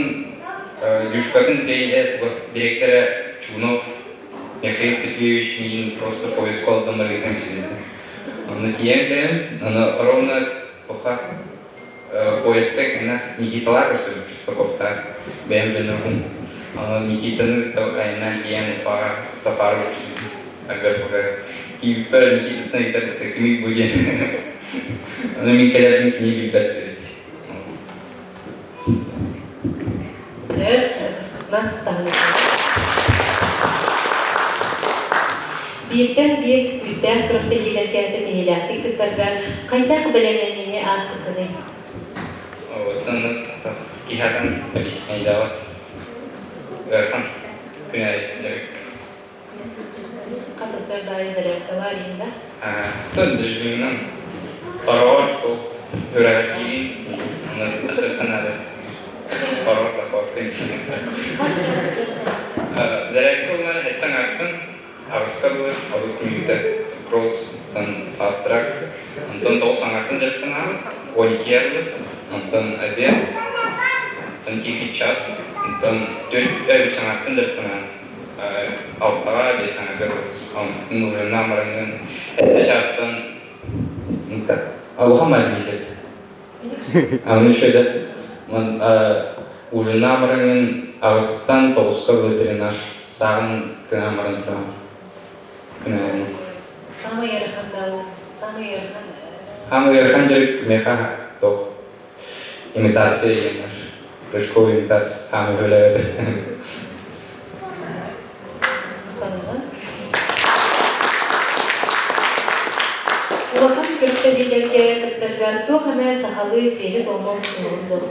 Дюшкатын директора Чугунов Михаил Сергеевич миигин просто поездка олордон барыгытын сизэтэ. Онно тиийэн кэлэн, аны ровно туха поездка кимнээх Никиталар көрсөбүт Шестаковтар бэйэм дьоннорбун. Аны Никитаны кытта айаннаан тиийэн Уфаҕа Сафаров көрсүбүтүм. Альберт пока киирбиппэр Никитаттан ыйытар кимий бу диэн. Аны мин кэлэрбин кини билбэт эбит. Сөп, таһынан Бииртэн биир күүстээх күрэхтэһиилэргэ ситиһиилээхтик кыттарга хайдах бэлэмнэниини ааспыккыный? Оттон киһиэхэ объясняйдаабат ыарахан күн аайы дьарык. Хас сарсыарда аайы зарядкалаар иһин да? Оттон режиминэн хороҕор үрэҕэ киирин, онно наада. Хороҕор таххоттын. Хас час Зарядка ылынан эттэн артын аҕыска дылы ордук күнүүтэ кросс завтрак, онтон тоҕус аҥартан дьарыктанаҕын, 12 дылы, онтон обед, онтон тихий час, онтон төрт үс аҥартан дьарыктанаҕын. Алтаҕа биэс аҥарга ылыаннаах бараҥҥын эрдэ чаастан улахан маленький Аны еще ужиннаан бараҥҥын аҕыстан тоҕуска дылы тренаж сааҕын кыҥаан баран тураҕын. Кыҥаан. Самый ыарахан да самый ыарахан Самый ыарахан дьарык миэхэ туох имитация диэн бар. Прыжковая имитация хаамыы үлэлээбэтэ. Улахан күрэхтэһиилэргэ кыттаргар туох эмэ сахалыы сиэри-туому тутуһуҥ дуо?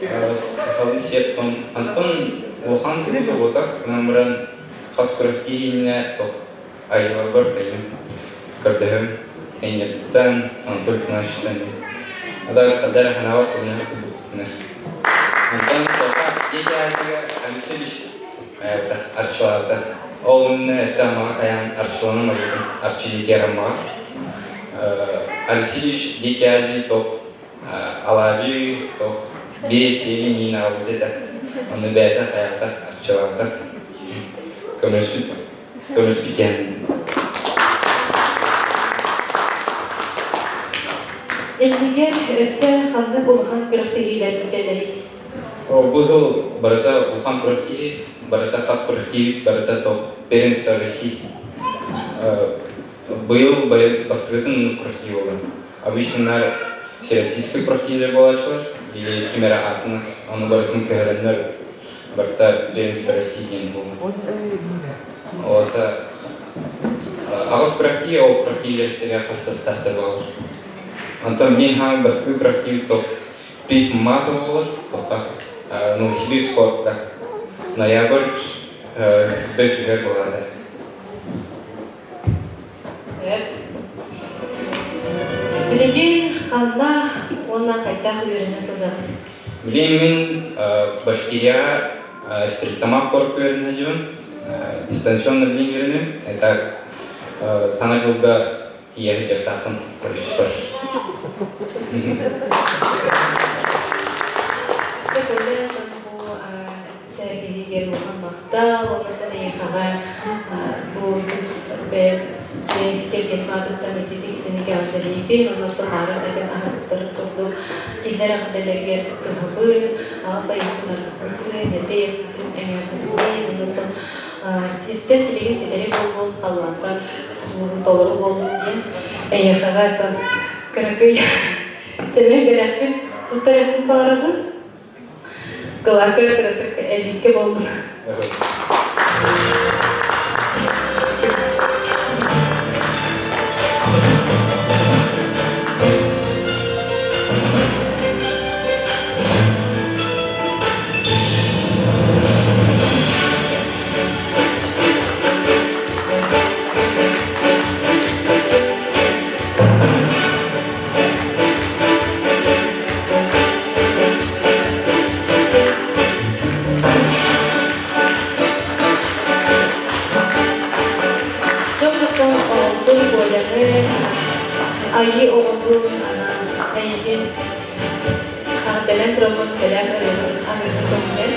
Сахалыы сиэптон антон улахан сылгы буотах гынан баран хас күрэхтии иннинэ тох айыларбар кайым көрдөһөм эйнептен Анатолий Афанасьевичтан ада хадара ханаабат курдук курдук Онтон тоха дети Азия Алексеевич арчылаата. Ол иннинэ өссө Аммаҕа хайаан арчыланан барбытым Арчы дети Аммаҕа. Алексеевич Дети Азии тох алаадьы тох биэс сиэли миин аҕалбыт этэ. Ону бэйэтэ хайаата арчылаата. Көмөлөспүт көмөлөспүт диэн. Иннигэр өссө ханнык улахан күрэхтэһиилэр күүтэллэрий? Бу сыл барыта улахан күрэхтэһии, барыта хас күрэхтэһиибит барыта тох первенство России. Быйыл бастакытын күрэхтэһии буолла. Обычно всероссийскай күрэхтэһиилэр буолааччылар или ким эрэ аатынан ону барытын көһөрөннөр барыта первенство России диэн буолла. Ол это аҕыс күрэхтэһии, ол күрэхтэһиилэр истэригэр хас састаахтар буолар. Онтон мин хаан бастакы күрэхтэһии топ приз мата буолар, тоха Новосибирск куоракка ноябрь бэс үһэр буолаата. Билигин ханна уонна хайдах үөрэнэ сылдьаҕын? Билигин мин Башкирияҕа Стерлитамак куоракка үөрэнэ сылдьабын. Дистанционно билигин үөрэнэбин. Это Саҥа дьылга тиийэ сылдьыахтаахпын колледжпар. Сэргэһиигэр улахан махтал, оннуттан эйиэхэҕэ бу тус бэйэм дьиэ кэргэн аатыттан ититик истиҥник эҕэрдэлиибин, оннуттан маарын этэн аһарбыттарын курдук кинилэр эҕэрдэлэригэр кыттыһабын, аҕыс айыытын аргыстасын, этэй эститин эҥээрдэсин, оннуттан сиртэн силигин ситэри буоллун, халлаантан тутулугун толору буоллун диэн эйиэхэҕэ оттон кыракый сэмэй бэлэхпин туттарыахпын баҕарабын. Кылаакка кыратык эбиискэ буолбут. Дьон оҕотун Коляны, айыы оҕотун эйигин эҕэрдэлээн тураммын бэлээх ырыаһын аныырга көҥүлэн.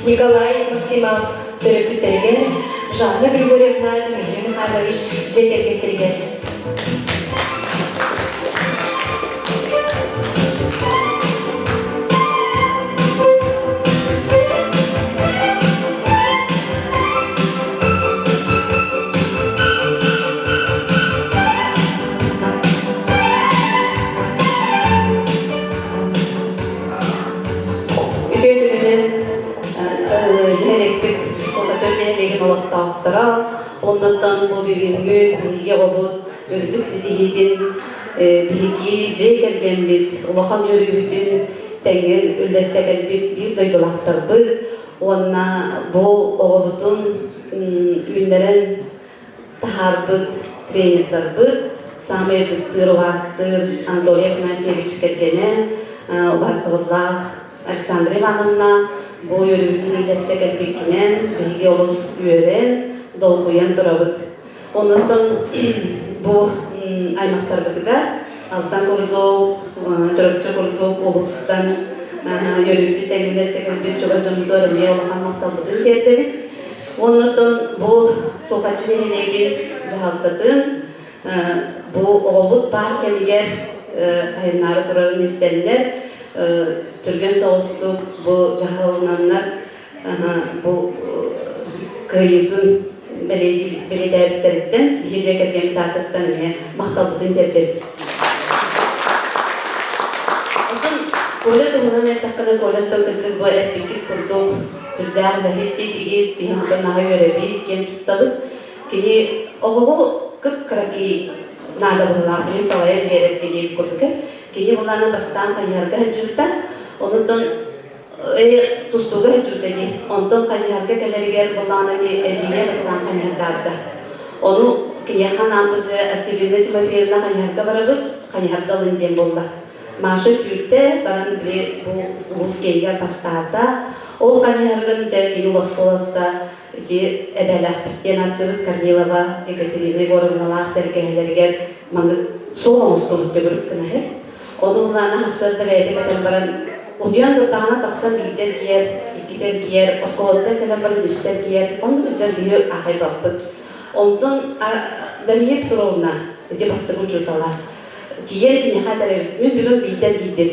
Николай Максимов төрөппүттэригэр Жанна Григорьевна Дмитрий Михайлович дьиэ кэргэттэригэр. Үтүө күнүнэн нэһилиэкпит Улача нэһилиэгин олохтоохторо, оннуттан бу бүгүҥҥү биһиги оҕобут үрдүк ситиһиитин биһиги дьиэ кэргэммит улахан үөрүүбүтүн тэҥҥэ үллэстэ кэлбит биир дойдулаахтарбыт уонна бу оҕобутун үүннэрэн таһаарбыт тренердарбыт, саамай ытыктыыр, убаастыыр Анатолий Афанасьевич кэргэнэ, убаастабыллаах Александра Ивановна, бу үөрүүбүтүн үллэстэ кэлбиккинэн биһиги олус үөрэн, долгуйан турабыт. Оннуттан бу аймахтарбытыгар Алтан курдук, Чурапчы курдук улуустан үөрүүбүтүн тэҥнэстэ кэлбит чугас дьоммутугар эмиэ улахан махталбытын тиэрдэбит. Оннуттан бу Сухачи нэһилиэгин дьаһалтатын бу оҕобут баар кэмигэр айаннаары турарын истэннэр түргэн соҕустук бу дьаһалынаннар бу кыайыытын бэлиэтээбиттэриттэн биһи дьиэ кэргэммит аатыттан эмиэ махталбытын тиэрдэбит. Оттон Коля туһунан эттэххинэ, Коляттан кырдьык бу эппиккит курдук сүрдээх үлэһит диэтигит, биһи онтон наһаа үөрэбит, киэн туттабыт. Кини оҕоҕо кып-кыракый наада быһыылаах, били салайан биэрэр диэбит курдук. Кини булаана бастаан хайыһарга сылдьыбыта, онтон тустууга сылдьыбыта дии. Онтон хайыһарга кэлэригэр булаана дии эдьиийэ бастаан хайыһардаабыта. Ону киниэхэ анааммыт дьэ Октябрина Тимофеевна хайыһарга барабыт, хайыһарда ылын диэн буолла. Маша сүүрдэ, баран били бу улуус киинигэр бастаата. Ол хайыһарыгын дьэ кини уласса-уласса ити эбээлээхпит диэн ааттыыбыт Корнилова Екатерина Егоровналаах тэлгэһэлэригэр маннык суол оҥостубут төгүрүк гына иһэр. Ону былаана сарсыарда бэйэтэ кэтэн баран утуйан турдаҕына тахсан биирдэ эргийэр, иккитэ эргийэр, оскуолаттан кэлэн баран үстэ эргийэр, оннук сылдьан биһи аахайбаппыт. Онтон Дария Петровна ити бастакы учуутала тиийэн киниэхэ этэр эбит, мин бүгүн биирдэ эргийдим,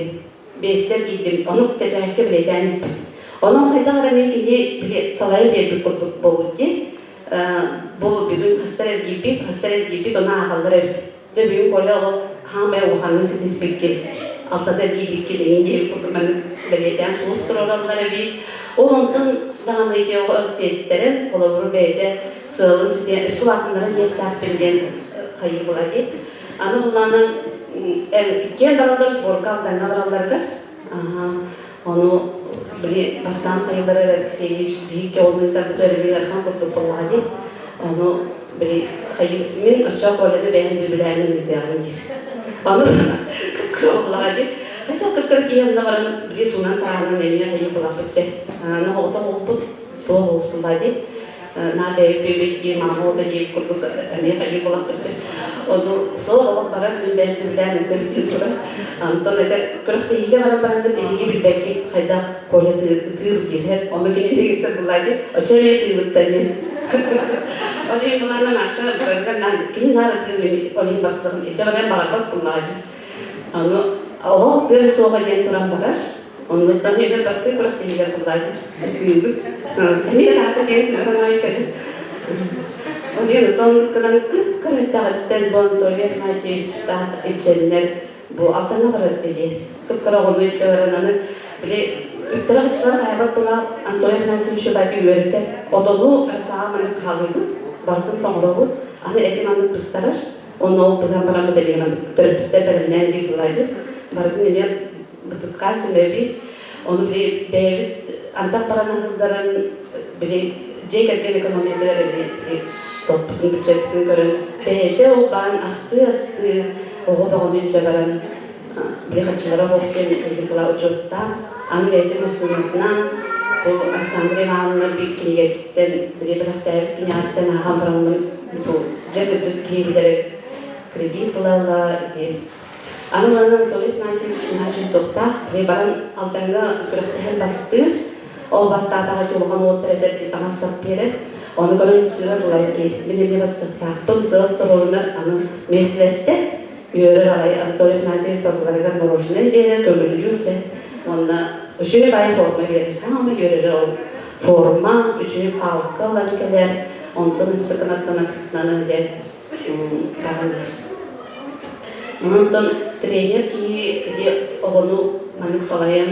биэстэ эргийдим, ону тэтээккэ бэлиэтээн испит. Онон хайдах эрэ эмиэ кини били салайан биэрбит курдук буолбут дии. Бу бүгүн хастар эргийбит, хастар эргийбит, ону ааҕаллар эбит. Дьэ бүгүн Коля олох хаамай улаханнык ситиспиккин, алтата эргийбиккин эҥин диэбит курдук маннык бэлиэтээн сулус туруораллар эбит. Ол онтон даҕаны ити оҕо сиэттэрэн, холобуру бэйэтэ сыалын ситиһэн өссө улаатыннаран иэхтээхпин диэн хайыы була дии. Аны буллаана иккиэн бараллар сборка Алдаҥҥа баралларыгар. Ону били бастаан хайыллара Алексеевич биһикки оҕону ыытарбыта эрэ ыарахан курдук буоллаҕа дии. Ону били мин оччоох Коляны бэйэм дүбүлээмин ыытыаҕым диир. Ону кыаллаҕа дии. Хайдах кыттар киһи онно баран били суунан таһаарынан эмиэ хайыы булаппыт дьэ. Аны оҕото оҕуппут туох оҕуспулаа дии. Наа бэйбэйбэй маама оҕото диэбит курдук эмиэ хайыы булаппыт дьэ. Ону суох олох баран мин бэйэм дүбүлээн ыытыам диэн турар. Антон этэр күрэхтэһиигэ баран бараҥҥыт эһиги билбэккит хайдах Коля ытыыр диир. Ону кини биһиги буллаа дии. Оччо эмиэ тыыбыттан диэн. Ол иһин булаана Маша барарыгар наар кини наар ытыыр ол иһин барсабын илдьэ баран баҕарбат буллаҕа дии. Ону олох тыал суоҕа диэн туран барар. Оннуттан эбэр бастыы күрэхтэһиилэр буллаа дии. Ытыыбыт. Эмиэ таата диэн анаай кэлин. Ол иһин отон гынан кып-кыра эрдэҕиттэн бу Анатолий Афанасьевичтаах илдьэннэр бу Алтаҥҥа барар диye. Кып-кыра оҕону илдьэ баран аны били үптэрэ хаччылар хайабат була Анатолий Афанасьевич бати үөрэтэр. Отону саҕа маннык хаалыыбыт, барытын тоҥоробут, аны эти маннык быстарар. Онно ол быһан баран бит эмиэ маннык төрөппүттэр бэлэмнээн диир буолаайбыт. Барытын эмиэ бытыкка симэбит. Ону били бэйэбит антах баран аһылларын били дьиэ кэргэн экономикалар эмиэ топпутун бюджеттын көрөн бэйэтэ ол баан астыы-астыы оҕо бөҕөнү илдьэ баран били хаччылара суох диэн ыйытыла учуоттаан аны бэйэтин массыынатынан бу Александра Ивановна биир кинигэттэн били бэлэхтээбит кинигэттэн ааҕан бараммын бу дьэ кырдьык киһи билэр кредит ыла-ыла ити Аны манна Анатолий Афанасьевич наһаа дьонтуохтаах, били баран Алдаҥҥа күрэхтэһэн бастыыр. Ол бастаатаҕа улахан уолаттар этэр дии таҥас сап биэрэр. Ону көрөн сыра булар киһи. Мин эмиэ бастыктаахпын, сыас туруорунар аны миэстэлэстэ. Үөрэр аҕай Анатолий Афанасьевич барыларыгар мороженое биэрэр, көҥүллүүр дьэ. Уонна үчүгэй баайы форма биэрэр. Хаама үөрэрэ ол форма, үчүгэй палка ылан кэлэр, онтон өссө кынаттана диэн баран иһэр. Онтон тренер киһи ити оҕону маннык салайан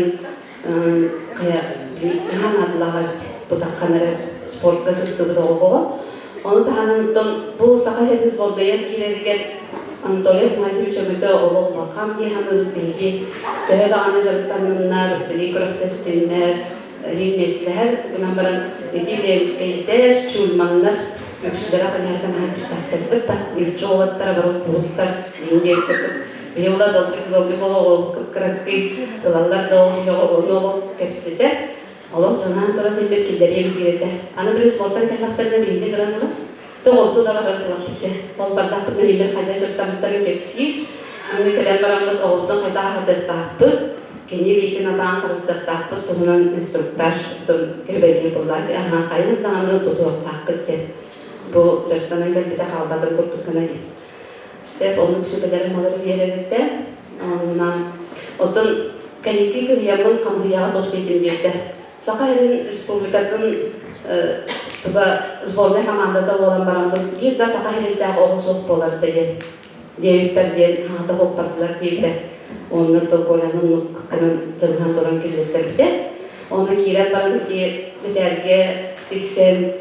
хайа наһаа наадалаах эбит бутаххан эрэ спортка сыстыбыт оҕоҕо. Ону таһынан оттон бу Саха сирин сбордайар киирэригэр Анатолий Афанасьевич өҥөтө олох улахан дии саныыбыт биһиги. Төһө даҕаны дьарыктанныннар, били күрэхтэстиннэр, иһин миэстэлэһэр гынан баран ити Ленскэйдэр, Чульманнар үксүлэрэ хайаһарга наһаа күүстээхтэрбит да, ньүрдьү уолаттара бары куһуттар, иһин диэбит курдук биһи ула долгуй долгуй буола кып-кыракый ылаллар да ол ону олох кэпсэтэр. Олох дьанаан туран билбит киллэриэм диир этэ. Аны били спортан кэллэхтэринэ биһини көрөн ылар. Тоҕолту да барар тылаппытча. Ол бардахпыт нэһилиэк хайда дьарыктаммыттарын кэпсиир. Аны кэлэн бараммыт оҕолтон хайда аһатыахтаахпыт, кини илиитин атаан харыстыахтаахпыт туһунан инструктаж көбэлиир буоллаати. Аһаа хайын даҕаны тутуохтаахпыт диэн. Бу дьарыктанан кэлбитэ хаалбатын курдук гына диэн. Сөп, оннук сүбэлэрин малары биэрэритэ. Онна оттон кэнники кыһыйаммын хамыһыйаҕа туох диэтим диэтэ. Саха сирин республикатын туга сборнай командата буолан бараммыт биир да саха сиринтээх оҕо суох буолар да диэн диэбиппэр диэн хаҥата хоппардылар диэбитэ. Онно то Коляны оннук гынан дьаныһан туран киллэттэрбитэ. Онно киирэн баран ити мэтээлгэ тиксэн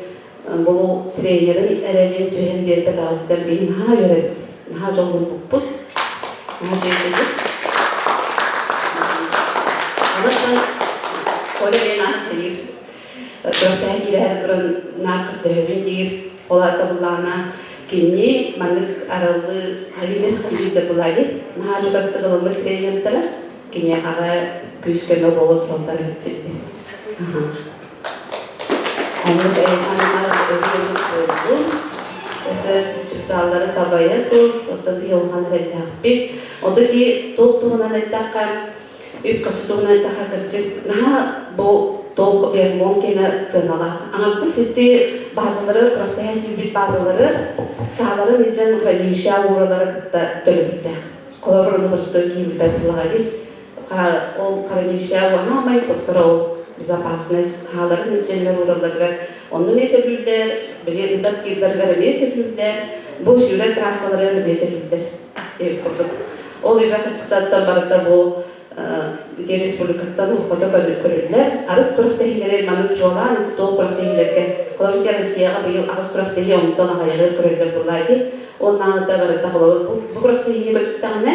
Бу тренерин эрэлин түһэн биэрбэтэҕиттэн биһи наһаа үөрэбит, наһаа дьолломмуппут, наһаа үчүгэйдик. Онон Коля диэн аат диир. Күрэхтэһэ киирээри туран наар көрдөһөбүн диир. Ол аата буллаҕына кини маннык араллыы Владимир Хайыыдьа Булагин наһаа чугастык ылыммыт тренердэрэ киниэхэҕэ күүс-көмө буола тураллар эбит сирдэр. Оннук эйэханнар өһүөмүт буоллун. Өсө чыпчааллары табайа тур, оттон биһи улахан эрэллээхпит. Ото ди туох туһунан эттэххэ, үп-харчы туһунан эттэххэ кырдьык наһаа бу туох биатлон киэнэ сыаналаах. Аҥардас ити базалары, күрэхтэһэ киирбит базалары сааларын илдьэн хранилища ууралары кытта төлөбүрдээх. Холобур, ону простой киирбиппэр тылаҕа Ол хранилища уһаамай туттара ол безопасность хааларын илдьэллэр ууралларыгар онно эмиэ төлүүллэр, били ыытар киирдарыгар эмиэ төлүүллэр, бу сүүрэр трассаларыгар эмиэ төлүүллэр диэбит курдук. Ол үбэ харчытыттан барыта бу ити республикаттан хото көрүллэр. Арыт күрэхтэһиилэри маннык чуолаан ити туох күрэхтэһиилэргэ холобур ити Россияҕа быйыл аҕыс күрэхтэһии онтон аҕыйаҕы көрөллөр буоллаа дии. Уоннааҕыта барыта холобур бу күрэхтэһиини көтүттэҕинэ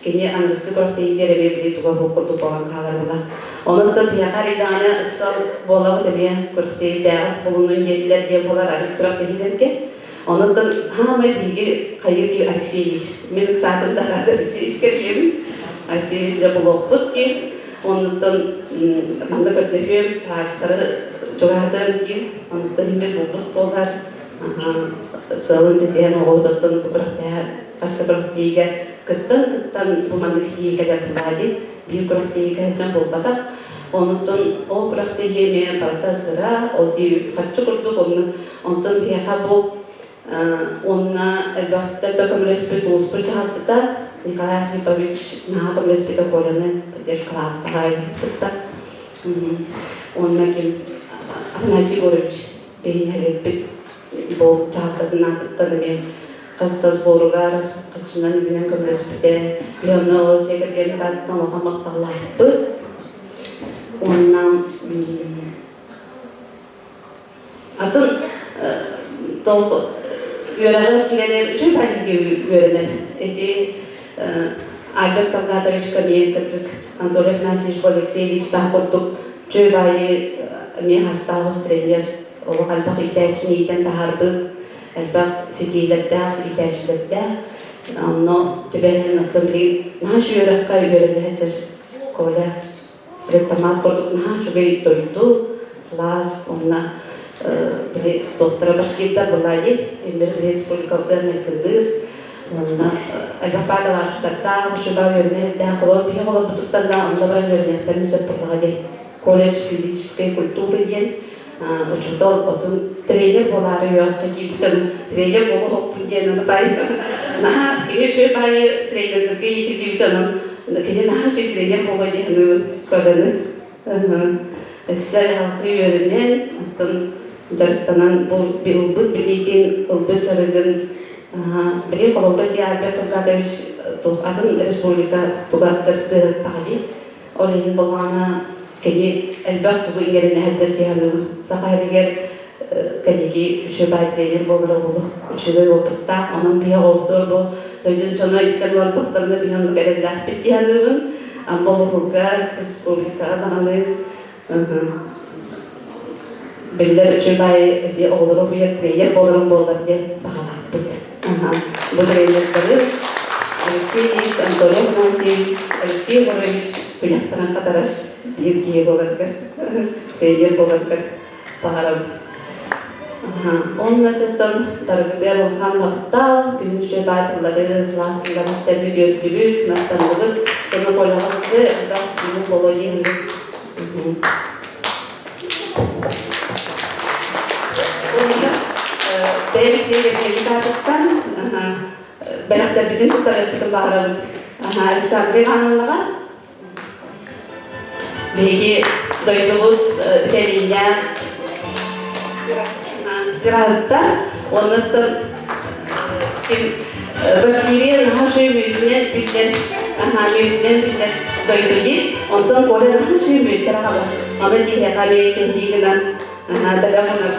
Кини аныгыскы күрэхтэһиитигэр эмиэ били туга суох курдук буолан хаалар була. Онон биһиэхэ арыйдаҕына ыксал буолабыт эмиэ күрэхтэһиилээҕит булунун диэтилэр диэн буолар арыт күрэхтэһиилэргэ. Онон хаамай биһиги хайыыр киһи Алексеевич. Мин ыксаатым да Алексеевичка диэбин. Алексеевич дьэ булуохпут диир. Оннуттан манна көрдөһүөм, таастары чугаһатыам диир. Оннуттан химмит булбут буолар. Сыалын ситиһэн оҕобут бу күрэхтэһэ хас да күрэхтэһиигэ кыттан кыттан бу маннык ситиһиигэ кэлэр биир күрэхтэһиигэ сылдьан буолбатах. Онуттан ол күрэхтэһии эмиэ барыта сыра, ол дии харчы курдук онно онтон биһиэхэ бу уонна элбэхтэ да көмөлөспүт улууспут дьаһалтата Николай Архипович наһаа көмөлөспүтэ Коляны поддержкалаабыттаҕа кытта. Уонна ким Афанасий Егорович биһиги бу дьаһалтатын аатыттан эмиэ хас да сборугар харчынан үбүнэн көмөлөспүтэ. Биһи онно ол дьиэ кэргэммит аатыттан улахан махталлаахпыт. Уонна атын туох үөрэҕэр киирэнэр үчүгэй баайга үөрэнэр. Ити Альберт Талгатовичка эмиэ кырдьык Анатолий Афанасьевич Алексеевич таах курдук үчүгэй баайы эмиэ хастаах тренер олох элбэх иитээччини иитэн таһаарбыт, элбэх ситиилэрдээх иитээччилэрдээх. Онно түбэһэн оттон билигин наһаа үчүгэй үөрэххэ үөрэнэ сылдьар Коля Средтомат курдук наһаа үчүгэй дойду, сылаас, уонна били доктора башкирдар былаайы, Эмир республикабытыгар майгынныыр, уонна элбэх баадалаастардаах, учуба үөрэнэ сылдьан, холобур биһи холобурбутуттан да онно баран үөрэниэхтэрин сөп буоллаҕа дии. Колледж физической культуры диэн учуутал отун тренер буолаары үөрэххэ киирбитим тренер буолуохпун диэн аны баай наһаа кини үчүгэй баайы тренердэргэ иитиллибит онон кини наһаа үчүгэй тренер буолуо дии саныыбын Коляны өссө халқы үөрэнэн оттон дьарыктанан бу ылбыт билиитин ылбыт дьарыгын били холобура дии Альберт Аркадьевич атын республика туга дьарыктыахтаҕа дии Ол иһин былаана кини элбэх тугу иҥэринэ сылдьар дии саныыбын. Саха сиригэр кэнники үчүгэй тренер буолара буолуо. Үчүгэй опыттаах, онон биһи оҕолор бу дойдун дьоно истэн олордохторуна биһи оннук эрэллээхпит дии саныыбын. Амма улууһугар, республикаҕа даҕаны биллэр үчүгэй ити оҕолору уһуйар тренер буоларым буоллар диэн баҕалаахпыт. Бу тренердары Алексей Ильич, Антон Афанасьевич, Алексей Егорович туйахтаран хатарар биир киһи буоларга, тренер буоларга баҕарабын. Онно дьоттон барыгытыгар улахан махтал, күнү үчүгэй баатыллары, сылаас тыллары истэрбит үөрдүбүт, махтанныбыт. Онно Коляҕа сизэ элбэх ситиһии буолуо диэн Бэйэбит дьиэ кэргэммит аатыттан бэлэхтэрбитин туттарыахпытын баҕарабыт. Александра Ивановнаҕа биһиги дойдубут битэмииннээх зираһыттар уонна ким Башкирия наһаа үчүгэй мүөтүнэн биллэр мүөтүнэн биллэр дойду дии. Онтон Коля наһаа үчүгэй мүөттэр аҕалар. Аны киһиэхэ эмиэ кэһии гынан бэлэх гынар.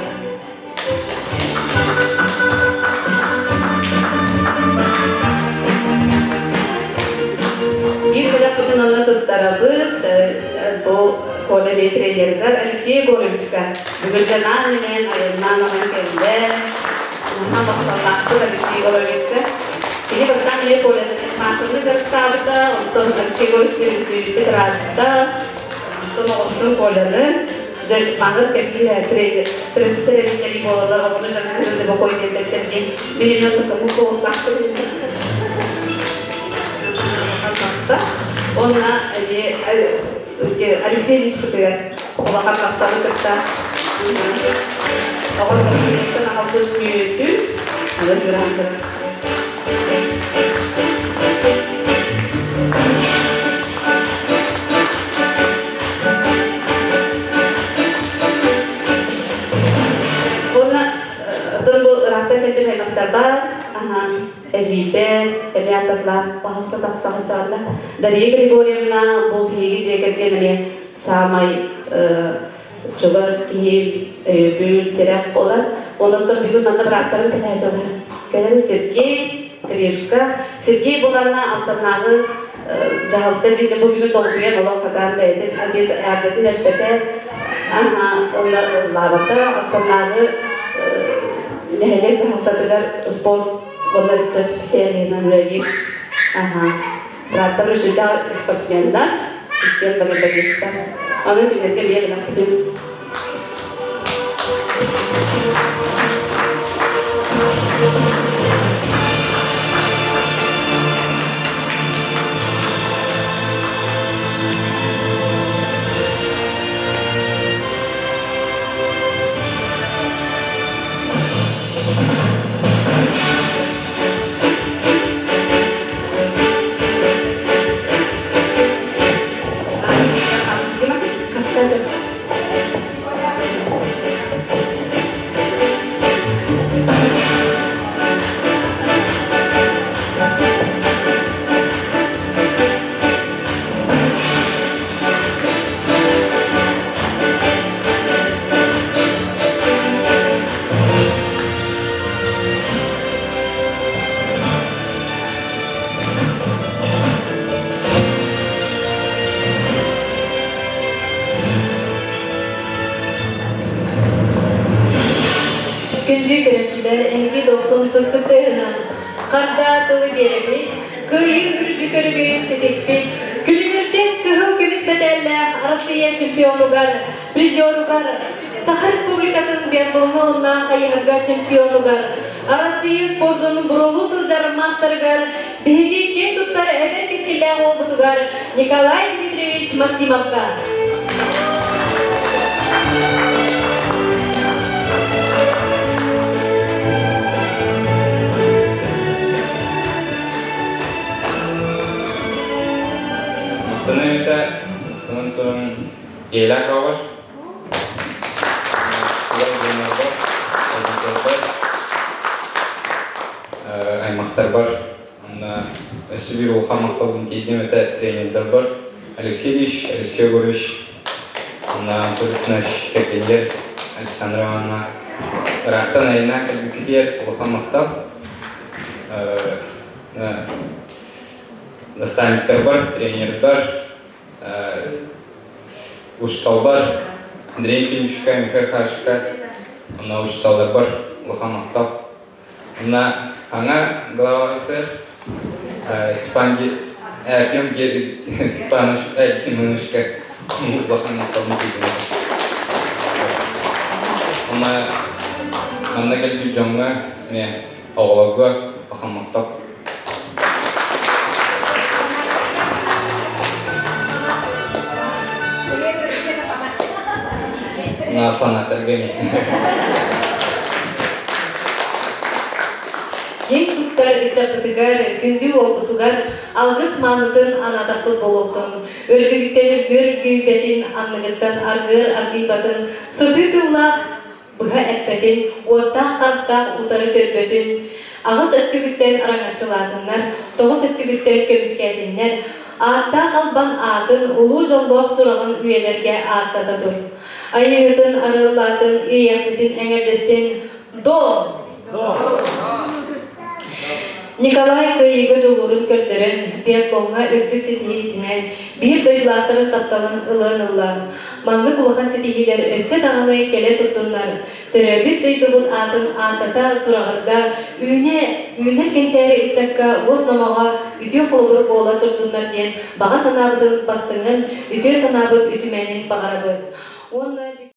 Биир бэлэхпитин онно туттарабыт. Бу Коля эмиэ тренеригэр Алексей Егоровичка бүгүн дьанаан менен айаннаан аҕан кэллэ. Наһаа махталлаахпыт Алексей Егоровичка. Кини бастаан ийэ Коля массовый дьарыктаабыта, онтон Алексей Егорович сүүйбүт ыраатта, онтон оҕотун Коляны дьарыктаабыт кэпсиир тренердери буолалар, оҕону дьарыктыырын бокой биэрбэттэр диэн мин эмиэ тутуму буолуохтаахпын Онна Алексей Ильичпытыгар улахан махталы кытта оҕо Василийстан аҕалбыт мүөтүн алыс грантын Уонна оттон бу ыраахтан кэлбит аймахтарбар эдьиийбэр, эбээ атарлаах баһаста тахса сылдьаллар. Дария Григорьевна бу биһиги дьиэ кэргэн эмиэ саамай чугас киһи өйөбүл, тирэх буолар. Онон бүгүн манна бырааттарым кэлэ сылдьаллар. Кэлэн Сергей, Гришка. Сергей буланна Алтаннааҕы дьаһалта дьиэтэ бу бүгүн долгуйан олох хатаан бэйэтин аадатын эппэтэ, онно ыллаабата. Алтаннааҕы нэһилиэк дьаһалтатыгар спорт уонна ыччат специалиһынан үлэлиир. Бырааттар үчүгэй спортсменнар, иккиэн волейболистар. Аны кинилэргэ биэ гынаппытын Күндү көрөөччүлэр, эһиги дохсун кыскытыһынан харда тылы биэрэбит, кыайыы үрдүк өрөгөйүн ситиспит, күлүмүрдэс кыһыл көмүс мэтээллээх Россия чемпионугар, призеругар, Саха Республикатын биатлоҥҥа уонна хайыһарга чемпионугар, Арассыыйа спордун буруолуу сылдьар маастарыгар биһиги киэн туттар эдэр кэскиллээх уолбутугар Николай Дмитриевич Максимовка. Махтана эмитэ сынан туран Ийэлээх аҕабар, чугас дьоннорбор, родителбар, аймахтарбар, онно өссө биир улахан махталбын тиийдим этэ тренердарбар Алексей Ильич, Алексей Егорович, онно Анатолий Иванович кэргэнигэр Александра Ивановна ыраахтан айаннаан кэлбиккитигэр улахан махтал. Наставниктарбар, тренердар, Учууталбар Андрей Ефимовичка, Михаил Михайловичка, онно учууталларбар улахан махтал. Онно аңа главатыр Степан Артем Степанович Ефимовичка улахан махталын тиийдим. Онно манна кэлбит дьоҥҥо эмиэ оҕолорго улахан махтал. На фанаттарга Киэн туттар ыччаппытыгар, күндү уолбутугар алгыс маанытын анаатахпыт буолуохтун, үрдүгүттэн үргүөр үргүйбэтин, анныгыттан аргыар аргыйбатын, сытыы тыллаах быһа эппэтин, уоттаах харахтаах утары көрбөтүн, аҕыс өттүгүттэн араҥаччылаатыннар, тоҕус өттүгүттэн көмүскээтиннэр, ааттаах албан аатын, улуу дьоллоох сураҕын үйэлэргэ ааттата тур. Айыыһытын арыаллаатын, иэйэхситин эҥэрдэстин, Доо! Николай кыайыыга дьулуурун көрдөрөн, биатлоҥҥа үрдүк ситиһиитинэн биир дойдулаахтарын тапталын ылыан ылла. Маннык улахан ситиһиилэр өссө даҕаны кэлэ турдуннар. Төрөөбүт дойдубут аатын ааттата сураҕырда, үүнэ, үүнэр кэнчээри ыччакка уос номоҕо үтүө холобур буола турдуннар диэн баҕа санаабытын бастыҥын, үтүө санаабыт үтүмэнин баҕарабыт. Уонна